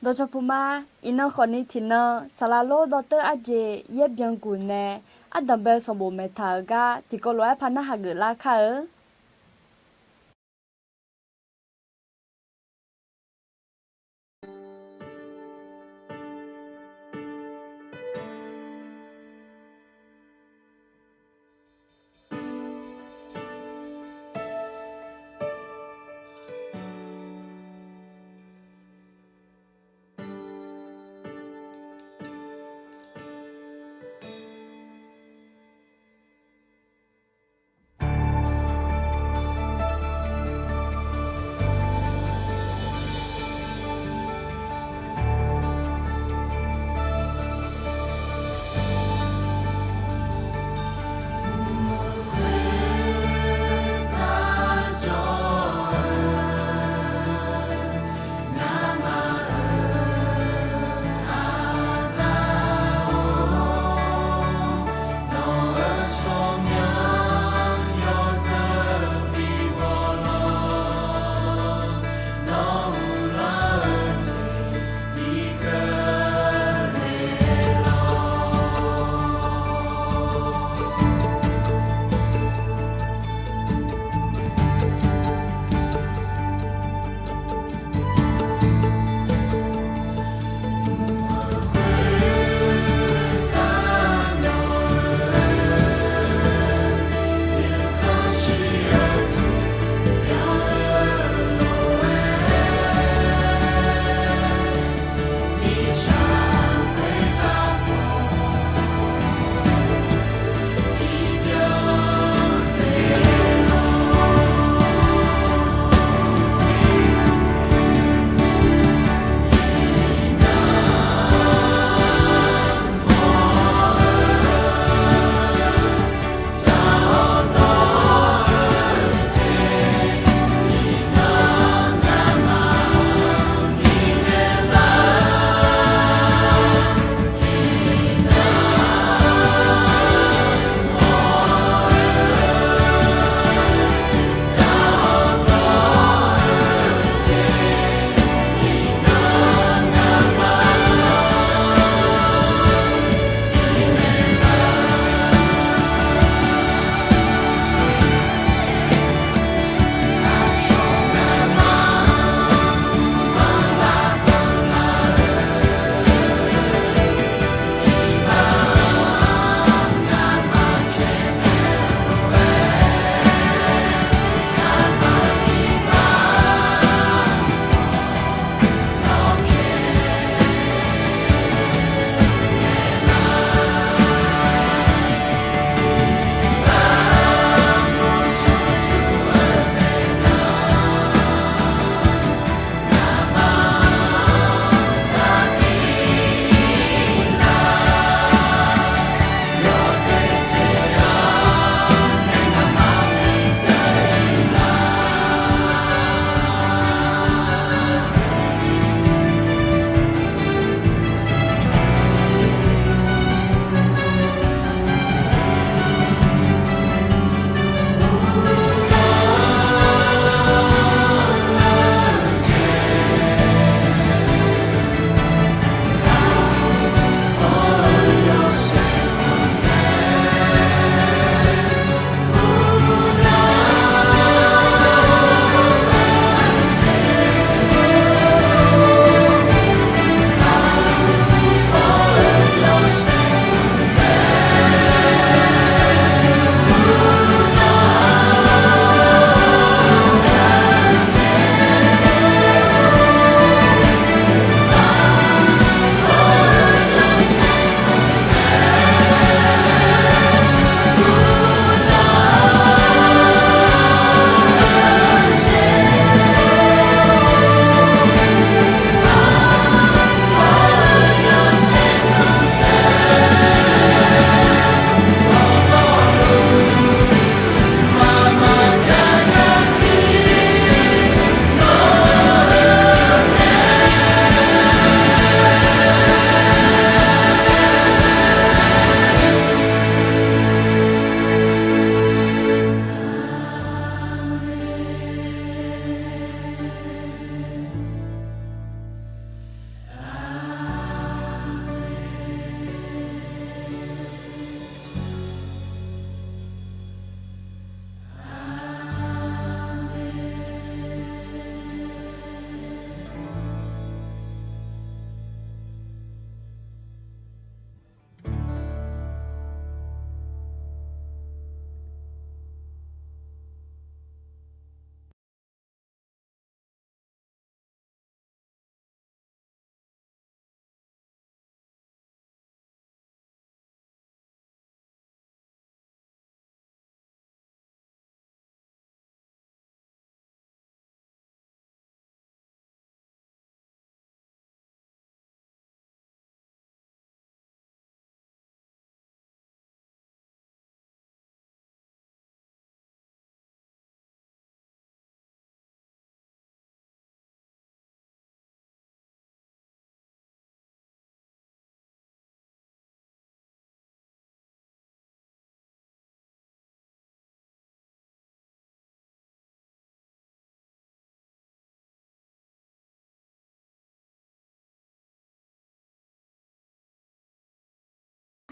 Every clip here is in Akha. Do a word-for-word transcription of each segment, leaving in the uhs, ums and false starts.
Dawqcawq puq ma. Iqnan khawfni tiqnan saqlaq lor dawrteur arjeq yaer byanguq nae ardanq bae-eu sanqbof maeqtaq-euq gar tiqkawv lof-aer par narhaq geuflar kar-eu.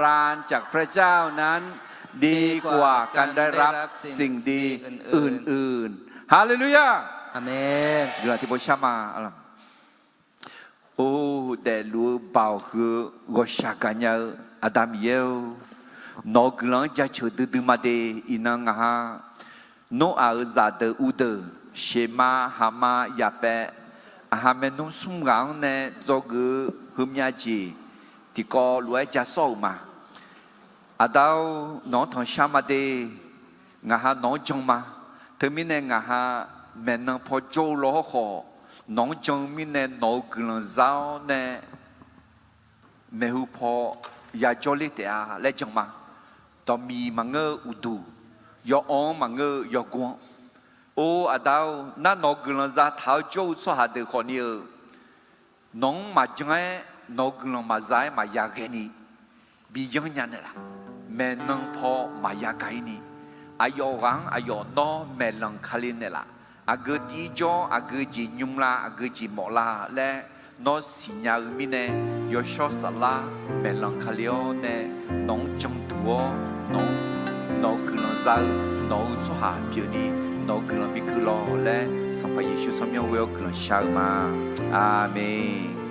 การจากพระเจ้านั้นดีกว่าการได้รับสิ่งดีอื่นๆ ฮาเลลูยา อาเมน Guiqlanq tiqpov shar ma. Or, daefluf-eu baoq huiq-eu ghawqshaq gaqnya-eu Aqda Miqyaer-or, nawq-euq guiqlanq-anr jaceuq duidui ma de. Iqnan ngaq ha Noraq-euq zaqdeuq uvdeuq, Sheqma, Haqma, Yaqpaev, aqha maernmr smr ghaq-anr nae dzawgeuf-eu heumyav jeq tiqkawv lof-aer ja sawr-euq ma. Aqda-or, nawq-anr tanqshar ma de. Ngaq ha nawq-anr jan ma. Teumirnae ngaq ha maeqnan paw jawr-eu law hawrkhawf, nawq-anr jan-eu mirnae nawq-euq guiqlanq za-awr nae maeqhu paw yajawr ler taef-a laer jan ma. Dawqmiq maqngeur-eu uqduq, yaw'anr-anr maqngeur-eu yawgor-anr. Or Aqda-or, nar nawq-euq guiqlanq zataq-awr jawr-eu tsawrhaq deuq khawfni-eu, nawq-anr maqjan-aer nawq-euq guiqlanq maqza-aer maqya ghaeni bi yanr nya naeqlaf. Maeqnan paw maqya gaq-ir ni, aqyawf ghaq-anr aqyawf nawr maeqlanq kali naeqlaf. Aqgeu tiv-ir jawr, aqgeu jeq nymr la, aqgeu jeq mawf la laer nawr siqnya-eu mirnae, Yawshawr Saflar maeqlanq kali-awr nae nawq-anr janduq-awr, nawq-anr, nawq-euq guiqlanq za-eu nawq-euq tsawrhaq pyeufni, nawq-euq guiqlanq bi keuv lawq laer Sanqpaq Yeqsur tsawrmyanr ghoe-awr guiqlanq shar-eu ma. Aqmeq.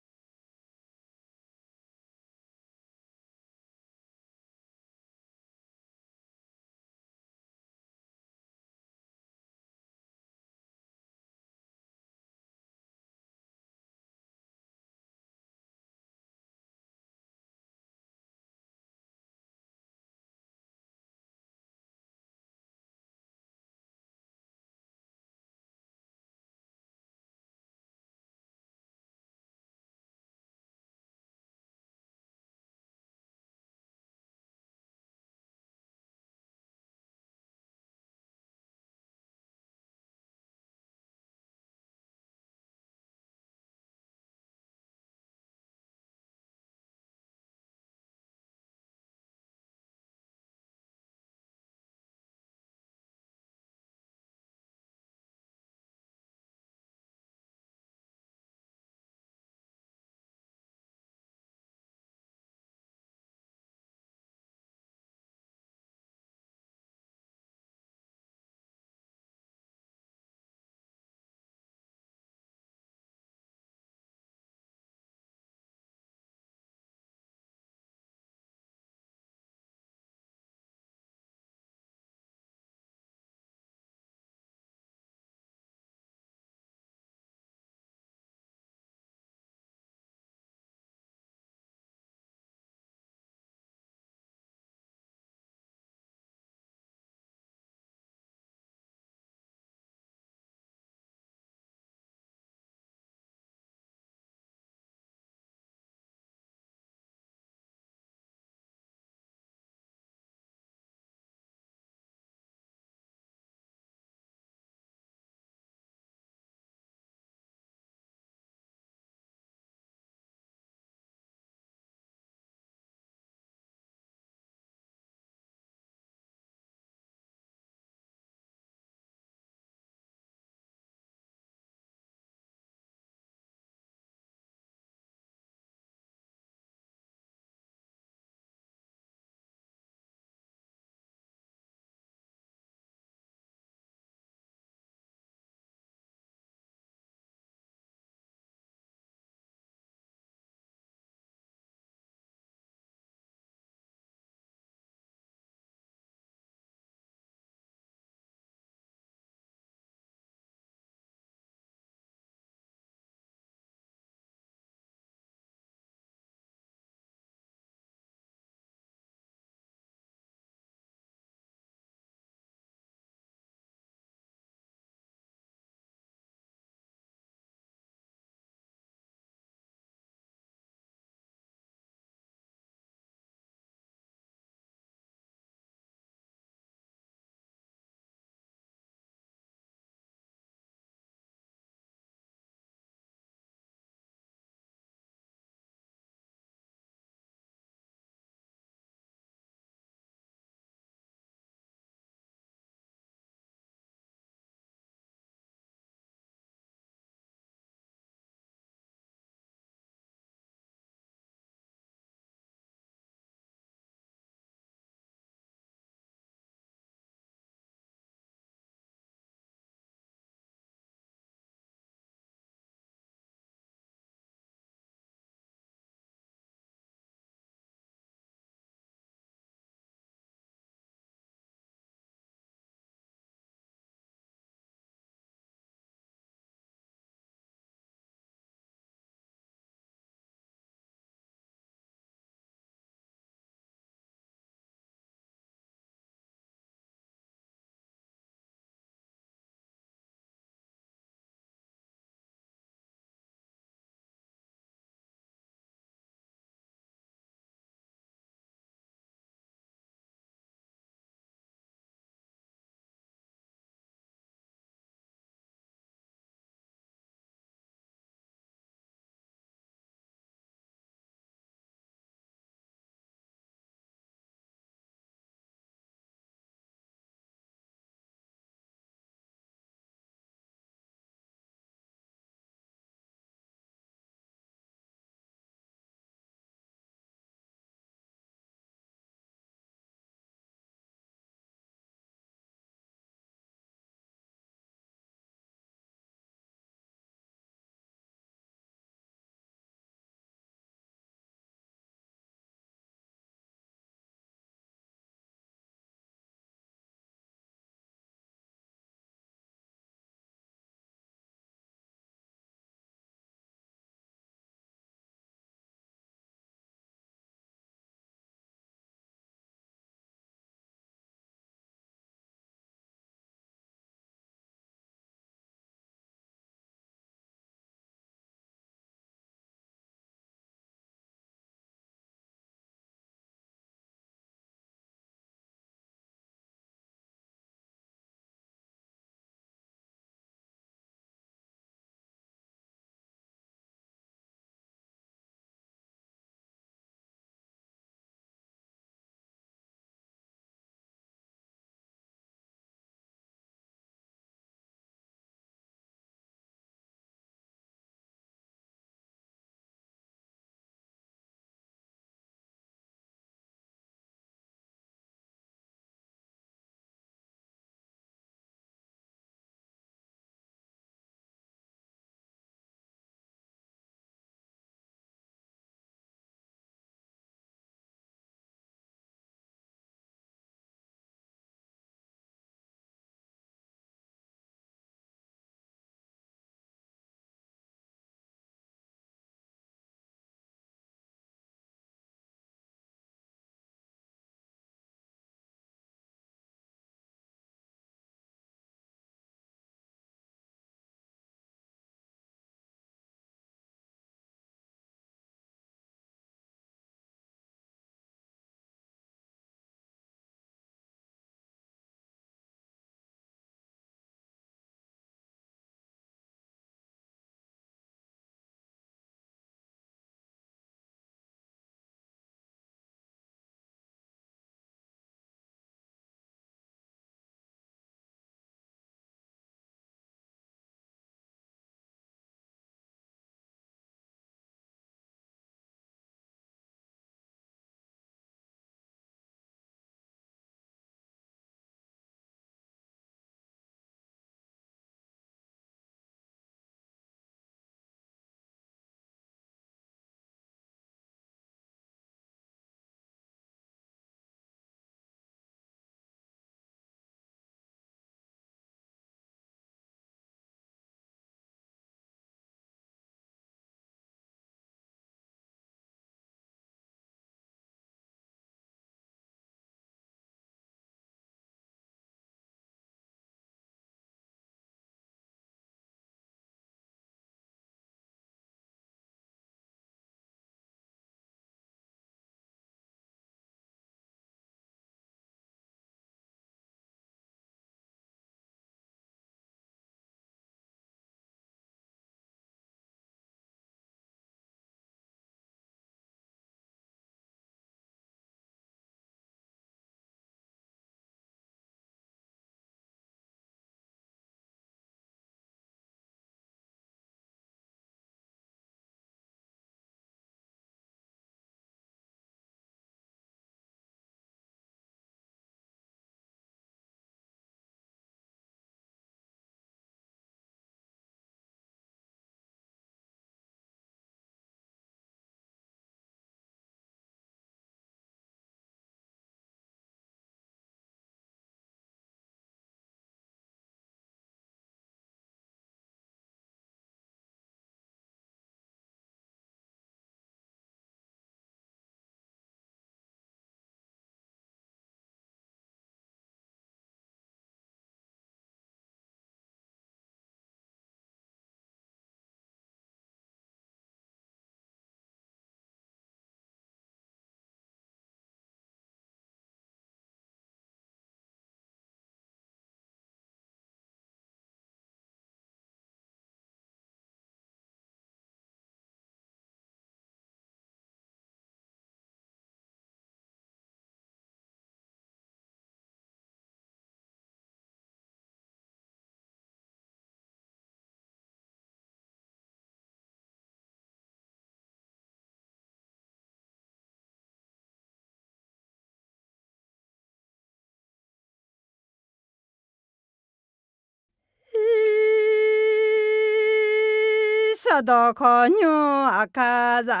Sardawq khawqnymr aqkar za,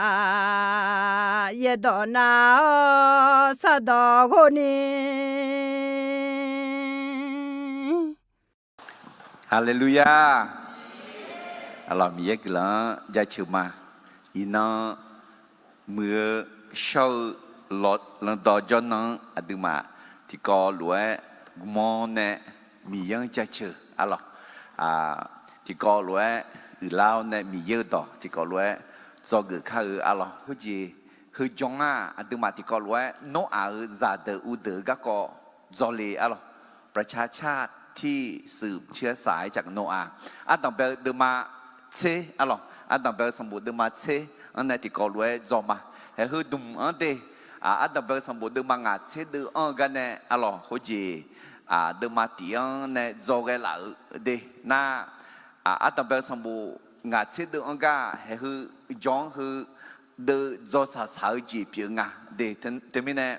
yaerdawq nav-awr sardawq ghov ni. Haleluya! Arlawq, Miqyaer guiqlanq-anr jaceuq ma. Iqnan muiq-eu shawr-eu lanqdawq jawrnan-anr aqduimaf tiqkawv lof-aer gmawr nae Miqyaer-anr jaceuq arlawq. Tiqkawv lof-aer uiqlar-awr nae Miqyaer-euq dawq tiqkawv lof-aer dzawgeuf kar-eu arlawq. Khoerjeq heujan-aq aqduimaf tiqkawv lof-aer Noraq-euq zaqdeuq uvdeuq-eu garkawv dzawle arlawq. ประชาชาติที่สืบเชื้อสายจากโนอาห์ ardanqbae-eu deuvma tser arlawq. Ardanqbae-eu sanqbof deuvma tser-anr nae tiqkawv lof-aer dzaw ma. Haeq heu dmq-anr de, ardanqbae-eu sanqbof deuvma ngaq tser deuv-anr-eu gar nae arlawq, khoerjeq deuvma tif-anr nae dzaw ghae laf-euq de nar, ardanqbae-eu sanqbof ngaq tser deuv-anr gar haeq heu jan-anr heu deuv dzaw saqsaq-eu jeq pyeuf-eu nga de. Teumirnae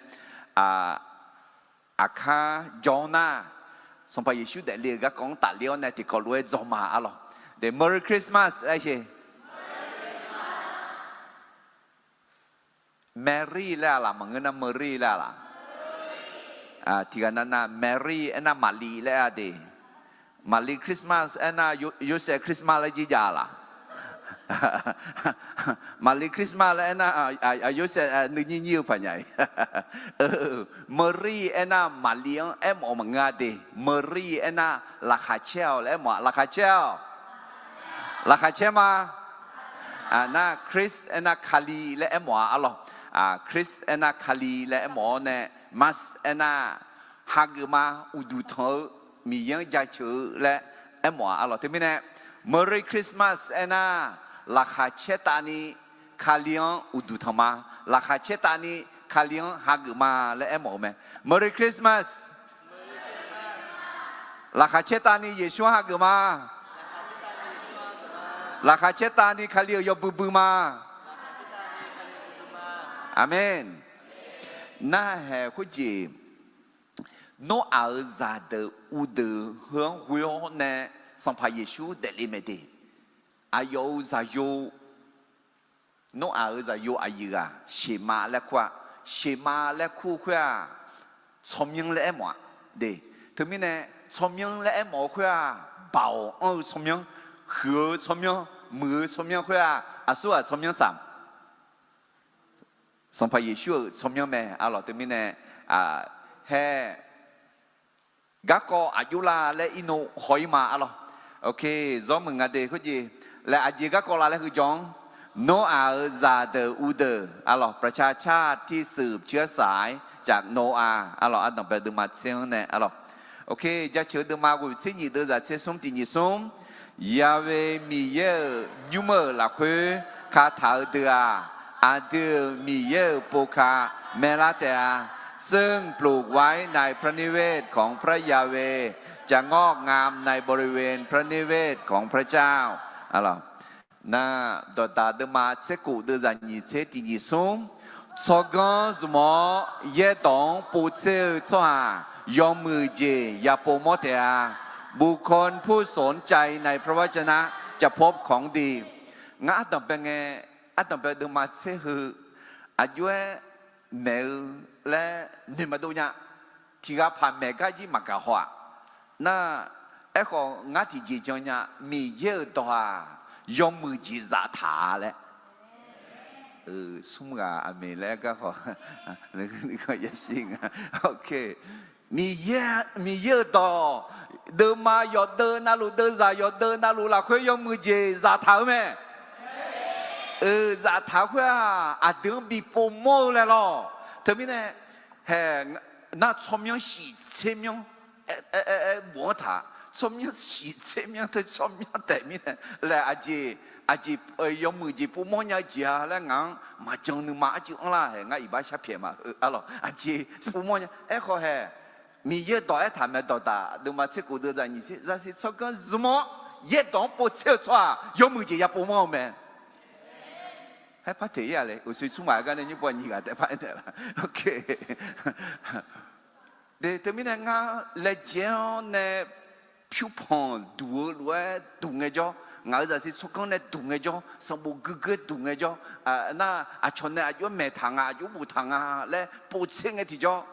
aqkar jan-anr nar, Sanqpaq Yeqsur daefle-euq garkawv-anr tafler-awr nae tiqkawv lof-aer dzaw ma arlawq. De, Merry Christmas laer-a. Merry laer-a laq, maqngeur nar Merry laer-a laq? Tiqghaq nav nav Merry aernar Maqli laer-a de. Maqli Christmas aernar Yo- Yorsaev Christmas laer jir jav-a laq? Maqli Christmas laer aernar Yorsaev nuinyir nyir-eu paq nya-iq. Merry aernar Maqli-anr aermawf-eu maqngeur-a de. Merry aernar laqkhaq caer-awq laer aermawf-a. Laqkhaq caer-awq. Laqkhaq caer ma. Nar Chris aernar Kali laer aermawf-a arlawq. Chris aernar Kali laer aermawf-awr nae, Mas aernar hageuf ma, uqduq tanq-eu, Miqyaer-anr jaceuq-eu laer aermawf-a arlawq. Teumirnae Merry Christmas aernar laqkhaq caer tavni Kali-anr uqduq tanq ma. Laqkhaq caer tavni Kali-anr hageuf ma laer aermawf-eu mae. Merry Christmas. Laqkhaq caer tavni Yeqsur-anr hageuf ma. Laqkhaq caer tavni Kali-euq yawbui bui ma. Aqmeq. Narhaq haeq khoerjeq Noraq-euq zaqdeuq uvdeuq heu-anr ghoe-awr nae Sanqpaq Yeqsur daefle mae de. Aqyawf-euq zaqyo, Noraq-euq zaqyo aqyuif ghaq Sheqmav laer kur-a. Sheqmav laer kur khoer-aq, tsawrmyanr laer aermawf-a de. Teumirnae tsawrmyanr laer aermawf-eu khoer-aq, baoq anr-eu tsawrmyanr, huiq-eu tsawrmyanr, muiq-eu tsawrmyanr khoer-aq, aqsurghaq tsawrmyanr saq Sanqpaq Yeqsur-euq tsawrmyanr mae arlawq. Teumirnae hae garkawv aqjox la laer irnov haw-ir ma arlawq. Ok, zawr muiq nga de khoerjeq laer aqjeq garkawv la laer heu jan-anr, Noraq-euq zaqdeuq uvdeuq arlawq, ประชาชาติที่สืบเชื้อสายจากโนอาห์ arlawq, ardanqbae deuvma tser-anr nae arlawq. Ok, jaceuq-eu deuvma ghoeq tser nyif deuv zaq tser smr tiq nyif smr. Yahweh Miqyaer-euq nymr-euq lafkhoer kataq-eu deuq-aq, aqdui-euq Miqyaer-euq pov ka maeqlar taef-a. ซึ่งปลูกไว้ในพระนิเวศของพระยาเวห์ จะงอกงามในบริเวณพระนิเวศของพระเจ้า Nar, dawqdaq deuvma tser khof deuv zaq nyiq tser tiq nyiq smr. Tsawrganr zmq-awr yaerdawq-anr povtser-eu tsawrhaq yawmuiq jeq yapov mawr taef-a. บุคคลผู้สนใจในพระวจนะจะพบของดี Ngar ardanqbae ngae, ardanqbae deuvma tser heu aqjox-aer maeq-eu laer noeq maqdov nya. Tiqghaq paq maeq gar jir maqgaq haw-aq. Nar, aerkhawf ngar tiqjeq jan nya, Miqyaer-euq dawq-aq, yawmuiq jeq zaftaq-a laer. Smr ghaq aqmeq laer garkawv yashir nga. Miqyaer, Miqyaer-euq dawq, deuvma yawqdeuv navluf, deuvzaq yawqdeuv navluf lafkhoer yawmuiq jeq zaftaq-eu mae. Zaftaq-eu khoer-aq, aqdui-anr bipov mawr-eu laer lawq. Teumirnae, hae, nar tsawrmyanr shiq tser myanr, aer, aer, aer, bof-anr taq, tsawrmyanr shiq tser myanr teu tsawrmyanr taef mirnae laer aqjeq, aqjeq, yawmuiq jeq pov mawr nya-eu jeq-a laer ngaq-anr maqjan nuima arcuiv anrlar hae, ngar iqbax sharpyaeq maqheu arlawq, aqjeq pov mawr nya. Aerkhawf hae, Miqyaer dawq aertaq mae, dawqdaq deuvma tser khof deuv zaq nyiq tser, zaqsiq tsawrganr zmq-awr yaerdawq-anr povtser-eu tsawrhaq yawmuiq jeq yapov mawr-eu mae. Haer par teq-ir-a le, uqshoe tsmr ghaq gar nae nymr pov nyiq ghaq taef par aernaeq la. Ok. De, teumirnae ngar laejae-awr nae pyurpanq duq-eu lof-aer duq ngaejawr, ngaq-euq zaqsiq tsawrganr nae duq ngaejawr, sanqbof guigui-aer duq ngaejawr, nar aqcawq nae aqjox-aer maeq taq nga, aqjox boftaq nga laer povtser ngae tiqjawr,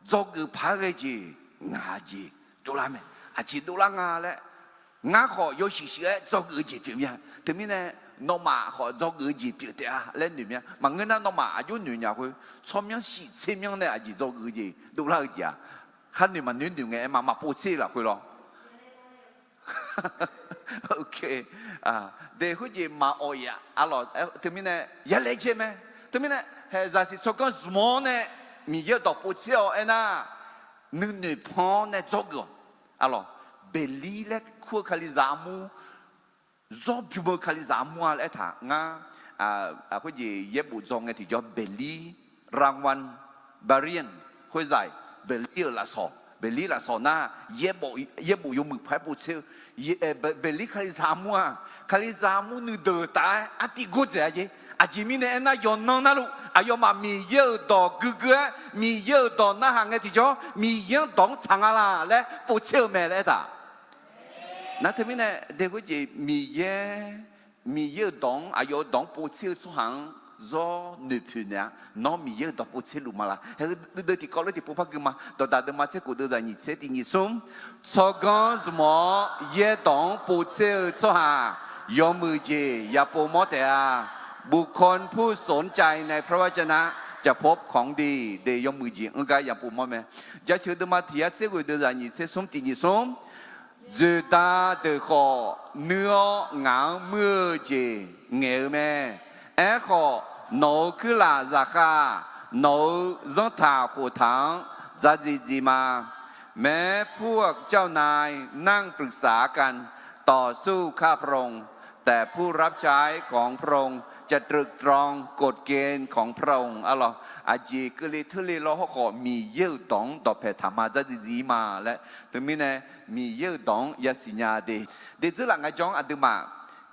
dzawgeuf paq-aer ghae jeq, ngaq jeq dovlar mae. Aqjeq dovlar nga laer, ngar khawf yawshuif shuif-aer dzawgeuf-eu jeq pyeuf mir-a. Teumirnae nawmaf khawf dzawgeuf-eu jeq pyeuf taef-a laer noeq mir-a. Maqngeur nar nawmaf aqjox noeq nya khoer, tsawrmyanr shif tser myanr nae aqjeq dzawgeuf-eu jeq dovlar-eu jeq-aq, khar noeq maqnoer noeq ngae aer ma, maqpov tser-eu lafkhoer lawr. Oke. De khoerjeq maqawq-iq-a. Arlawq, teumirnae ya laejae mae. Teumirnae haeq zaqsiq tsawrganr zmq-awr nae Miqyaer-euq dawq povtser-awq aernar, nuinoeq pan-awr nae dzawgeuf-awq. Arlawq, Beqlir laer kur-eu Kalizaq armur, zawr bym-eu Kalizaq armur-a laer aertaq ngar, khoerjeq yaerbof dzaw ngae tiqjawr Beqlir, Rawan, Barian, khoerzaq-iq Beqlir-euq lafsawq, Beqlir lafsawq nar, yaerbof yawmuiq paq-aer povtser-eu, Beqlir Kalizaq armur-aq, Kalizaq armur nuideuq taf-aer artiv gordzaeq-a jeq. Aqjeq mirnae aernar, yawqnan navluf aqyawfmaf Miqyaer-euq dawq guigui-aer, Miqyaer-euq dawq narhaq ngae tiqjawr, Miqyaer-anr dawq-anr tsaq nga laq laer povtser-eu mae laer aertaq. Nar teumirnae de khoerjeq Miqyaer, Miqyaer-euq dawq-anr, aqyawf-euq dawq-anr povtser-eu tsawrhaq-anr zawr noeqpoeq naeq-a. Nawr Miqyaer-euq dawq povtser luf ma laq? Haeq-eu deuvdeuv tiqkawv lof tiqpov par gui ma. Dawqdaq deuvma tser khof deuvzaq nyiq tser tiq nyiq smr. Tsawrganr zmq-awr yaerdawq-anr povtser-eu tsawrhaq yawmuiq jeq yapov mawr taef-a. บุคคลผู้สนใจในพระวจนะจะพบของดี de yawmuiq jeq-anr gar yapov mawr mae. Jaceuq deuvma tiq yar tser ghoeq deuvzaq nyiq tser smr tiq nyiq smr. Dzoeqda deuq khawf nuir-awr ngaq-anr muir-eu jeq ngaeq-eu mae. Aerkhawf, nawq-euq kuirlaf zaqkhav-aq, nawq-euq zanrtaq khoftaq-anr dzardziv dziv ma. แม้พวกเจ้านายนั่งปรึกษากัน ต่อสู้ข้าพระองค์ แต่ผู้รับใช้ของพระองค์จะตรึกตรองกฎเกณฑ์ของพระองค์ Arlawq, aqjeq keuvle teurle lawr hawrkhawf, Miqyaer-euq dawq-anr dawqpaeq taq ma, dzardziv dziv-ir ma laer. Teumirnae Miqyaer-euq dawq-anr yasiq nya de. Dedzeur laf ngaejawr-anr aqduimaf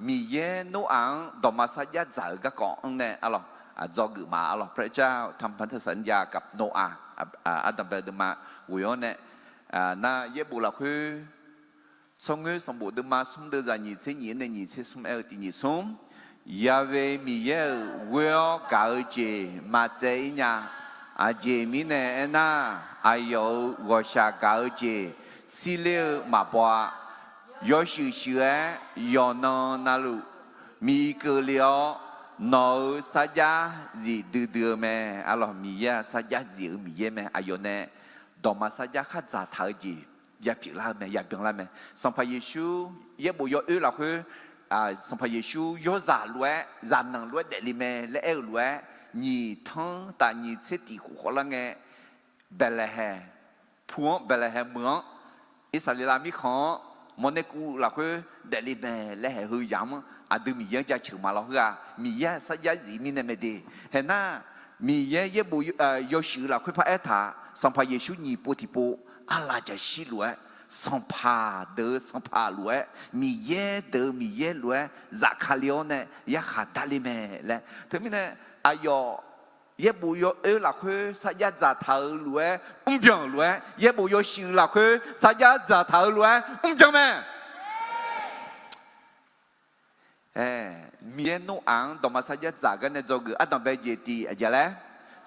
Miqyaer Noraq-anr dawqma sarjax dzaq-eu garkawv-anr nae arlawq, dzawgeuf ma arlawq. พระเจ้าทำพันธสัญญากับโนอาห์ ardanqbae deuvma ghoe-awr nae, nar yaerbof lafkhoer tsawrngoer sanqbof deuvma smr deuvzaq nyiq tser nyiq-anr nae nyiq tser smr aer-eu tiq nyiq smr. Yahweh Miqyaer-euq ghoer-awr gaq-eu jeq maqtsaev-ir nya. Aqjeq mirnae aernar, aqyawf-euq ghawqshaq gaq-eu jeq tsirler-eu maqbaw-a. Yawshuif shuif-aer yawqnan navluf miqkeuv le-awr, nawq-euq sarjax zif duidui-eu mae. Arlawq, Miqyaer-aq sarjax zif-eu Miqyaer mae. Aqyawf nae dawqma sarjax khar dzaqtaq-eu jeq yapyeuf lar-eu mae, yabyan lar mae. Sanqpaq Yeqsur yaerbof yawoer lafkhoer, Sanqpaq Yeqsur yawrzaq lof-aer, zaqnanq lof-aer daefle mae laer aer-eu lof-aer, nyiq tanr taf nyiq tser tiq khof khawf lar ngae, Baeqlaeqhaeq pu-anr, Baeqlaeqhaeq meuq-anr, Irsaqleqlav mirkhanq-anr mawrnae kuv lafkhoer daefle mae laer haeq heu yamq-anr aqdui Miqyaer-anr jaceuq ma lawr. Heu-aq Miqyaer-aq sarjax zif mirnae mae de. Haeq nar, Miqyaer yaerbof yawshuif lafkhoer paraer taq, Sanqpaq Yeqsur nyiq pov tiqpov arlaf jaqshir lof-aer, sanqpaq deuq-eu Sanqpaq lof-aer, Miqyaer deuq-eu Miqyaer lof-aer zafkale-awr nae yarkhaq darle mae laer. Teumirnae aqyawf yaerbof yawoer lafkhoer sarjax dzaqtaq-euq lof-aer mrbyan-euq lof-aer, yaerbof yawshuif lafkhoer sarjax dzaqtaq-euq lof-aer mrbyan mae. Miqyaer Noraq-anr dawqma sarjax dzaq gar nae dzawgeuf ardanqbae jeq tiq aqjeq laer,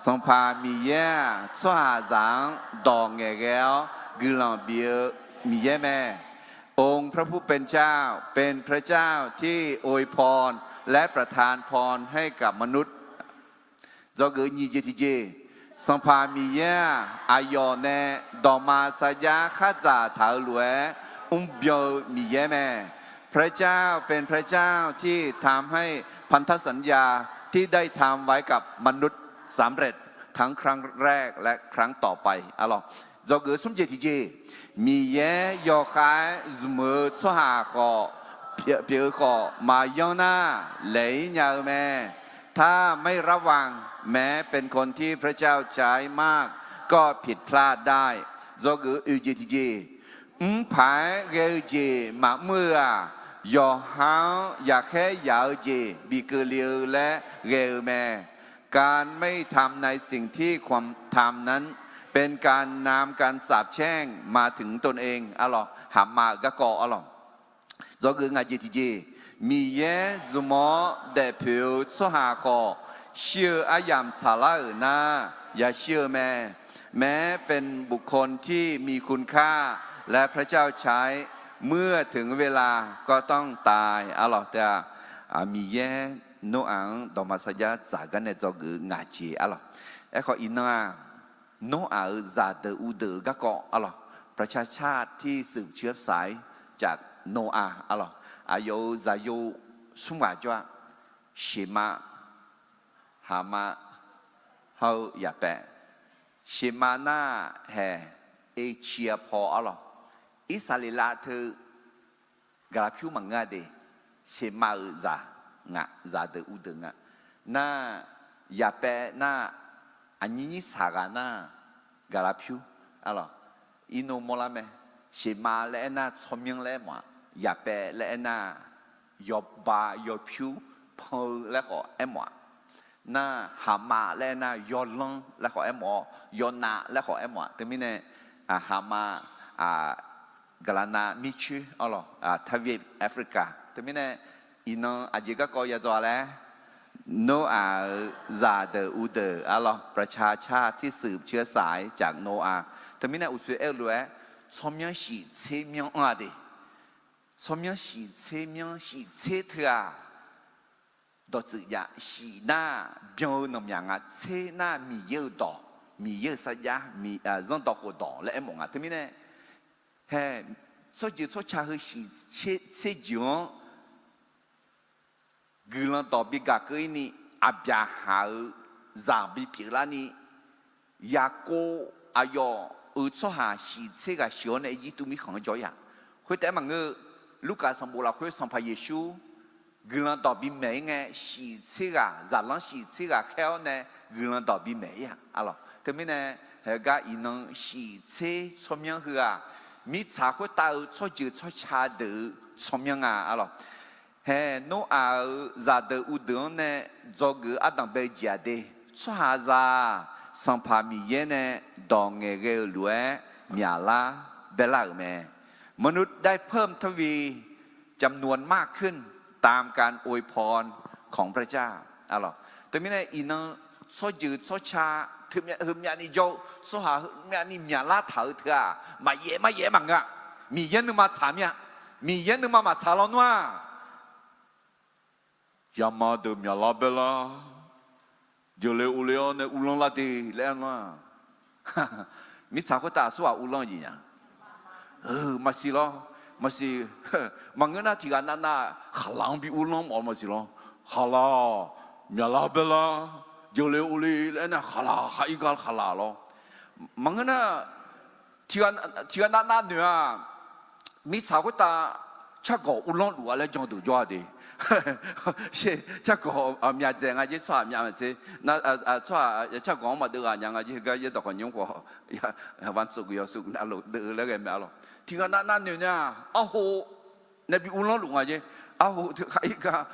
Sanqpaq Miqyaer-aq, tsawrhaqzaq-anr dawq ngaeqghae-awr guiqlanq bif-eu Miqyaer mae. องค์พระผู้เป็นเจ้า เป็นพระเจ้าที่อวยพรและประทานพรให้กับมนุษย์ Dzawgeuf nyiq jeq tiqjeq, Sanqpaq Miqyaer-aq, aqyawf nae dawqma sarjax khar dzaqtaq-eu lof-aer mrbyan-eu Miqyaer mae. พระเจ้าเป็นพระเจ้าที่ทำให้พันธสัญญาที่ได้ทำไว้กับมนุษย์สำเร็จทั้งครั้งแรกและครั้งต่อไป Arlawq, dzawgeuf smr jeq tiqjeq, Miqyaer yawkhav-aer zmq-eu tsawrhaq khawf, pyeuf-eu khawf maqyanr nar, laeq-ir nya-eu mae. ถ้าไม่ระวัง แม้เป็นคนที่พระเจ้าใช้มาก ก็ผิดพลาดได้ Dzawgeuf oeq jeq tiqjeq, mr paq-aer ghae-eu jeq maqmr-eu-aq, yawqha-anr yaqkhaer yaq-eu jeq bikeuv le-eu laer ghae-eu mae. การไม่ทำในสิ่งที่ควรทำนั้น เป็นการนำการสาปแช่งมาถึงตนเอง Arlawq, haqma-euq garkawv arlawq. Dzawgeuf ngaq jeq tiqjeq, Miqyaer zmq-awr daefpoeq-eu tsawrhaq khawf, shir-eu aryamq tsaqlar-euq nar, yashir-eu mae. แม้เป็นบุคคลที่มีคุณค่า และพระเจ้าใช้ เมื่อถึงเวลาก็ต้องตาย arlawq teu-aq, Miqyaer Noraq-anr dawqma sarjax dzaq gar nae dzawgeuf-eu ngaq jeq arlawq. Aerkhawf iqnan-aq, Noraq-euq zaqdeuq uvdeuq-eu garkawv arlawq, ประชาชาติที่สืบเชื้อสายจากโนอาห์ arlawq, aqyawf-euq zaqyo smr ghaq jawr-a, Seqmav, Haqmav, hawr-eu Yaqpaev. Seqmav nar haeq Erciapaw arlawq, Irsaqleqlav teu gaqlaq pyur maqngeur-a de, Seqmav-euq zaq nga, zaqdeuq uvdeuq nga. Nar, Yaqpaev nar, aqnyir nyir saq ghaq nar, gaqlaq pyur arlawq, irnov mawrlar mae. Seqmav laer aernar tsawrmyanr laer aermawf-a, Yaqpaev laer aernar yawba yawpyur pan-eu laer khawf aermawf-a. Nar, Haqmav laer aernar yawlanr laer khawf aermawf-awr, yawnav laer khawf aermawf-a. Teumirnae, Haqmav, gaqlaqnav mircoer arlawq, ทวีปแอฟริกา. Teumirnae, iqnan aqjeq garkawv yadzaw-a laer, Noraq-euq zaqdeuq uvdeuq arlawq, ประชาชาติที่สืบเชื้อสายจากโนอาห์. Teumirnae uqsoer aer-eu lof-aer, tsawrmyanr shiqtser myanr anr-a de. Tsawrmyanr shiqtser myanr shiqtser teu-aq, dawqtsuif jav, shiq nar byan-eu nanqmyaq nga, tser nar Miqyaer-euq dawq, Miqyaer-euq sarjax, zanrdawq khofdawq laer aermawf nga. Teumirnae, hae, tsawrjeuq tsawrca heu shiqtser jeuq-anr guiqlanq dawq bi gaq keuv-ir ni, Aqbyaqhaq-euq zaq bipyeuf larni, Yaqkov aqyawf-euq tsawrhaq shiqtser ghaq sheuq-awr nae Irjirtuv mirkhanq-anr jawr-ir-aq. Khoertaef-aer maqngeur-eu, Lurkaf sanqbof lafkhoer Sanqpaq Yeqsur guiqlanq dawq bimaeq-ir ngae, shiqtser ghaq, zaqlanr shiqtser ghaq khaer-awr nae guiqlanq dawq bimaeq-ir-aq, arlawq. Teumirnae, haegar iqnan shiqtser tsawrmyanr heu-aq, mirtsaq khoertav-eu tsawrjeuq tsawrca deuq-eu tsawrmyanr nga, arlawq. Hae, Noraq-euq zaqdeuq uvdeuq-anr nae dzawgeuf-eu ardanq bae-eu jeq-aq de, tsawrhaqzaq-aq, Sanqpaq Miqyaer nae dawq ngaeqghae-eu lof-aer myaqlar baerlar-euq mae. มนุษย์ได้เพิ่มทวีจำนวนมากขึ้นตามการอวยพรของพระเจ้า arlawq. Teumirnae iqnan tsawrjeuq tsawrca teu myavni jawr-eu tsawrhaq heumyavni myaqlar taq-eu teu-aq, maqyaef maqyaef maqngeur-a. Miqyaer nuima tsaq mir-a. Miqyaer nuima maqtsaq lawnmr-aq, yama deuq myaqlar baerlar, jeuqle ovle-awr nae uvlanr lar de laer aer nar, mirtsaq khoertav aqsurghaq uvlanr-eu jeq nya. Maqsiq lawr, maqsiq. Maqngeur nar tiqghaq navnav khaqlaq-anr bi uvlanr mawf-eu maqsiq lawr. Khaqlaq-awq, myaqlar baerlar, jeuqle ovle laer aer nar khaqlaq khaq-ir gar khaqlaq lawr. Maqngeur nar, tiqghaq navnav noeq-aq, mirtsaq khoertav cargawq uvlanr luf-a laer jan deuq jawr-a de. Cargawq myaqdzaeq nga jer, tsawrhaq myavmaqtser, tsawrhaq cargawq-anr maqdeuv ghaq nya nga jer, heugar yaerdawq khawf nymr khawf, vantsov guq yawshuif navluf deuv-eu laer ghae mae, arlawq. Tiqghaq navnav noeq nar-aq, arho nae bi uvlanr luf nga jer. Arho teu khaq-ir gar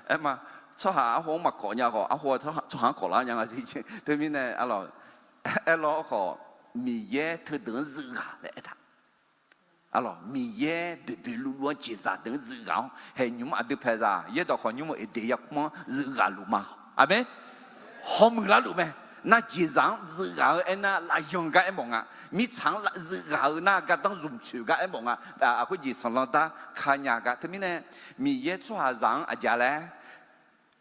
aer ma. Tsawrhaq arho-anr maqkawf nya khawf, arho tsawrhaq-anr kawf lar nya nga jer. Teumirnae, arlawq, aerlawr khawf, Miqyaer teudeuq-anr zuif ghaq laer aertaq. Arlawq, Miqyaer boeqboeq luvluv-anr jeqzaq deuq-anr zuif ghaq-awr, haeq nymq-mr aqdui paeqzaq yaerdawq khawf nymr-eu Eqdeq yarkmr-anr zuif ghaq luf ma. Aqmeq. Hawmuiq larluf mae. Nar jeqzaq-anr zuif ghaq-eu aernar lafyan gar aermawf nga. Mirtsaq-anr zuif ghaq-eu nar gardanr zmq tsoeq gar aermawf nga. Khoerjeq sanqlanq dar ka nya gar. Teumirnae, Miqyaer tsawrhaqzaq-anr aqjeq laer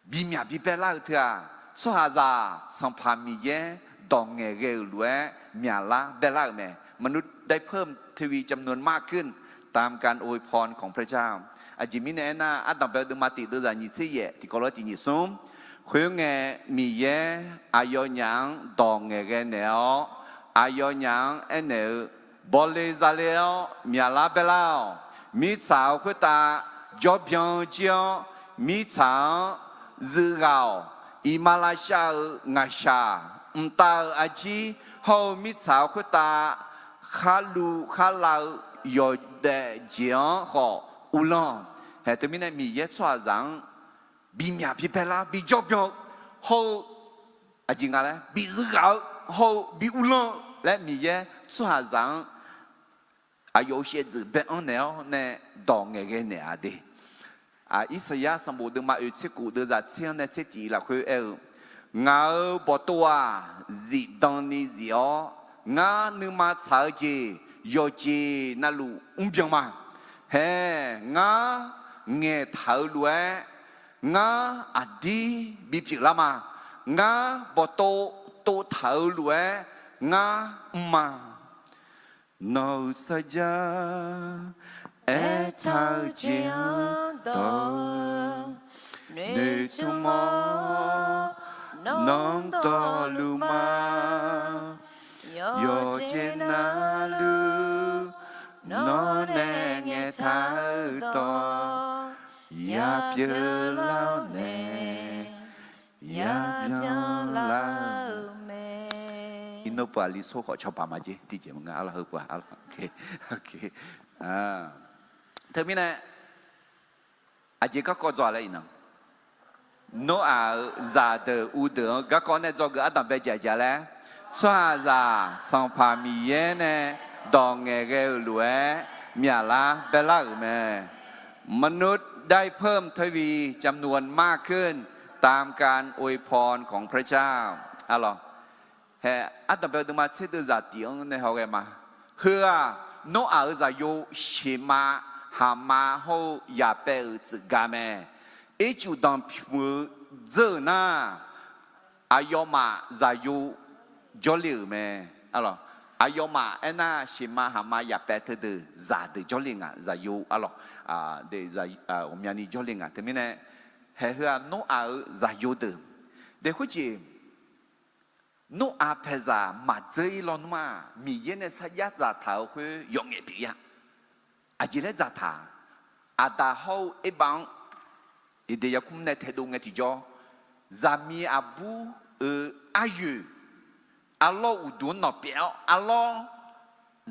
bimyaq bibae lar-eu teu-aq, tsawrhaqzaq Sanqpaq Miqyaer dawq ngaeqghae-euq lof-aer myaqlar bae lar-euq mae. มนุษย์ได้เพิ่มทวีจำนวนมากขึ้นตามการอวยพรของพระเจ้า Aqjeq mirnae aernar, ardanqbae-eu deuvma tiq deuvzaq nyiq tser yaef tiqkawv lof-aer tiq nyiq smr. Khoerngae, Miqyaer aqyawfnyaf-anr dawq ngaeqghae naeq-awr, aqyawfnyaf-anr aernaeq-eu, Bawle zale-awr myaqlar bae lar-awq. Mirtsaq-eu khoertav jawrbyan-eu jir-awr, mirtsaq-anr zuif ghaq-awq. Iqmalavshav-eu ngaqshaq, mqtav-eu arjir, hawr-eu mirtsaq-eu khoertav kharluv kharlav-eu yawdaef jeq-anr khawf uvlanr-awq. Haeq teumirnae Miqyaer tsawrhaqzaq-anr bimyaq bibae lar, bijawr byan-eu hawr-eu, aqjeq nga laer bizuiv ghaq-eu hawr-eu bi uvlanr-eu laer Miqyaer tsawrhaqzaq-anr aqyawf-euq shaevdzeuf bae-anr naeq-awr nae dawq ngaeqghae naeq-a de. Irsaqyar sanqbof deuvma oeq tser khof deuvzaq tser-anr nae tser tif lafkhoer aer-eu, Ngaq-euq bawqtov-aq, zifdan ni zif-awr, ngar nuima tsaq-eu jeq yawqjeq navluf mrbyan ma. Hae, ngar ngaeqtaq-eu lof-aer, ngar aqdir bipyeuf lar ma. Ngar bawqtov tovtaq-eu lof-aer ngar mr ma. Nawq-euq sarjax aertaq-eu jeq-anr dawq-eu, noeqtmq-awr nawq-anr dawqluf ma. Yawqjeq navluf nawr nae ngaeqtaq-eu dawq, yapyeuf lar-awr nae, yapyeuf lar-eu mae. Iqnan pov-aq li sor khawf cawba ma jer tiqjeq maqngeur-a, arlawr heu pov-aq, arlawr. Teumirnae aqjeq garkawv dzaw laer iqnan, Noraq-euq zaqdeuq uvdeuq-anr garkawv nae dzawgeuf ardanqbae jaqjaq laer, tsawrhaqzaq Sanqpaq Miqyaer nae dawq ngaeqghae-euq lof-aer myaqlar baelar-euq mae. มนุษย์ได้เพิ่มทวี จำนวนมากขึ้น ตามการอวยพรของพระเจ้า Arlawr, hae, ardanqbae-eu deuvma tser deuvzaq tif-anr nae hawghae ma. Heu-aq, Noraq-euq zaqyo sheqma haqma hawr-eu yaqpaev-euq tsuif ga mae. Ircuf danqpymq-eu dzeur-euq nar, aqyawfmaf zaqyo jawrle-euq mae. Aqyawfmaf aernar, sheqma haqma yaqpaev teudeuq zaqdeuq jawrle nga, zaqyo, arlawr, ghawqmyani jawrle nga. Teumirnae, hae, heu-aq Noraq-euq zaqyo deuq, de khoerjeq Noraq paeqzaq maqdzeur-ir lawnmr-aq, Miqyaer nae sarjax dzaqtaq-euq khoer yawf ngaef pyeuf-ir-a. Aqjeq laer dzaqtaq-a? Aqdaq hawr-eu erbav-anr Eqdeq yarkmr nae taedov ngae tiqjawr, zaqmiq aqbur-euq aryoeq, arlawr uqduq-anr nawq pyaeq-awr, arlawr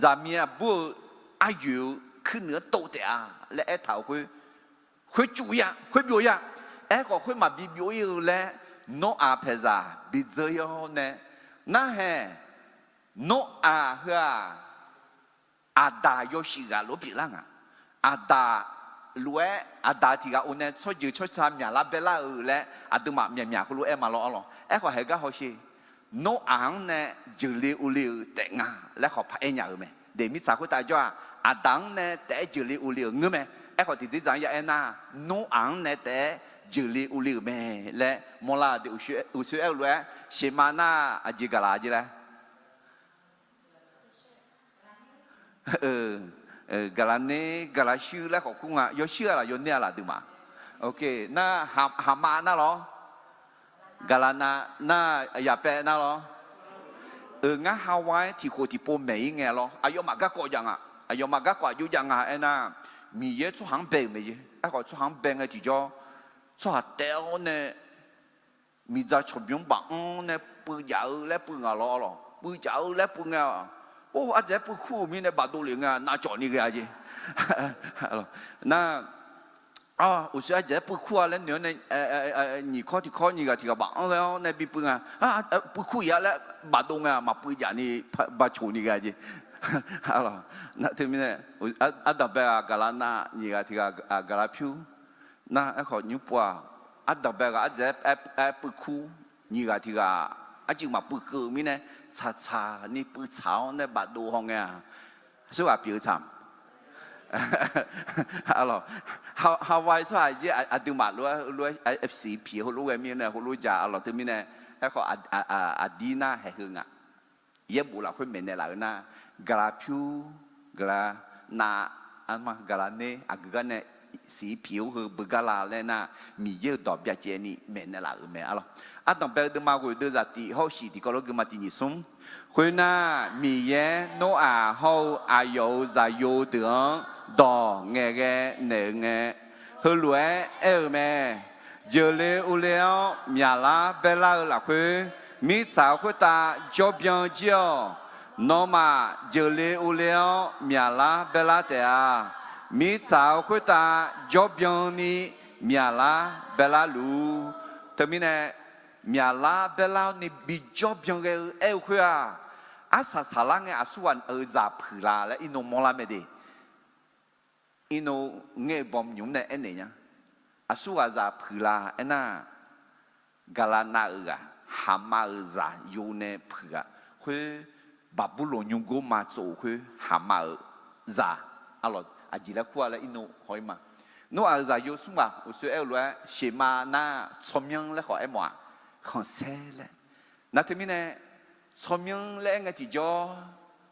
zaqmiq aqbur-euq aryoeq-eu kuirnuiq-anr tov taef-a laer aertaq-euq khoer, khoer cuf-ir-a, khoer byov-ir-a. Aerkhawf, khoer maqbi byov-ir-eu laer Noraq paeqzaq bidzeur-ir-awr nae, narhae, Noraq heu-aq, aqdaq yawshuif ghaq lof-aer pyeuflar nga. Aqdaq lof-aer, aqdaq tiq ghaq-o nae tsawrjeuq tsawrca myaqlar baelar-eu laer aqduimaf myaqmyaq heulof-aer ma lawr, arlawr. Aerkhawf, haeq gar hawsher, Noraq-anr nae jeuqle ovle-euq taef nga laer khawf paq-aer nya-euq mae. De, mirtsaq khoertav jawr-aq, aqdaq-anr nae taef-aer jeuqle ovle-euq ngeur mae. Aerkhawf, tiqdzer dzaq-anr ya aernar, Noraq-anr nae taef-aer jeuqle ovle-euq mae laer mawrlar-eu de. Uqshoe aer-eu lof-aer sheqma nar, aqjeq gaqlaq jeq laer gaqlaq ner, gaqlaq shuir laer khawf kur nga. Yawshuir-a laf, yawner-a laf aqduimaf? Nar, haqma nar lawr, gaqlaq nav nar, yaqpaev nar lawr. Euq, ngar Hawaii-aer tiqkhof tiqpov maeq-ir ngae lawr, aqyawfmaf garkawv jav nga. Aqyawfmaf garkawv aqjox jav nga aernar, Miqyaer tsawrhaq-anr bae-euq mae jeq. Aerkhawf, tsawrhaq-anr bae ngae tiqjawr, tsawrhaq taef-awr nae miqdzaq cawqbymr baf-anr nae puiv jaf-eu laer puiv nga lawr, arlawr. Puiv jaf-eu laer puiv ngae-aq, or, ardzaeq-aer puiv kur-euq mirnae bafdov lef ngae-aq, navcawv ni ghae-a jeq. Nar, uqshoe ardzaeq-aer puiv kur-a laer noeq-awr nae, nyiq kawr tiq kawr nyiq ghaq tiq ghaq baf-anr ghae-awr nae bipuiv nga. Puiv kur-ir-a laer bafdov ngae-aq, maqpuiv jaf ni, baqcoq ni ghae-a jeq. Teumirnae, ardanqbae ghaq gaqlaq nav, nyiq ghaq tiq ghaq gaqlaq pyur. Nar, aerkhawf, nymr pov-aq, ardanqbae ghaq ardzaeq-aer puiv kur, nyiq ghaq tiq ghaq arcuiv maqpuiv keuv-eu mirnae, tsaqtsaq ni puiv tsaq-awr nae bafdov haw ngae-aq, aqsurghaq pyeuf-eu tsaq. Hawaii tsawrhaq yaer aqduimaf lof-aer lof-aer siq piq heulof ghae mirnae heulof ja, arlawr. Teumirnae, aerkhawf, aqdir nar haeq heu nga. Yaerbof lafkhoer maeqnaeq laf-eu nar, gaqlaq pyur, gaqlaq nav, arma gaqlaq ner, aqgeu gar nae siq piq-awr heu beugar la laer nar, Miqyaer-euq dawq byacaevni maeqnaeq laf-euq mae, arlawr. Ardanqbae-eu deuvma ghoeq deuvzaq tif hawr-eu shiq tiqkawv lof-aer gui ma, tiq nyiq smr. Khoernar, Miqyaer Noraq hawr-eu aqyawf-euq zaqyo deuq-anr dawq ngaeqghae naeq-eu ngae, heulof-aer aer-eu mae. Jeuqle uvle-awr myaqlar baerlar-eu lafkhoer, mirtsaq-eu khoertav jawrbyan jir-awq. Nawmaf jeuqle uvle-awr myaqlar baerlar taef-a. Mirtsaq-eu khoertav jawrbyan ni myaqlar baerlar luf-ur. Teumirnae, myaqlar baerlar ni bijawr byan ghae-eu aer-eu khoer-aq, arsaq saqlar ngae aqsurghaq-euq zaq puiq la laer irnov mawrlar mae de. Irnov ngae-eu bawm nymq-mr nae aernaeq nya. aqsurghaqzaq puiq la aernar, Gaqlaqnav-euq ghaq, Haqmav-euq zaqyo nae puiq ghaq khoer, Baqburloq nymrgor ma tsov-euq khoer Haqmav-euq zaq, arlawq aqjeq laer kur-a laer irnov haw-ir ma. Noraq-euq zaqyo smr ghaq uqshoe aer-eu lof-aer, Sheqmav nar tsawrmyanr laer khawf aermawf-aq, khanqsaer laer. Nar teumirnae, tsawrmyanr laer aer ngae tiqjawr,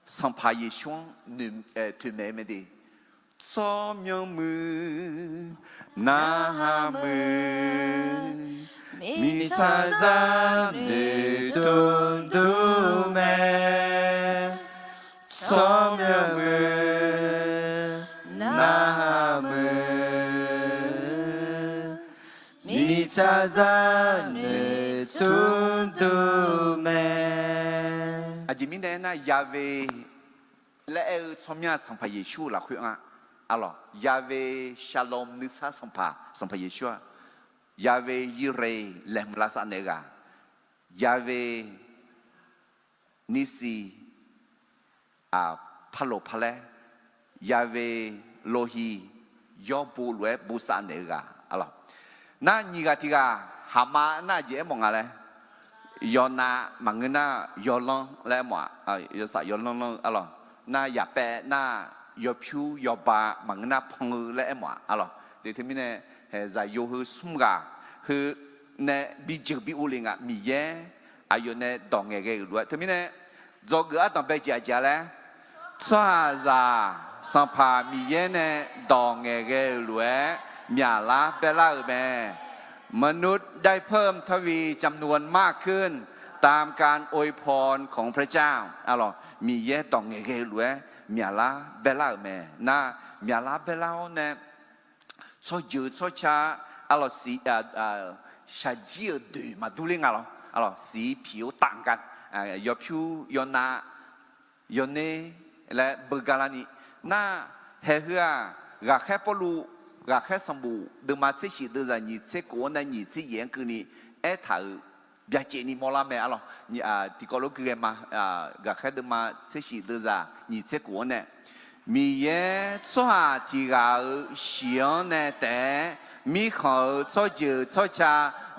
Sanqpaq Yeqsur-anr toeqmaeq-eu mae de. Tsawrmyanr muiq, narhaq muiq, mirtsaqzaq noeqtmq dur mae. Tsawrmyanr muiq, narhaq muiq, mirtsaqzaq noeqtmq dur mae. Aqjeq mirnae aernar, Yahweh laer aer-eu tsawrmyanr-aq Sanqpaq Yeqsur-eu lafkhoer nga. Arlawq, Yahweh Shalom nuisar Sanqpaq, Sanqpaq Yeqsur-aq, Yahweh Yireh laeqhmq lavsav naeq-eu ghaq, Yahweh Nissi, aq, parloq parlaer, Yahweh Rohi, yawr bo lof-aer bosav naeq-eu ghaq, arlawq. Nar nyiq ghaq tiq ghaq, Haqmav nar aqjeq aermawf nga laer, yawnav maqngeur nar yawlanr laer aermawf-aq, yawsaf yawlanr lanr-eu, arlawq. Nar yaqpaev nar yawpyur yawba maqngeur nar pan-eu laer aermawf-aq, arlawq. De teumirnae, haeq zaqyo heu smr ghaq heu nae bijeuq bi uvle nga, Miqyaer aqyawf nae dawq ngaeqghae-euq lof-aer. Teumirnae, dzawgeuf ardanq bae jeq aqjeq-a laer, tsawrhaqzaq Sanqpaq Miqyaer nae dawq ngaeqghae-euq lof-aer myaqlar baerlar-euq mae. มนุษย์ได้เพิ่มทวีจำนวนมากขึ้น ตามการอวยพรของพระเจ้า Miqyaer dawq ngaeqghae-eu lof-aer myaqlar baerlar-euq mae. Nar myaqlar baerlar-awr nae, tsawrjeuq tsawrca, arlawq, shaqjir-euq doeq maqdur ler nga lawr, arlawq, siq piq-awr taf nga, yawpyur yawnav yawner laer beugar larni. Nar haeq heu-aq, ghaqkhaer Pawrluv, ghaqkhaer sanqbof deuvma tser shif deuvzaq nyiq tser kof-anr nae nyiq tser yaef-anr keuvni aertaq-euq byacaevni mawrlar mae, arlawq. Tiqkawv lof gui ghae ma. Ghaqkhaer deuvma tser shif deuvzaq nyiq tser kof-anr nae, Miqyaer tsawrhaq tiq ghaq-euq shiq-anr nae taef-aer mirkhanq-euq tsawrjeuq tsawrca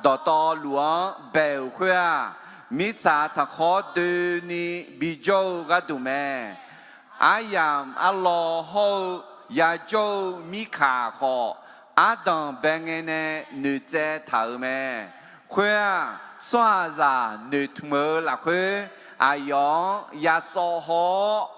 dawqtawvluf-anr bae-euq khoer-aq, mirtsaq taqkhawr doeni bijawr-eu gharduq mae. Aryamq arlawr hawr-eu yajawr-eu mirkaq khawf, ardanq bae ngae nae noeqtsaev taq-euq mae. Khoer-aq, tsawrhaqzaq noeqtmq-eu lafkhoer aqyawf-anr yasawv haw-awr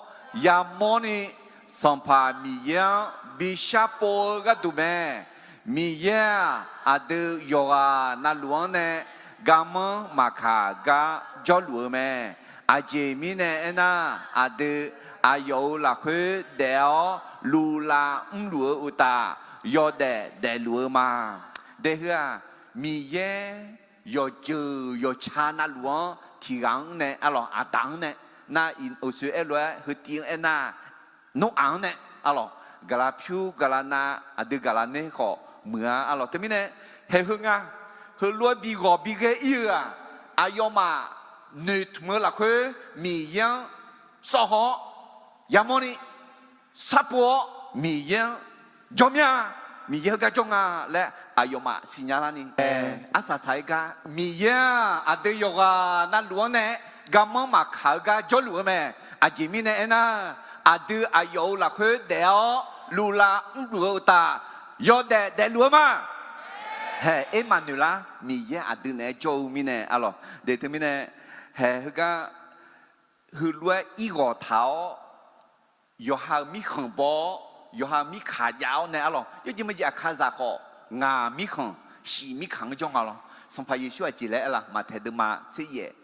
yamawrni, Sanqpaq Miqyaer-anr bi sharpov-eu gharduq mae. Miqyaer-aq, aqdui yawqghaq navluf-anr nae garmanr maqkaq gar jawrluf-eu mae. Aqjeq mirnae aernar, aqdui aqyawf-euq lafkhoer daef-awr luvlav mrluf-eu uqtaf, yawdaef daefluf-eu ma. Daefheu-aq, Miqyaer yawqjeuq yawqca navluf-anr tiq ghaq-anr nae, arlawq, Aqdaq-anr nae, nar uqshoe aer lof-aer heutiv-anr aernar, Noraq-anr nae, arlawq, gaqlaq pyur gaqlaq nav aqdui gaqlaq ner khawf muiq-a, arlawq. Teumirnae, haeq heu nga, heulof-aer bi ghawq bi ghae ir-eu-aq, aqyawfmaf noeqtmq-eu lafkhoer Miqyaer-anr sawv haw-awr yamawrni sharpov-awr Miqyaer-anr jawr mir-a, Miqyaer heugar jawr nga laer aqyawfmaf siqnya larni, arsaq saq-aer gar Miqyaer-aq aqdui yawqghaq navluf-anr nae garmanr maqkaq-eu gar jawrluf-eu mae. Aqjeq mirnae aernar, aqdui aqyawf-euq lafkhoer daef-awr luvlav mrluf-eu uqtaf, yawdaef daefluf-eu ma. Haeq, ermaf noeqlar, Miqyaer aqdui naeq-aer jawr-eu mirnae, arlawq. De teumirnae, haeq heugar heulof-aer ir ghawq taq-awr, yawqha-euq mirkhanq baw-awr, yawqha-euq mirkaq jav-awr nae, arlawq, yawjeq majeq aqkazaq khawf, ngaq mirkhanq, shiq mirkaq-anr jawr nga lawr. Sanqpaq Yeqsur aqjeq laer aer la? Maqtaeq deuvma tser yaef,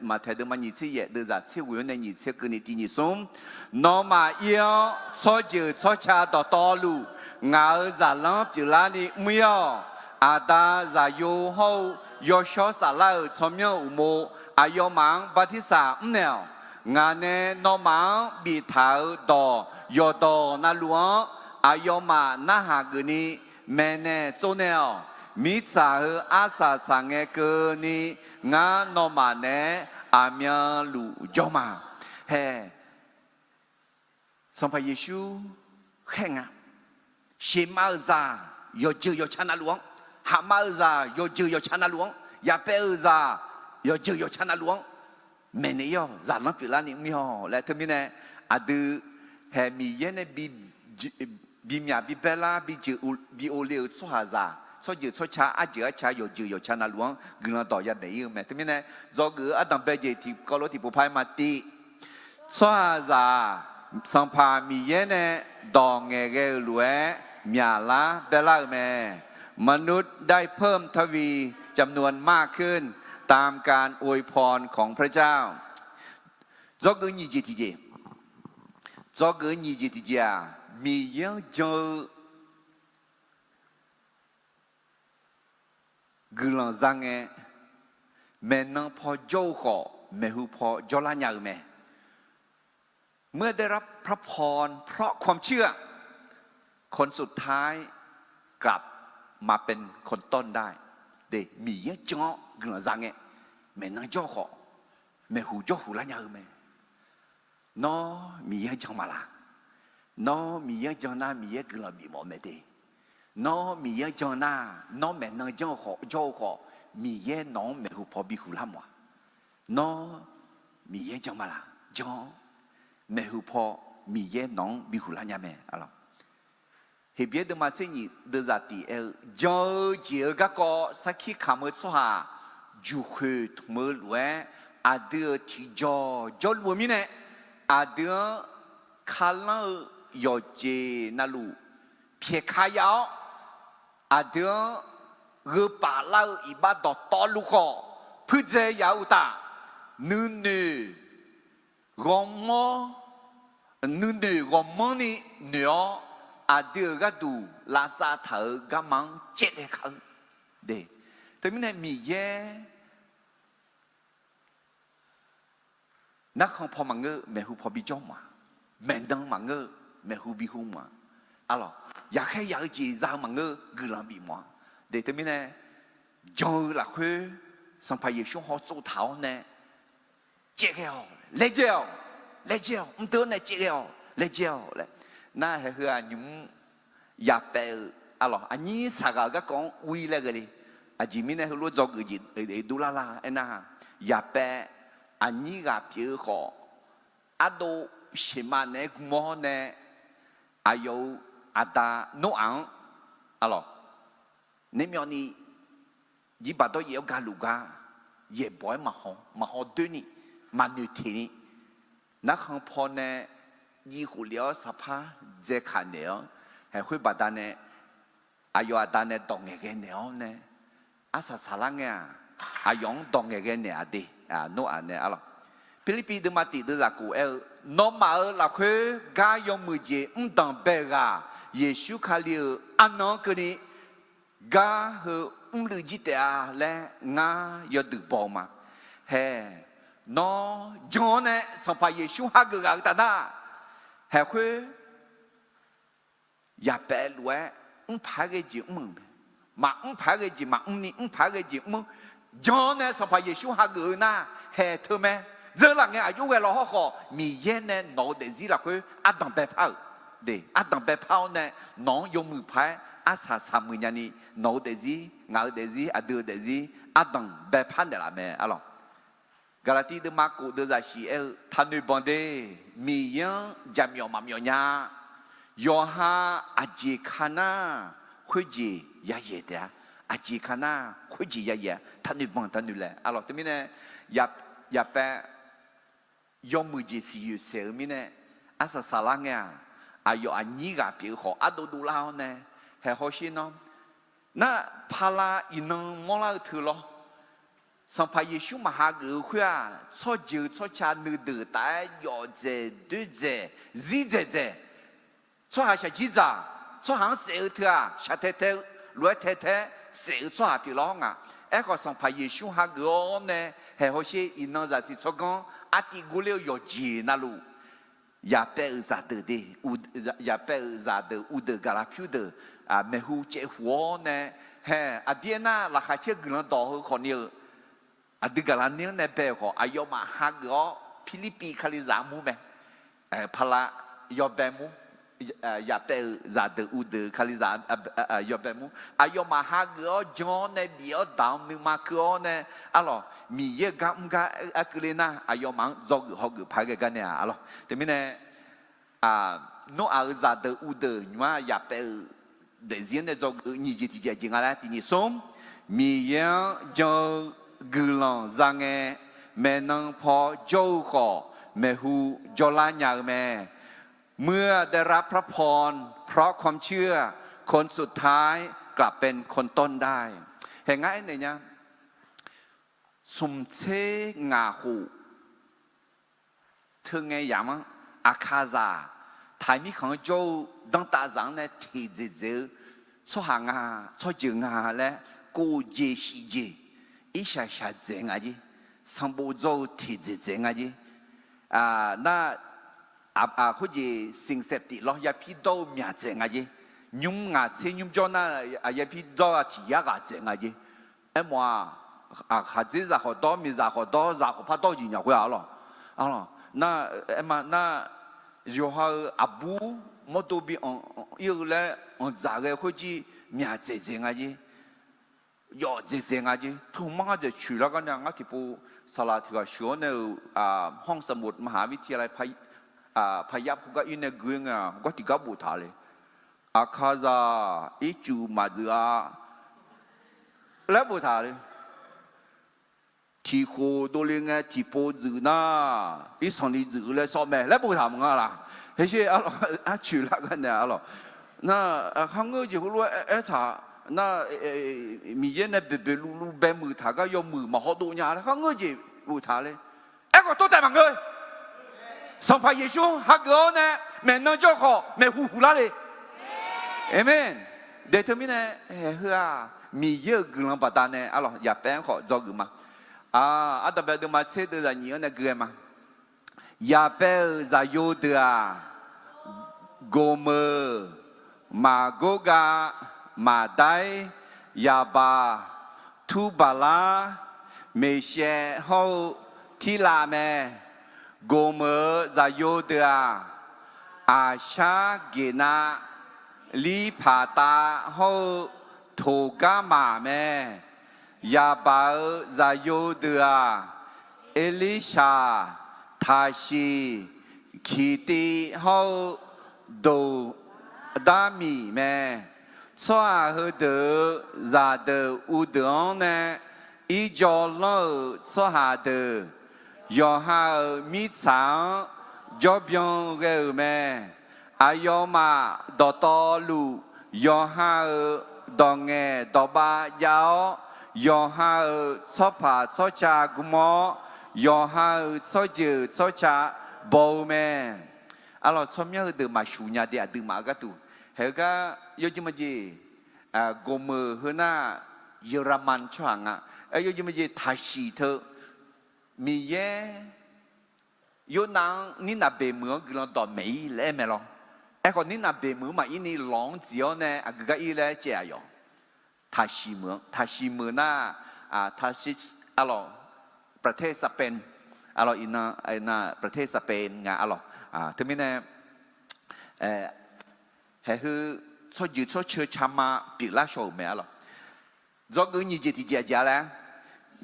Maqtaeq deuvma nyiq tser yaef deuvzaq tser ghoeq-anr nae nyiq tser keuvni tiq nyiq smr, nawmaf ir-awr tsawrjeuq tsawrca dawqtawvluf, ngaq-euq zaqlanr pyeuflarni mr-ir-awq. Aqda, Zaqyo hawr-eu Yawshawr Saflar-euq tsawrmyanr-euq uqmov aqyawfmaf-anr bartirsaq mrnaeq-awq. Ngaq nae nawmaf-anr biftaq-euq dawq yawqdawq navluf-anr aqyawfmaf narhaq geufni maeqnaeq tsovnaeq-awq. Mirtsaq heu arsaq saqngae keuvni ngar nawmaf naeq-aer aqmyanluf jawr ma. Haeq, Sanqpaq Yeqsur khaer nga. Sheqmav-euq zaq yawqjeuq yawqca navluf-anr, haqma-eu zaq yawqjeuq yawqca navluf-anr, yaqpaev-eu zaq yawqjeuq yawqca navluf-anr maeqnaeq ir-awq. Zaqlanr pyeuflarni mr ir-awq laer teumirnae, aqdui haeq Miqyaer nae bimyaq bibaelar bijeuq bi ov le-euq tsawrhaqzaq tsawrjeuq tsawrca arjeuq arca yawqjeuq yawqca navluf-anr guiqlanq dawq yamaeq ir-eu mae. Teumirnae, dzawgeuf-eu ardanq bae jeq tiqkawv lof tiqpov par-aer maqtiv. Tsawrhaqzaq-aq, Sanqpaq Miqyaer nae dawq ngaeqghae-euq lof-aer myaqlar baelar-euq mae. มนุษย์ได้เพิ่มทวีจำนวนมากขึ้นตามการอวยพรของพระเจ้า Dzawgeuf nyiq jeq tiqjeq, dzawgeuf nyiq jeq tiqjeq-aq, Miqyaer-anr jan-eu guiqlanq za ngae, maeqnan paw jawr-eu khawf maeqhu paw jawrlar nya-eu mae. เมื่อได้รับพระพรเพราะความเชื่อ คนสุดท้ายกลับมาเป็นคนต้นได้ Miqyaer jan-awr guiqlanq za ngae, maeqnan jawr-eu khawf maeqhu jawrhuq lar nya-eu mae. Nawr Miqyaer-anr jan ma laq? Nawr Miqyaer-anr jan nar Miqyaer guiqlanq bifmawf mae de. Nawr Miqyaer-anr jan nar, nawr maeqnan janr-eu khawf jawr-eu khawf, Miqyaer nawq-anr maeqhu paw bihuq lar mawf-a. Nawr Miqyaer jan ma laq? Jan-awr maeqhu paw Miqyaer nawq-anr bihuq lar nya mae. Heqbyaer deuvma tser nyiq deuvzaq tiq aer-eu, jan-eu jeq-eu garkawv sarkir kamq-eu tsawrhaq juqkhoeq tmq-eu lof-aer, aqdui-euq tiqjawq jawrluf-eu mirnae, aqdui-anr kalanr-eu yawqjeq navluf pyaeqka ya-awr, aqdui-anr gheu paf lar-eu iqbax dawqtawvluf khawf puirdzae ya-eu uqtaf, nuinoeq ghawrmawr, nuinoeq ghawqmanrni noeq-awr, aqdui-euq gharduq lavsav taq-euq garma-anr caevghae kar-eu de. Teumirnae Miqyaer narkhan paw maqngeur, maeqhu paw bijawr mawf-a. Maeqnan maqngeur, maeqhu bihu mawf-a. Arlawq, yaqkhaer yaq-eu jeq za-eu maqngeur, guiqlanq bif mawf-a. De teumirnae, jan-eu lafkhoer Sanqpaq Yeqsur hawtsov taq-awr nae caevghae-awq, laejae-awq, laejae-awq, mqdeuv-awr nae caevghae-awq, laejae-awq laer. Nar haeq heu-aq nymq-mr yaqpaev-eu, arlawq, aqnyir saqghaq-eu garkawv-anr ur-ir laer ghae le. Aqjeq mirnae heulof dzawgeuf jeq dovlar lar aernar, yaqpaev aqnyir ghaq pyeuf-eu khawf, ardov sheqma naeq-aer gm-awr nae, aqyawf-euq aqda Noraq-anr, arlawq, naermyawvni jirbaq dawryaef-awr galuf gar, yaeqbawq-aer maqhaw, maqhaw doer ni, maqnoeq teq ni, narkhan paw nae jiv khof lef-awr saqpar dzae kaq naeq-awr, haeq khoer baqdanae aqyawf aqda nae dawq ngaeqghae naeq-awr nae, arsaq saqlar ngae-aq, aqyawf-anr dawq ngaeqghae naeq-aq de. Noraq nae arlawq, Pirlirpiv deuvma tiq deuvzaq kof aer-eu, nawmaf-euq lafkhoer gar yawmuiq jeq mr danqbae-eu ghaq, Yeqsur Kali-euq arnan-anr keuvni gar heu mrluiv jir taef-a laer ngar yawduiq baw-eu ma. Haeq, nawr jan-awr nae Sanqpaq Yeqsur hageuf ghaq-eu taf nar, haeq khoer yaqpaev lof-aer mrpaq-aer ghae jeq mr-euq mae. Maqmr paq-aer ghae jeq maqmr ni, mrpaq-aer ghae jeq mr. Jan-awr nae Sanqpaq Yeqsur hageuf-eu nar, haeq teu mae. Dzeur laf ngae aqjox ghae law hawrkhawf, Miqyaer nae nawq-eu daefzir lafkhoer ardanq baepar-euq de. Ardanq baepar-awr nae nawq-anr yawmuiq paq-aer arsaq saqmuiq nyani, nawq-eu daefzir, ngaq-eu daefzir, aqdui-eu daefzir ardanq baepar naeqlaf mae arlawq. Gaqlaqtiv deuvma kof deuvzaq shiq aer-eu, taqnoeq banq de. Miqyaer-anr jaqmyawf maqmyawf nya. Yawqha aqjeq ka nar, khoerjeq yayaeq taef-a. Aqjeq ka nar, khoerjeq yayaeq-a. Taqnoeq banq taqnoeq laeq arlawq. Teumirnae, yaqpaev yawmuiq jeq siqyoeq saeq-eu mirnae, arsaq saqlar ngae-aq, aqyawf aqnyir ghaq pyeuf-eu khawf ardov dovlar-awr nae, haeq hawsher nawr, nar pala iqnan mawrlar-eu teu lawr. Sanqpaq Yeqsur maqhageuf-eu khoer-aq, tsawrjeuq tsawrca nuideuq taf-aer yawf dzaeq doer dzaeq zir dzaeq dzaeq, tsawrhaq shaqjir dzaq, tsawrhaq-anr saef-eu teu-aq shaqtae tae-eu, lof-aer tae tae-aer saef-eu tsawrhaq pyeuf lawr nga. Aerkhawf Sanqpaq Yeqsur hageuf-awr nae, haeq hawsher iqnan zaqsiq tsawrganr artiv gorler-eu yawqjeq navluf, yaqpaev-euq zaqdeuq de, yaqpaev-euq zaqdeuq uvdeuq gaqlaq pyurdeuq, maeqhu caevhuq-awr nae, haeq aqdir aernar laqkhaq caer guiqlanq dawq heu khawfni-eu, aqdui gaqlaq ni-anr nae bae-euq khawf aqyawfmaf hageuf-awr Pirlirpiv Kalizaq armur mae. Pala yawbae mur Yaqpaev-euq zaqdeuq uvdeuq-eu Kalizaq yawbae mur aqyawfmaf hageuf-awr jan-awr nae bif-awr daq-anr nuima keuv-awr nae, arlawq, Miqyaer-euq gar mr gar arkeuv le nar, aqyawfmaf-anr dzawgeuf hawgeuf paq-aer ghae gar nae-aq, arlawq. Teumirnae, Noraq-euq zaqdeuq uvdeuq nymq-mr yaqpaev-euq daefzir-anr nae dzawgeuf-eu nyiq jeq tiqjeq aqjeq nga laer tiq nyiq smr, Miqyaer-anr jan-eu guiqlanq za ngae, maeqnan paw jawr-eu khawf, maeqhu jawrlar nya-eu mae. เมื่อได้รับพระพร เพราะความเชื่อ คนสุดท้ายกลับเป็นคนต้นได้ Hae ngar aernaeq nya, smq tser ngaq khof teu ngae yamq-anr, Aqkaqzaq taqmir khanq-anr jawr-eu danrtaf zaq-anr nae teqdzaeq dzaeq-eu tsawrhaq nga, tsawrjeuq nga laer, kov jeq shif jeq, irshaq shaqdzaeq nga jer, sanqbof dzawr-eu teqdzaeq dzaeq nga jer. Nar, khoerjeq สิ่งเสพติด lawr yapir dawr-eu myaq dzaeq nga jer. Nymr ngaq tser nymr jawr nar, yapir dawr-a tiq yar ghaq dzaeq nga jer. Aermawf-aq, khaqdzerzaq khawf dawr, miqzaq khawf dawr, zaq khawf par dawr-eu jeq nya khoer-aq, arlawq. Nar, aerma nar, yawqha-euq aqbur mawrdo bi anq ir-eu laer anqdzaq ghae khoerjir myaq dzaeq dzaeq nga jer. Yawf dzaeq dzaeq nga jer. Tmr mar ngar dzaeq coeq lar gar nae ngar tiqpov saqlaq tiq ghaq sheuq-awr nae-euq ห้องสมุดมหาวิทยาลัย paq yar pu gar ir nae gui ngae-aq, gar tiqgar boftaq le. Aqkaqzaq ircuf maqdzuif-a laer boftaq le. Tiqkhof dovle ngae tiqpov dzuif nar, irsanqli dzuif-eu laer sawr mae laer boftaq maqnga laq. Hersher arlawq, arcoeq lar gar nae arlawq. Nar, kharngeur jeq heulof-aer aertaq nar, Miqyaer nae boeqboeq luvluv baemuiq taq gar yawmuiq maqhaw dov nya laer kharngeur jeq boftaq le. Aerkhawf tov taef maqngeur. Sanqpaq Yeqsur-anr hageuf-awr nae maeqnan jawr khawf maeqhu huq lar le. Aqmeq. Daeq teumirnae, haeq heu-aq, Miqyaer-euq guiqlanq baqdanae arlawq yaqpaev-anr khawf dzawgeuf ma. Ardanqbae deuvma tser deuv zaqnyiq-anr nae gui-aer ma. Yaqpaev-euq zaqyo deuq-aq, Goqmeuq, Maqgorgav, Maqdair, Yaqbaq, Turbaqlar, Meqshaev hawr-eu Tirlav mae. Goqmeuq-euq zaqyo deuq-aq, Aqshar, Geqnav, Lirpaqtav hawr-eu Toqgarmaq mae. Yaqbaq-euq zaqyo deuq-aq, Erlirshaq, Taqsiq, Kiqtiv hawr-eu Doqdarmiq mae. Tsawrhaq heudeuq-euq zaqdeuq uvdeuq-anr nae irjawv lanr-euq tsawrhaq deuq, yawqha-euq mirtsaq-anr jawrbyan ghae-euq mae. Aqyawfmaf dawqtawvluf, yawqha-euq dawq ngaeq dawq bav jav-awr, yawqha-euq tsawrpaq tsawrca gm-awr, yawqha-euq tsawrjeuq tsawrca baw-eu mae. Arlawq, tsawrmyanr heudeuq maqshuq nya de aqduimaf-eu gharduq. Haeq-eu gar yawjeq majeq, Goqmeuq heu nar, Yaqlaman tsawrhaq nga. Aer, yawjeq majeq Taqsiq teu, Miqyaer Yornav-anr Nirnaqbeq meuq-anr guiqlanq dawqmaeq-ir laer aer mae lawr. Aerkhawf Nirnaqbeq meuq-anr maqir ni lawq-anr dziq-awr nae aqgeu gar ir laer caev-aq yawq. Taqsiq meuq-anr, Taqsiq meuq nar, Tarshish arlawq, ประเทศสเปน arlawq, iqnan, iqnan ประเทศสเปน nga arlawq. Teumirnae, haeq heu tsawrjeuq tsawrceu cama pyeuflar shaw-euq mae arlawq. Dzawgeuf nyiq jeq tiqjeq aqjeq-a laer,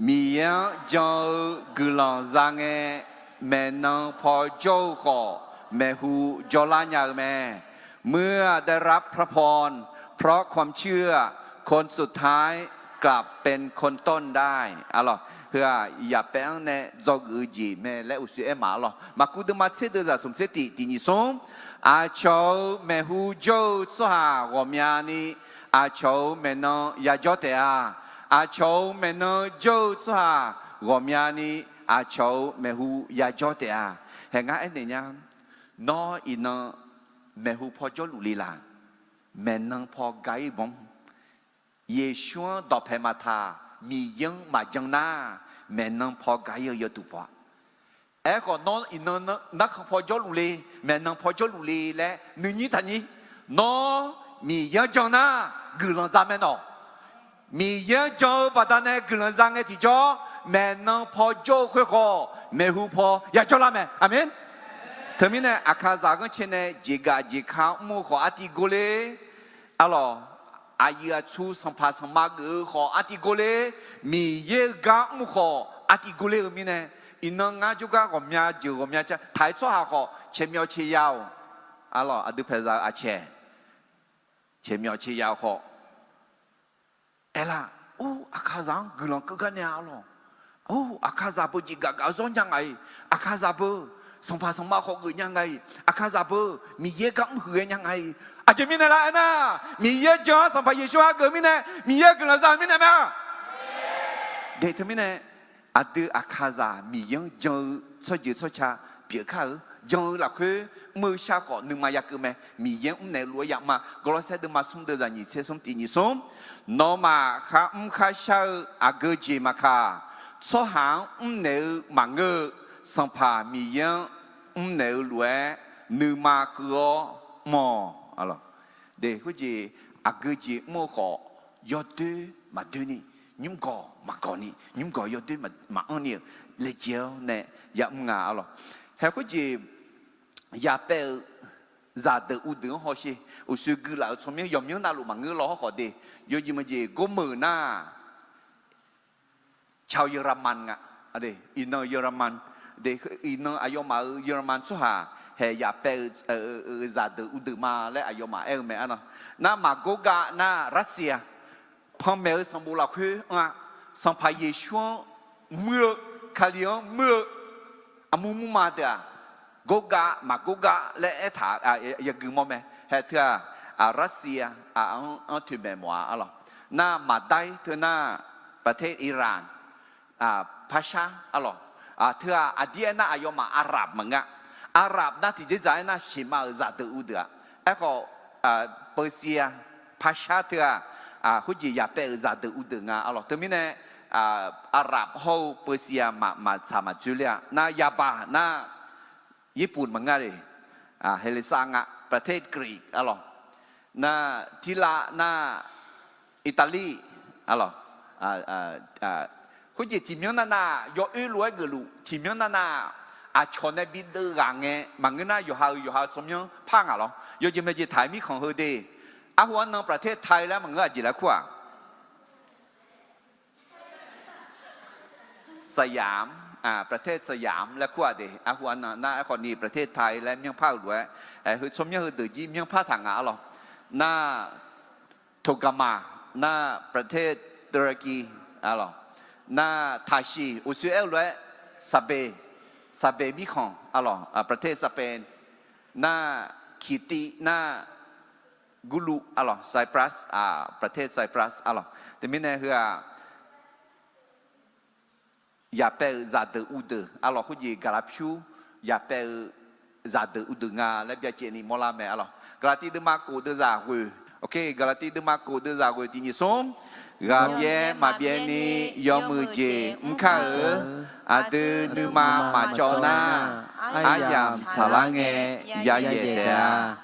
Miqyaer-anr jan-eu guiqlanq za ngae, maeqnan paw jawr-eu khawf, maeqhu jawrlar nya-eu mae. เมื่อได้รับพระพร เพราะความเชื่อ คนสุดท้ายกลับเป็นคนต้นได้ arlawq. Heu-aq, yaqpaev-anr nae dzawgeuf-eu jeq mae laer uqshoe aer ma arlawq. Maqkuv deuvma tser deuv zaq smq tser tiq tiq nyiq smr, aqcawq-euq maeqhu jawr-eu tsawrhaq ghawqmyani, aqcawq-euq maeqnan yajawr taef-a. Aqcawq-euq maeqnan jawr-eu tsawrhaq ghawqmyani, aqcawq-euq maeqhu yajawr taef-a. Haeq ngar aernaeq nya, nawr iqnan maeqhu paw jawrluf le laq? Maeqnan paw ga-ir bawr. Yeqsur-anr dawqpae maqtaq, Miqyaer-anr maqjan nar, maeqnan paw ga-ir-eu yawduq paw-a. Aerkhawf nawr iqnan narkhan paw jawrluf le, maeqnan paw jawrluf le laer nuinyir taqnyir. Nawr Miqyaer-anr jan nar, guiqlanq za mae nawq. Miqyaer-anr jan-eu baqdanae guiqlanq za ngae tiqjawr, maeqnan paw jawr-eu khoerkhawf, maeqhu paw yajawr lar mae. Aqmeq. Teumirnae aqkaqzaq ghanrcae nae jeqgaf jeqka mr-eu khawf artiv gor ler. Arlawq, aqyuif aqtsu sanqpaq sanqma geuf-eu khawf artiv gor ler. Miqyaer-eu gar mr-eu khawf artiv gor ler-eu mirnae, iqnan ngar jawrgar ghawqmya jeuq ghawqmya ca taq-aer tsawrhaq khawf caeqmyawf caeqya-awq. Arlawq, aqdui paeqzaq-eu aqcaeq caeqmyawf caeqya-eu khawf, aerlar, or, aqkaqzaq-anr guiqlanq keuv gar nae arlawq. Or, aqkaqzaq beu jeqgaf gaf-eu zawr nya nga-iq, aqkaqzaq beu sanqpaq sanqma khawf geuf nya nga-iq, aqkaqzaq beu Miqyaer gar mrhuiq ghae nya nga-iq. Aqjeq mirnae lar aernar, Miqyaer jan-anr Sanqpaq Yeqsur hageuf mirnae, Miqyaer guiqlanq za mirnae mae-a. Deuq teumirnae, aqdui aqkaqzaq Miqyaer-anr jan-eu tsawrjeuq tsawrca pyeuf kar-eu, jan-eu lafkhoer mr-eu shar khawf nuima yakeuv mae. Miqyaer-anr mrnaeq-eu lof-aer yamr-a. Gawrlawrsaer deuvma smr deuv zaqnyiq tser smr tiq nyiq smr, nawmaf kharmr kharshar-eu aqgeu jeq maqkaq, tsawrhaq-anr mrnaeq-eu maqngeur-eu, Sanqpaq Miqyaer-anr mrnaeq-eu lof-aer nuima keuv-awr mr-awq. Arlawq, de khoerjeq aqgeu jeq mr-eu khawf, yawdoer maqdoer ni, nymrgawq maqgawq ni, nymrgawq yawdoer maqanr ni-euq laejae-awr nae yamr nga. Arlawq, hae khoerjeq yapaev-eu zaqdeuq uvdeuq-anr hawsher, uqshoe guilaf-euq tsawrmyanr yawqmyanr navluf maqngeur law hawr khawf de, yawjeq meuq jeq gormeuq nar ชาวเยอรมัน nga. Iqnan-euq เยอรมัน, iqnan aqyawfmaf-euq เยอรมัน tsawrhaq haeq yapaev-eu zaqdeuq uvdeuq ma laer aqyawfmaf aer-eu mae. Arnan nar maqgor gav nar Russia, panmaeq-eu sanqbof lafkhoer anr-a, Sanqpaq Yeqsur-anr muir-eu, Kali-anr muir-eu, armur murma deuq-aq, gor gav maqgor gav laer aertaq yagui mawr mae. Hae teu-aq, Russia anr toeqmaeq mawf-a. Arlawq, nar maqdair teu nar ประเทศอิหร่าน Persia arlawq, teu-aq aqdir aernar aqyawfmaf Arab maqngeur-a. Arab nar tiqjeqzaq aernar sheqma-euq zaqdeuq uvdeuq-aq, aerkhawf Persia, Persia teu-aq khoerjeq yapaev-euq zaqdeuq uvdeuq nga. Arlawq, teumirnae Arab hawr-eu Persia maqtsaq maqdzoer ler-a. Nar yabaq nar ญี่ปุ่น maqngeur le, แอฟริกา nga ประเทศกรีก arlawq, nar tirlav nar อิตาลี arlawq. Khoerjeq tiqmyanr navnav yawoer lof-aer geufluf tiqmyanr navnav aqcawq nae bideuv ghaq ngae maqngeur nar yawqha-euq yawqha-euq tsawrmyanr par ngaq lawr. Yawjeq maeqjeq taq-aer mirkhanq heu de, arhu arnan ประเทศไทย laer maqngeur aqjeq laer kur-aq, สยาม, ประเทศสยาม laer kur-aq de, arhu arnan nar aerkhawf ni ประเทศไทย laer myanrpar-euq lof-aer, heu tsawrmyanr heudeuq jir myanrpar taq ngaq arlawq. Nar Toqgamar, nar ประเทศตุรกี arlawq, nar taqshiq uqshoe aer-eu lof-aer สเปน, สเปน mirkhanq arlawq, ประเทศสเปน, nar Kirti, nar Gurluv arlawq, Cyprus, ประเทศไซปรัส arlawq. Teumirnae heu-aq, yapaev-euq zaqdeuq uvdeuq arlawq, khoerjeq gaqlaq pyur yapaev-eu zaqdeuq uvdeuq nga laer byacaevni mawrlar mae arlawq. Gaqlaqtiv deuvma kof deuvzaq ghoeq, gaqlaqtiv deuvma kof deuvzaq ghoeq tiq nyiq smr, ghaqbyaer maqbyaer ni yawmuiq jeq mr kar-euq, aqdui nuima maqcawv nar, aryamq tsaqlar ngae yayaeq taef-a.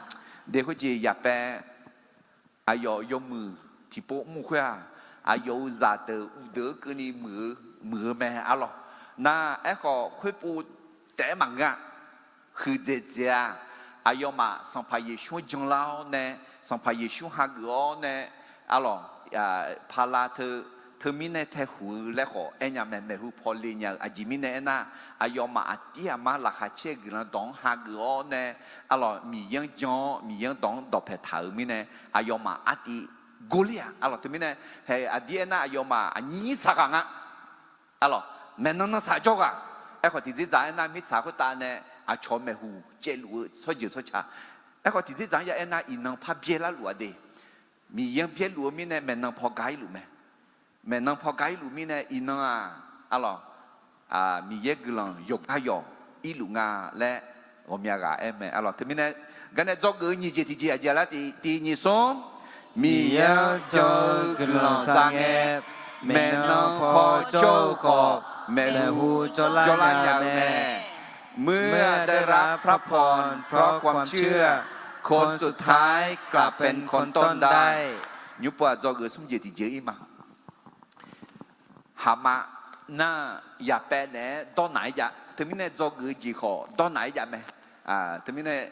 De khoerjeq yapaev aqyawf yawmuiq tiqpov mr-eu khoer-aq, aqyawf-euq zaqdeuq uvdeuq-eu keuvni muiq-eu, muiq-eu mae arlawq. Nar aerkhawf khoerpov taef-aer maqngeur-a. Huiqdzaeq dzaeq-a. Aqyawfmaf Sanqpaq Yeqsur-anr janlar-awr nae, Sanqpaq Yeqsur hageuf-awr nae, arlawq, pala teu, teumirnae taehuiq-eu laer khawf aernya mae. Maeqhu paw le nya-eu aqjeq mirnae aernar, aqyawfmaf aqdir aqmar laqkhaq caer-eu guiqlanq dawq-anr hageuf-awr nae, arlawq, Miqyaer-anr jan-awr Miqyaer-anr dawq-anr dawqpae taq-euq mirnae, aqyawfmaf artiv gorler-aq arlawq. Teumirnae, hae aqdir aernar aqyawfmaf aqnyir saqghaq nga. Arlawq, maeqnan nan saq jawrghaq. Aerkhawf tiqdzerdzaq aernar mirtsaq khoertav nae aqcawq maeqhu caevluf-eu tsawrjeuq tsawrca. Aerkhawf tiqdzerdzaq-anr ya aernar iqnan par byaerlar luf-a de. Miqyaer-anr byaerluf-eu mirnae maeqnan paw ga irluf mae. Maeqnan paw ga irluf mirnae iqnan-aq, arlawq, Miqyaer guiqlanq yawqgar yawq irluf nga laer ghawqmya ghaq aer mae arlawq. Teumirnae garnae dzawgeuf-eu nyiq jeq tiqjeq aqjeq lar tiq tiq nyiq smr, Miqyaer-anr jan-eu guiqlanq za ngae, maeqnan paw jawr-eu khawf maeqhu jawrlar nya-eu mae. เมื่อได้รับพระพรเพราะความเชื่อ คนสุดท้ายกลับเป็นคนต้นได้ Nymr pov-aq dzawgeuf smr jeq tiqjeq ir ma. Haqmav nar yapaev naeq-aer dawrnaq-aer jav. Teumirnae dzawgeuf-eu jeq khawf dawrnaq-aer jav mae. Teumirnae,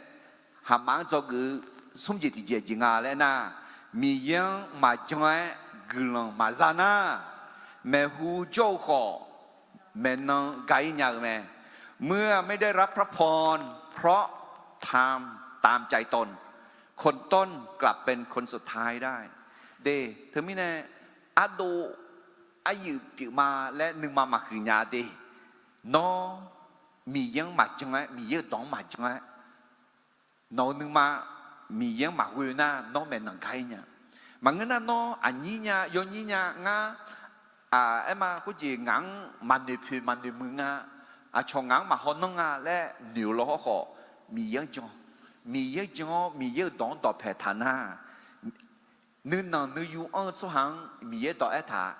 haqmaf-anr dzawgeuf-eu smr jeq tiqjeq jeq nga laer aernar, Miqyaer-anr maqjan-aer guiqlanq maqza nar, maeqhu jawr-eu khawf, maeqnan ga-ir nya-eu mae. เมื่อไม่ได้รับพระพร เพราะทำตามใจตน คนต้นกลับเป็นคนสุดท้ายได้ De, teumirnae, ardov aryuif pyeuf ma laer nuima maqhuiq nya de. Nawr Miqyaer-anr maqjan-aer, Miqyaer-euq dawq-anr maqjan-aer, nawq-eu nuima Miqyaer-anr maqghoe nar, nawr maeqnan ga-ir nya. Maqngeur nar, nawr aqnyir nya, yawnyir nya, ngar, aer ma, khoerjeq ngaq-anr maqnoeq poeq maqnoeq muiq nga, aqcawq ngaq-anr maqhaw nanr nga laer noeq-eu lawhawr khawf, Miqyaer-anr jan. Miqyaer-anr jan-awr, Miqyaer-euq dawq-anr dawqpae taq nar, nuinanq nuiyu anr-eu tsawrhaq-anr Miqyaer dawq aertaq,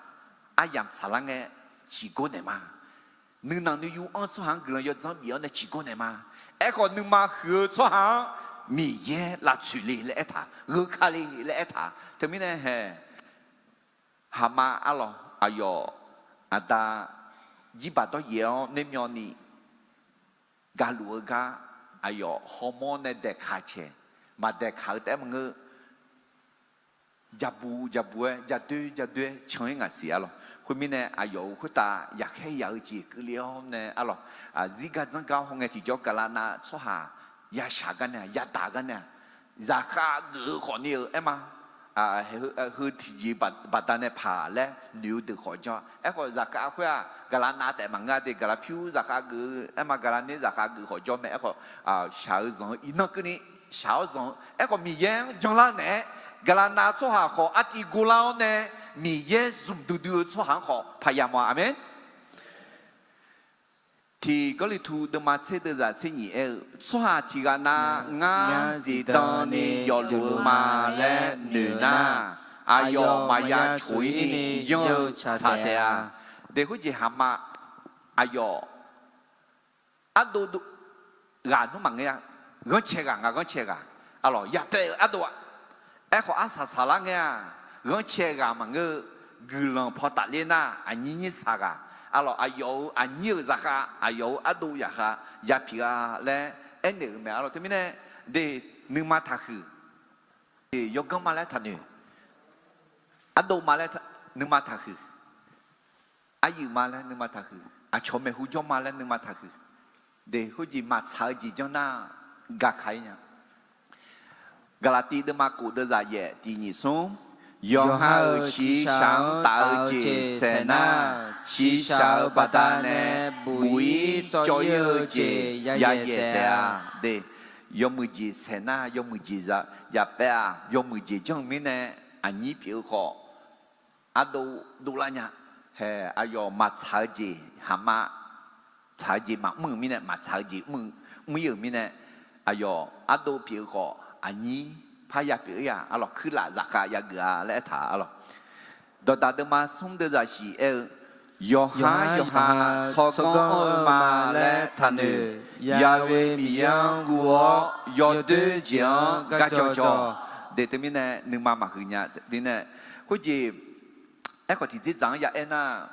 aryamq tsaqlar ngae ciqgor naeq ma. Nuinanq nuiyu anr-eu tsawrhaq-anr guiqlanq yawdzanr bif-awr nae ciqgor naeq ma. Aerkhawf, nuima huiq-eu tsawrhaq-anr Miqyaer lavtsoeq le laer aertaq, gheu ka le laer aertaq. Teumirnae hae, haqma arlawq, aqyawf aqda jirbaq dawryaef-awr nermyawvni gaqluf-eu gar, aqyawf hawmawr nae daeqkaq cae, maqdaeqkaq-eu taef-aer maqngeur, jabu jabu-aer, jadoer jadoer-aer can-ir ngaq siq arlawq. Khoermirnae, aqyawf-euq khoertav yaqkhaer yaq-eu jeq keuvle-awr nae arlawq, zirgar dzanrgar hawngae tiqjawr gaqlaqnav tsawrhaq yashaq gar nae-aq, yadaq gar nae-aq, zaqkhav geuf-eu khawfni-euq aer ma. Heu tiqjeq baqdanae paq laer noeq-eu deuq khawf jawr-a. Aerkhawf, zaqkhav khoer-aq, gaqlaqnav taef maqngeur-a de, gaqlaq pyur zaqkhav geuf-eu aer ma, gaqlaq ner zaqkhav geuf khawf jawr mae. Aerkhawf, shaq-eu zanq-eu iqnan keuvni shaq-awr zanq-eu. Aerkhawf, Miqyaer-anr janlar naeq-aer gaqlaqnav tsawrhaq khawf artiv gorlar-awr nae, Miqyaer zmq duidui-eu tsawrhaq-anr khawf paq yamawf-a. Aqmeq. Tiq Gawrliqtu deuvma tser deuvzaq tser nyif aer-eu, tsawrhaq tiq ghaq nav ngar zifdan ni yawfluf-eu ma laer noeq nar, aqyawf maqya coq-ir ni yanr-eu tsaq taef-a. De, khoerjeq haqma aqyawf ardov ghaq nmr maqngeur-a. Ghanrcae ghaq nga, ghanrcae ghaq. Arlawq, yapaev-euq ardov-aq. Aerkhawf, arsaq saqlar ngae-aq, ghanrcae ghaq maqngeur-eu, guiqlanq paw tafler nar, aqnyir nyir saq ghaq. Arlawq, aqyawf-euq aqnyir-euq zaqkhav, aqyawf-euq ardov zaqkhav yapyeuf-a laer aernaeq-euq mae. Arlawq, teumirnae, de, nuima taqhuiq. Yawganr ma laer taqnoeq. Ardov ma laer nuima taqhuiq. Aryuif ma laer nuima taqhuiq. Aqcawq maeqhu jawr ma laer nuima taqhuiq. De, khoerjeq maqtsaq-eu jeq janr nar, gaka-ir nya. Gaqlaqtiv deuvma kof deuvzaq yaef tiq nyif smr, yawqha-euq shiqshaq-anr taf-eu jeq saeq nar, shiqshaq-euq baqdanae buq-ir cawv-ir-eu jeq yayaeq taef-a. De, yawmuiq jeq saeq nar, yawmuiq jeq yapaev-aq, yawmuiq jeq janr-eu mirnae, aqnyir pyeuf-eu khawf, ardov dovlar nya. Hae, aqyawf maqtsaq-eu jeq, haqma tsaq-eu jeq maqmr-euq mirnae, maqtsaq-eu jeq mr-ir-euq mirnae, aqyawf ardov pyeuf-eu khawf, aqnyir parya pyeuf-ir-a. Arlawq, kuirlaf zaqkhav yageuf-a laer aertaq arlawq. Dawqdaq deuvma smr deuvzaq shiq aer-eu, yawqha yawqha tsawrganr anr-eu ma laer taqnoeq. Ya'we Miqyaer-anr guv-awr yawdoer jeq-anr garjawr jawr. De, teumirnae nuima maqhuiq nya. Khoerjeq, aerkhawf tiqdzerdzaq-anr ya aer nar,